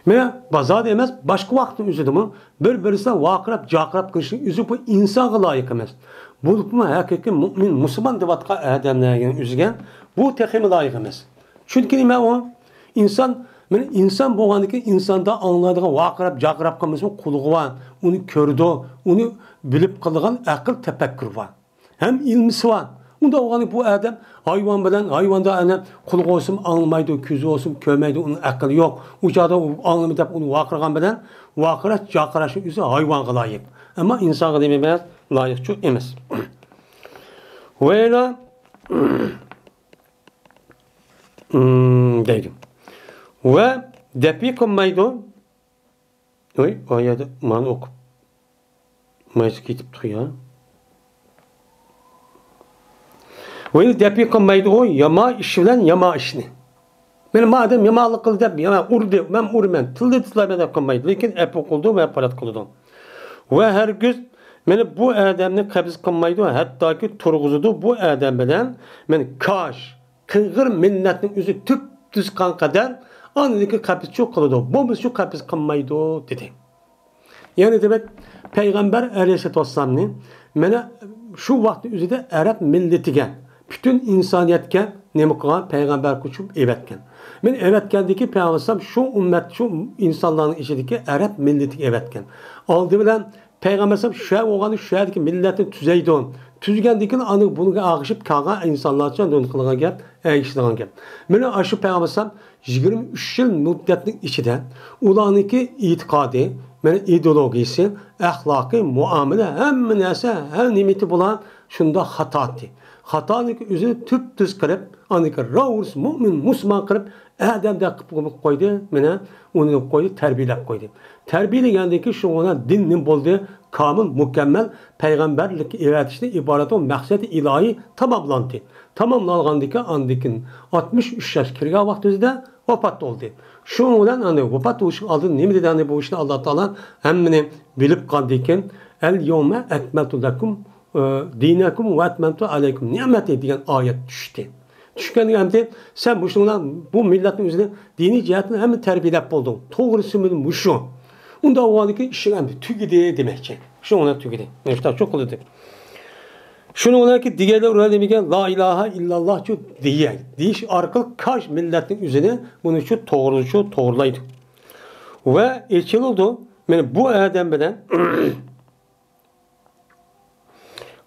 مانا بازاردا ئەمەس، باشقا ۋاقىتنىڭ ئۆزىدىمۇ بىر-بىرسىدە ۋارقىراپ، جارقىراپ قىلىشنىڭ ئۆزى بۇ ئىنسانغا لايىق ئەمەس. بولۇپمۇ ھەقىقىي مۇئمىن، مۇسۇلمان دەۋاتقان ئادەملەرگە ئۆزىگە بۇ تېخىمۇ لايىق ئەمەس. چۈنكى نېمە ئۇ؟ ئىنسان، مانا ئىنسان بولغاندىكىن ئىنساندا ئاڭلايدىغان ۋارقىراپ، جارقىراپ قىلمىسىمۇ قۇلىقى بار، ئۇنى كۆرىدۇ، ئۇنى بىلىپ قىلىدىغان ئەقىل، تەپەككۇر بار. ھەم ئىلمىسى بار. ئۇنداق بولغاندا بۇ ئادەم ھايۋان بىلەن، ھايۋاندا ئەنە قۇلىقى بولسىمۇ ئاڭلىمايدۇ، كۆزى بولسىمۇ كۆرمەيدۇ، ئۇنىڭ ئەقلى يوق. ئۇ چاغدا ئۇ ئاڭلىمىدى دەپ ئۇنى ۋارقىرىغان بىلەن ۋارقىراش، جارقىراشنىڭ ئۆزى ھايۋانغا لايىق. ئەمما ئىنسانغا نېمە ئەمەس؟ لايىقچۇ ئەمەس. ۋەيلا، دەيدۇ. ۋە دەپئى قىلمايدۇ. ۋاي، ئۇ يەردە مانا ئوقۇپ مايسا كېتىپتۇ يا. ۋاي، دەپئى قىلمايدۇ ئۇ يامان ئىش بىلەن يامان ئىشنى. مانا ما ئادەم يامانلىق قىلدى دەپ، يامان ئۇردى، مەن ئۇرىمەن، تىلدە تىللايمەن دەپ قىلمايدۇ، لېكىن ئەپۇ قىلىدۇ، مەغپىرەت قىلىدۇ. ۋە ھەرگىز مانا بۇ ئادەمنى قەبز قىلمايدۇ، ھەتتاكى تۇرغۇزىدۇ بۇ ئادەم بىلەن، مانا كاش، قىرغىر مىللەتنىڭ ئۆزى تۈپتۈز قىلغان قەدەر ئاندىن كېيىن قەبزچۇ قىلىدۇ، بولمىسا شۇ قەبز قىلمايدۇ، دېدى. يەنى دېمەك، پەيغەمبەر ئەلەيھىسسالاتۇ ۋەسسالامنى مانا شۇ ۋاقىتنىڭ ئۆزىدە ئەرەب مىللىتىگە، پۈتۈن ئىنسانىيەتكە نېمە قىلغان؟ پەيغەمبەر قىلىپ ئەۋەتكەن. مانا ئەۋەتكەندىكى پەيغەمبەر ئەلەيھىسسالام شۇ ئۈممەت، شۇ ئىنسانلارنىڭ ئىچىدىكى ئەرەب مىللىتىگە ئەۋەتكەن. ئالدى بىلەن پەيغەمبەر ئەلەيھىسسالام شۇ يەر بولغاندا شۇ يەردىكى مىللەتنى تۈزەيدۇ. تۈزگەندىن كېيىن ئاندىن بۇنىڭغا ئەگىشىپ كەلگەن ئىنسانلارچە نېمە قىلغان گەپ؟ ئەگىشىدىغان گەپ. مانا ئاشۇ پەيغەمبەر ئەلەيھىسسالام يىگىرمە ئۈچ يىل مۇددەتنىڭ ئىچىدە ئۇلارنىڭكى ئېتىقادى، مانا ئىدېئولوگىيىسى، ئەخلاقى، مۇئامىلە، ھەممە نەرسە، ھەر نېمىتى بۇلار شۇنداق خاتا ئىدى. قاتارنىڭكى ئۆزىنى تۈپتۈز قىلىپ، ئاندىن كېيىن راۋۇرۇس مۆمىن مۇسۇلمان قىلىپ، ئادەمدەك قىلىپ قويدى، مانا، ئۇنى قويدى، تەربىيەلەپ قويدى. تەربىيەلىگەندىن كېيىن شۇنىڭ بىلەن دىن نېمە بولدى؟ كامىل، مۇكەممەل پەيغەمبەرلىككە ئەۋەتىشتىن ئىبارەت بولغان مەقسەتى ئىلاھىي تاماملاندى. تاماملانغاندىن كېيىن، ئاندىن كېيىن ئاتمىش ئۈچ ياش كىرگەن ۋاقتىمىزدا ۋاپات بولدى. شۇنىڭ بىلەن ئەنە ۋاپات بولۇشنىڭ ئالدىدا نېمە دېدى؟ ئەنە بۇ ئىشنى ئاللا تائالا ھەممىنى بىلىپ قالدىكىن، «ئەل يەۋمە ئەكمەلتۇ لەكۇم، ئە، دىنەكۇم ۋە ئەتمەمتۇ ئەلەيكۇم نىئمەتى» دېگەن ئايەت چۈشتى. چۈشكەندىن كېيىن ئەمدى سەن مۇشۇنىڭ بىلەن بۇ مىللەتنىڭ ئۆزىنى دىنىي جەھەتتىن ھەممە تەربىيەلەپ بولدۇڭ. توغرىسى مۇشۇ. ئۇنداق بولغاندىن كېيىن ئىشىڭ ئەمدى تۈگىدى دېمەكچى. شۇنىڭ بىلەن تۈگىدى. مۇشۇنداق قىلدى. شۇنىڭ بىلەن كېيىن دېگەنلەر ئۇلار نېمىگە؟ لا ئىلاھە ئىللاللاھچۇ دېيەي. دېيىش ئارقىلىق كاش مىللەتنىڭ ئۆزىنى بۇنىچۇ توغرىچۇ توغرىلايدۇ. ۋە ئېچىلىدۇ. مانا بۇ ئادەم بىلەن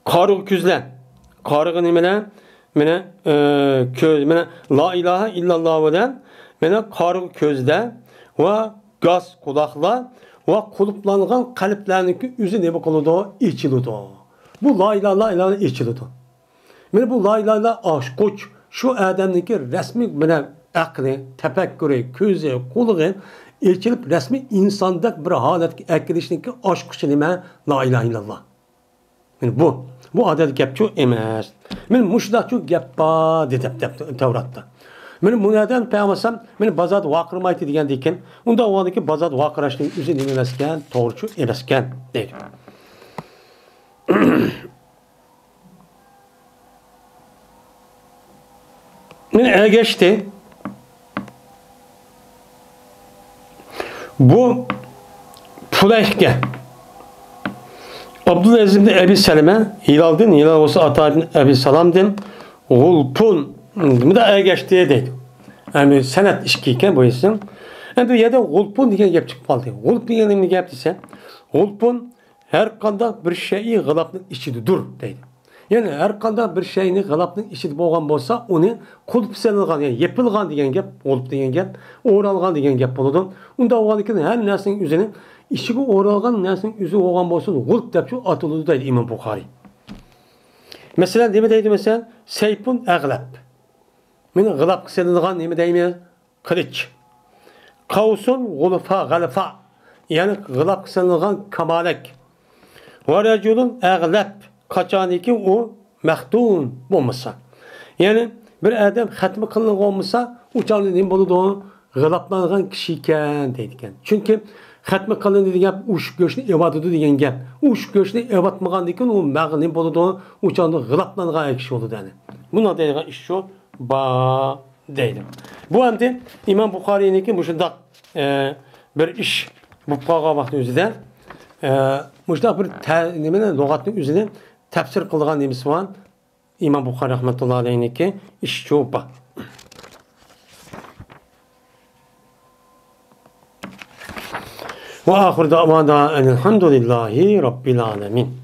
قارىغۇ كۆزلەر. قارىغۇ نېمىلەر؟ مانا، ئى، كۆز، مانا لا ئىلاھە ئىللاللا بىلەن مانا قارىغۇ كۆزلەر ۋە گاس قۇلاقلار ۋە قۇلۇپلانغان قەلبلەرنىڭكى ئۆزى نېمە قىلىدۇ؟ ئېچىلىدۇ. بۇ لا ئىلاھە، لا ئىلاھە ئېچىلىدۇ. مانا بۇ لا ئىلاھە ئىللاللا ئاچقۇچ شۇ ئادەمنىڭكى رەسمىي مانا ئەقلى، تەپەككۇرى، كۆزى، قۇلىقى ئېچىلىپ رەسمىي ئىنساندەك بىر ھالەتكە ئەكىرىشنىڭكى ئاچقۇچى نېمە؟ لا ئىلاھە ئىللاللا. مانا بۇ، بۇ ئادەتتىكى گەپچۇ ئەمەس. مانا مۇشۇنداقچۇ گەپ بار دېدى، دەپ، تەۋراتتا. مانا بۇ نەدىن پەيغەمبەر مانا بازاردا ۋارقىرىمايتتى دېگەندىكىن، ئۇنداق بولغاندىكىن بازاردا ۋارقىراشنىڭ ئۆزى نېمە ئەمەسكەن، توغرىچۇ ئەمەسكەن دەيدۇ. مانا ئەگەشتى. بۇ پۇلەيھكە ئابدۇلئەزىز ئىبن ئەبى سەلەمە، ھىلالدىن، ھىلال بولسا ئاتا ئىبن ئەبى سالامدىن، غۇلپۇن، بۇندا ئەگەشتى دەيدۇ. ئەمدى سەنەد ئىككى ئىكەن بۇ ئىسىم. ئەمدى بۇ يەردە غۇلپۇن دېگەن گەپ چىقىپ قالدى. غۇلپ دېگەن نېمە گەپ دېسە، غۇلپۇن ھەر قانداق بىر شەيئى غىلاپنىڭ ئىچىدىدۇر دەيدۇ. يەنى ھەر قانداق بىر شەيئىنى غىلاپنىڭ ئىچىدە بولغان بولسا، ئۇنى قۇلۇپ سېلىنغان، يەنى يېپىلغان دېگەن گەپ، غۇلپ دېگەن گەپ، ئورالغان دېگەن گەپ بولىدۇ. ئۇنداق بولغاندىكىن ھەر نەرسىنىڭ ئۆزىنى، ئىچىگە ئورالغان نەرسىنىڭ ئۆزى بولغان بولسا، غۇلپ دەپ شۇ ئاتىلىدۇ دەيدۇ ئىمام بۇخارىي. مەسىلەن، نېمە دەيدۇ مەسىلەن؟ سەيپۇن ئەغلەپ. مانا غىلاپقا سېلىنغان نېمە دەيمىز؟ قىلىچ. قاۋسۇن غۇلفا، غەلفا، يەنى غىلاپقا سېلىنغان كامالەك. ۋە رەجۇلۇن ئەغلەپ، قاچانكى ئۇ مەختۇن بولمىسا. يەنى بىر ئادەم خەتمە قىلىنغان بولمىسا، ئۇ چاغدا نېمە بولىدۇ؟ غىلاپلانغان كىشى ئىكەن دەيدىكەن. چۈنكى خەتمە قىلىندى دېگەن گەپ ئۇششۇق گۆشنى ئېۋاتىدۇ دېگەن گەپ. ئۇششۇق گۆشنى ئېۋاتمىغاندىكىن ئۇ مەغ-، نېمە بولىدۇ؟ ئۇ چاغدا غىلاپلانغان كىشى بولىدۇ، يەنى. بۇنىڭ دەيدىغان ئىش شۇ. بار دەيدۇ. بۇ ئەمدى ئىمام بۇخارىينىڭكى مۇشۇنداق، ئە، بىر ئىش بولۇپ قالغان ۋاقىتنىڭ ئۆزىدە، ئە، مۇشۇنداق بىر تە-، نېمىنى، لۇغەتنىڭ ئۆزىنى تەپسىر قىلغان نېمىسى بار. ئىمام بۇخارىي رەھمەتۇللا ئەلەيھنىڭكى ئىشى شۇ بار. ۋە ئاخىر دەۋانا ئەنىلھەمدۇلىللاھى رەببىل ئالەمىن.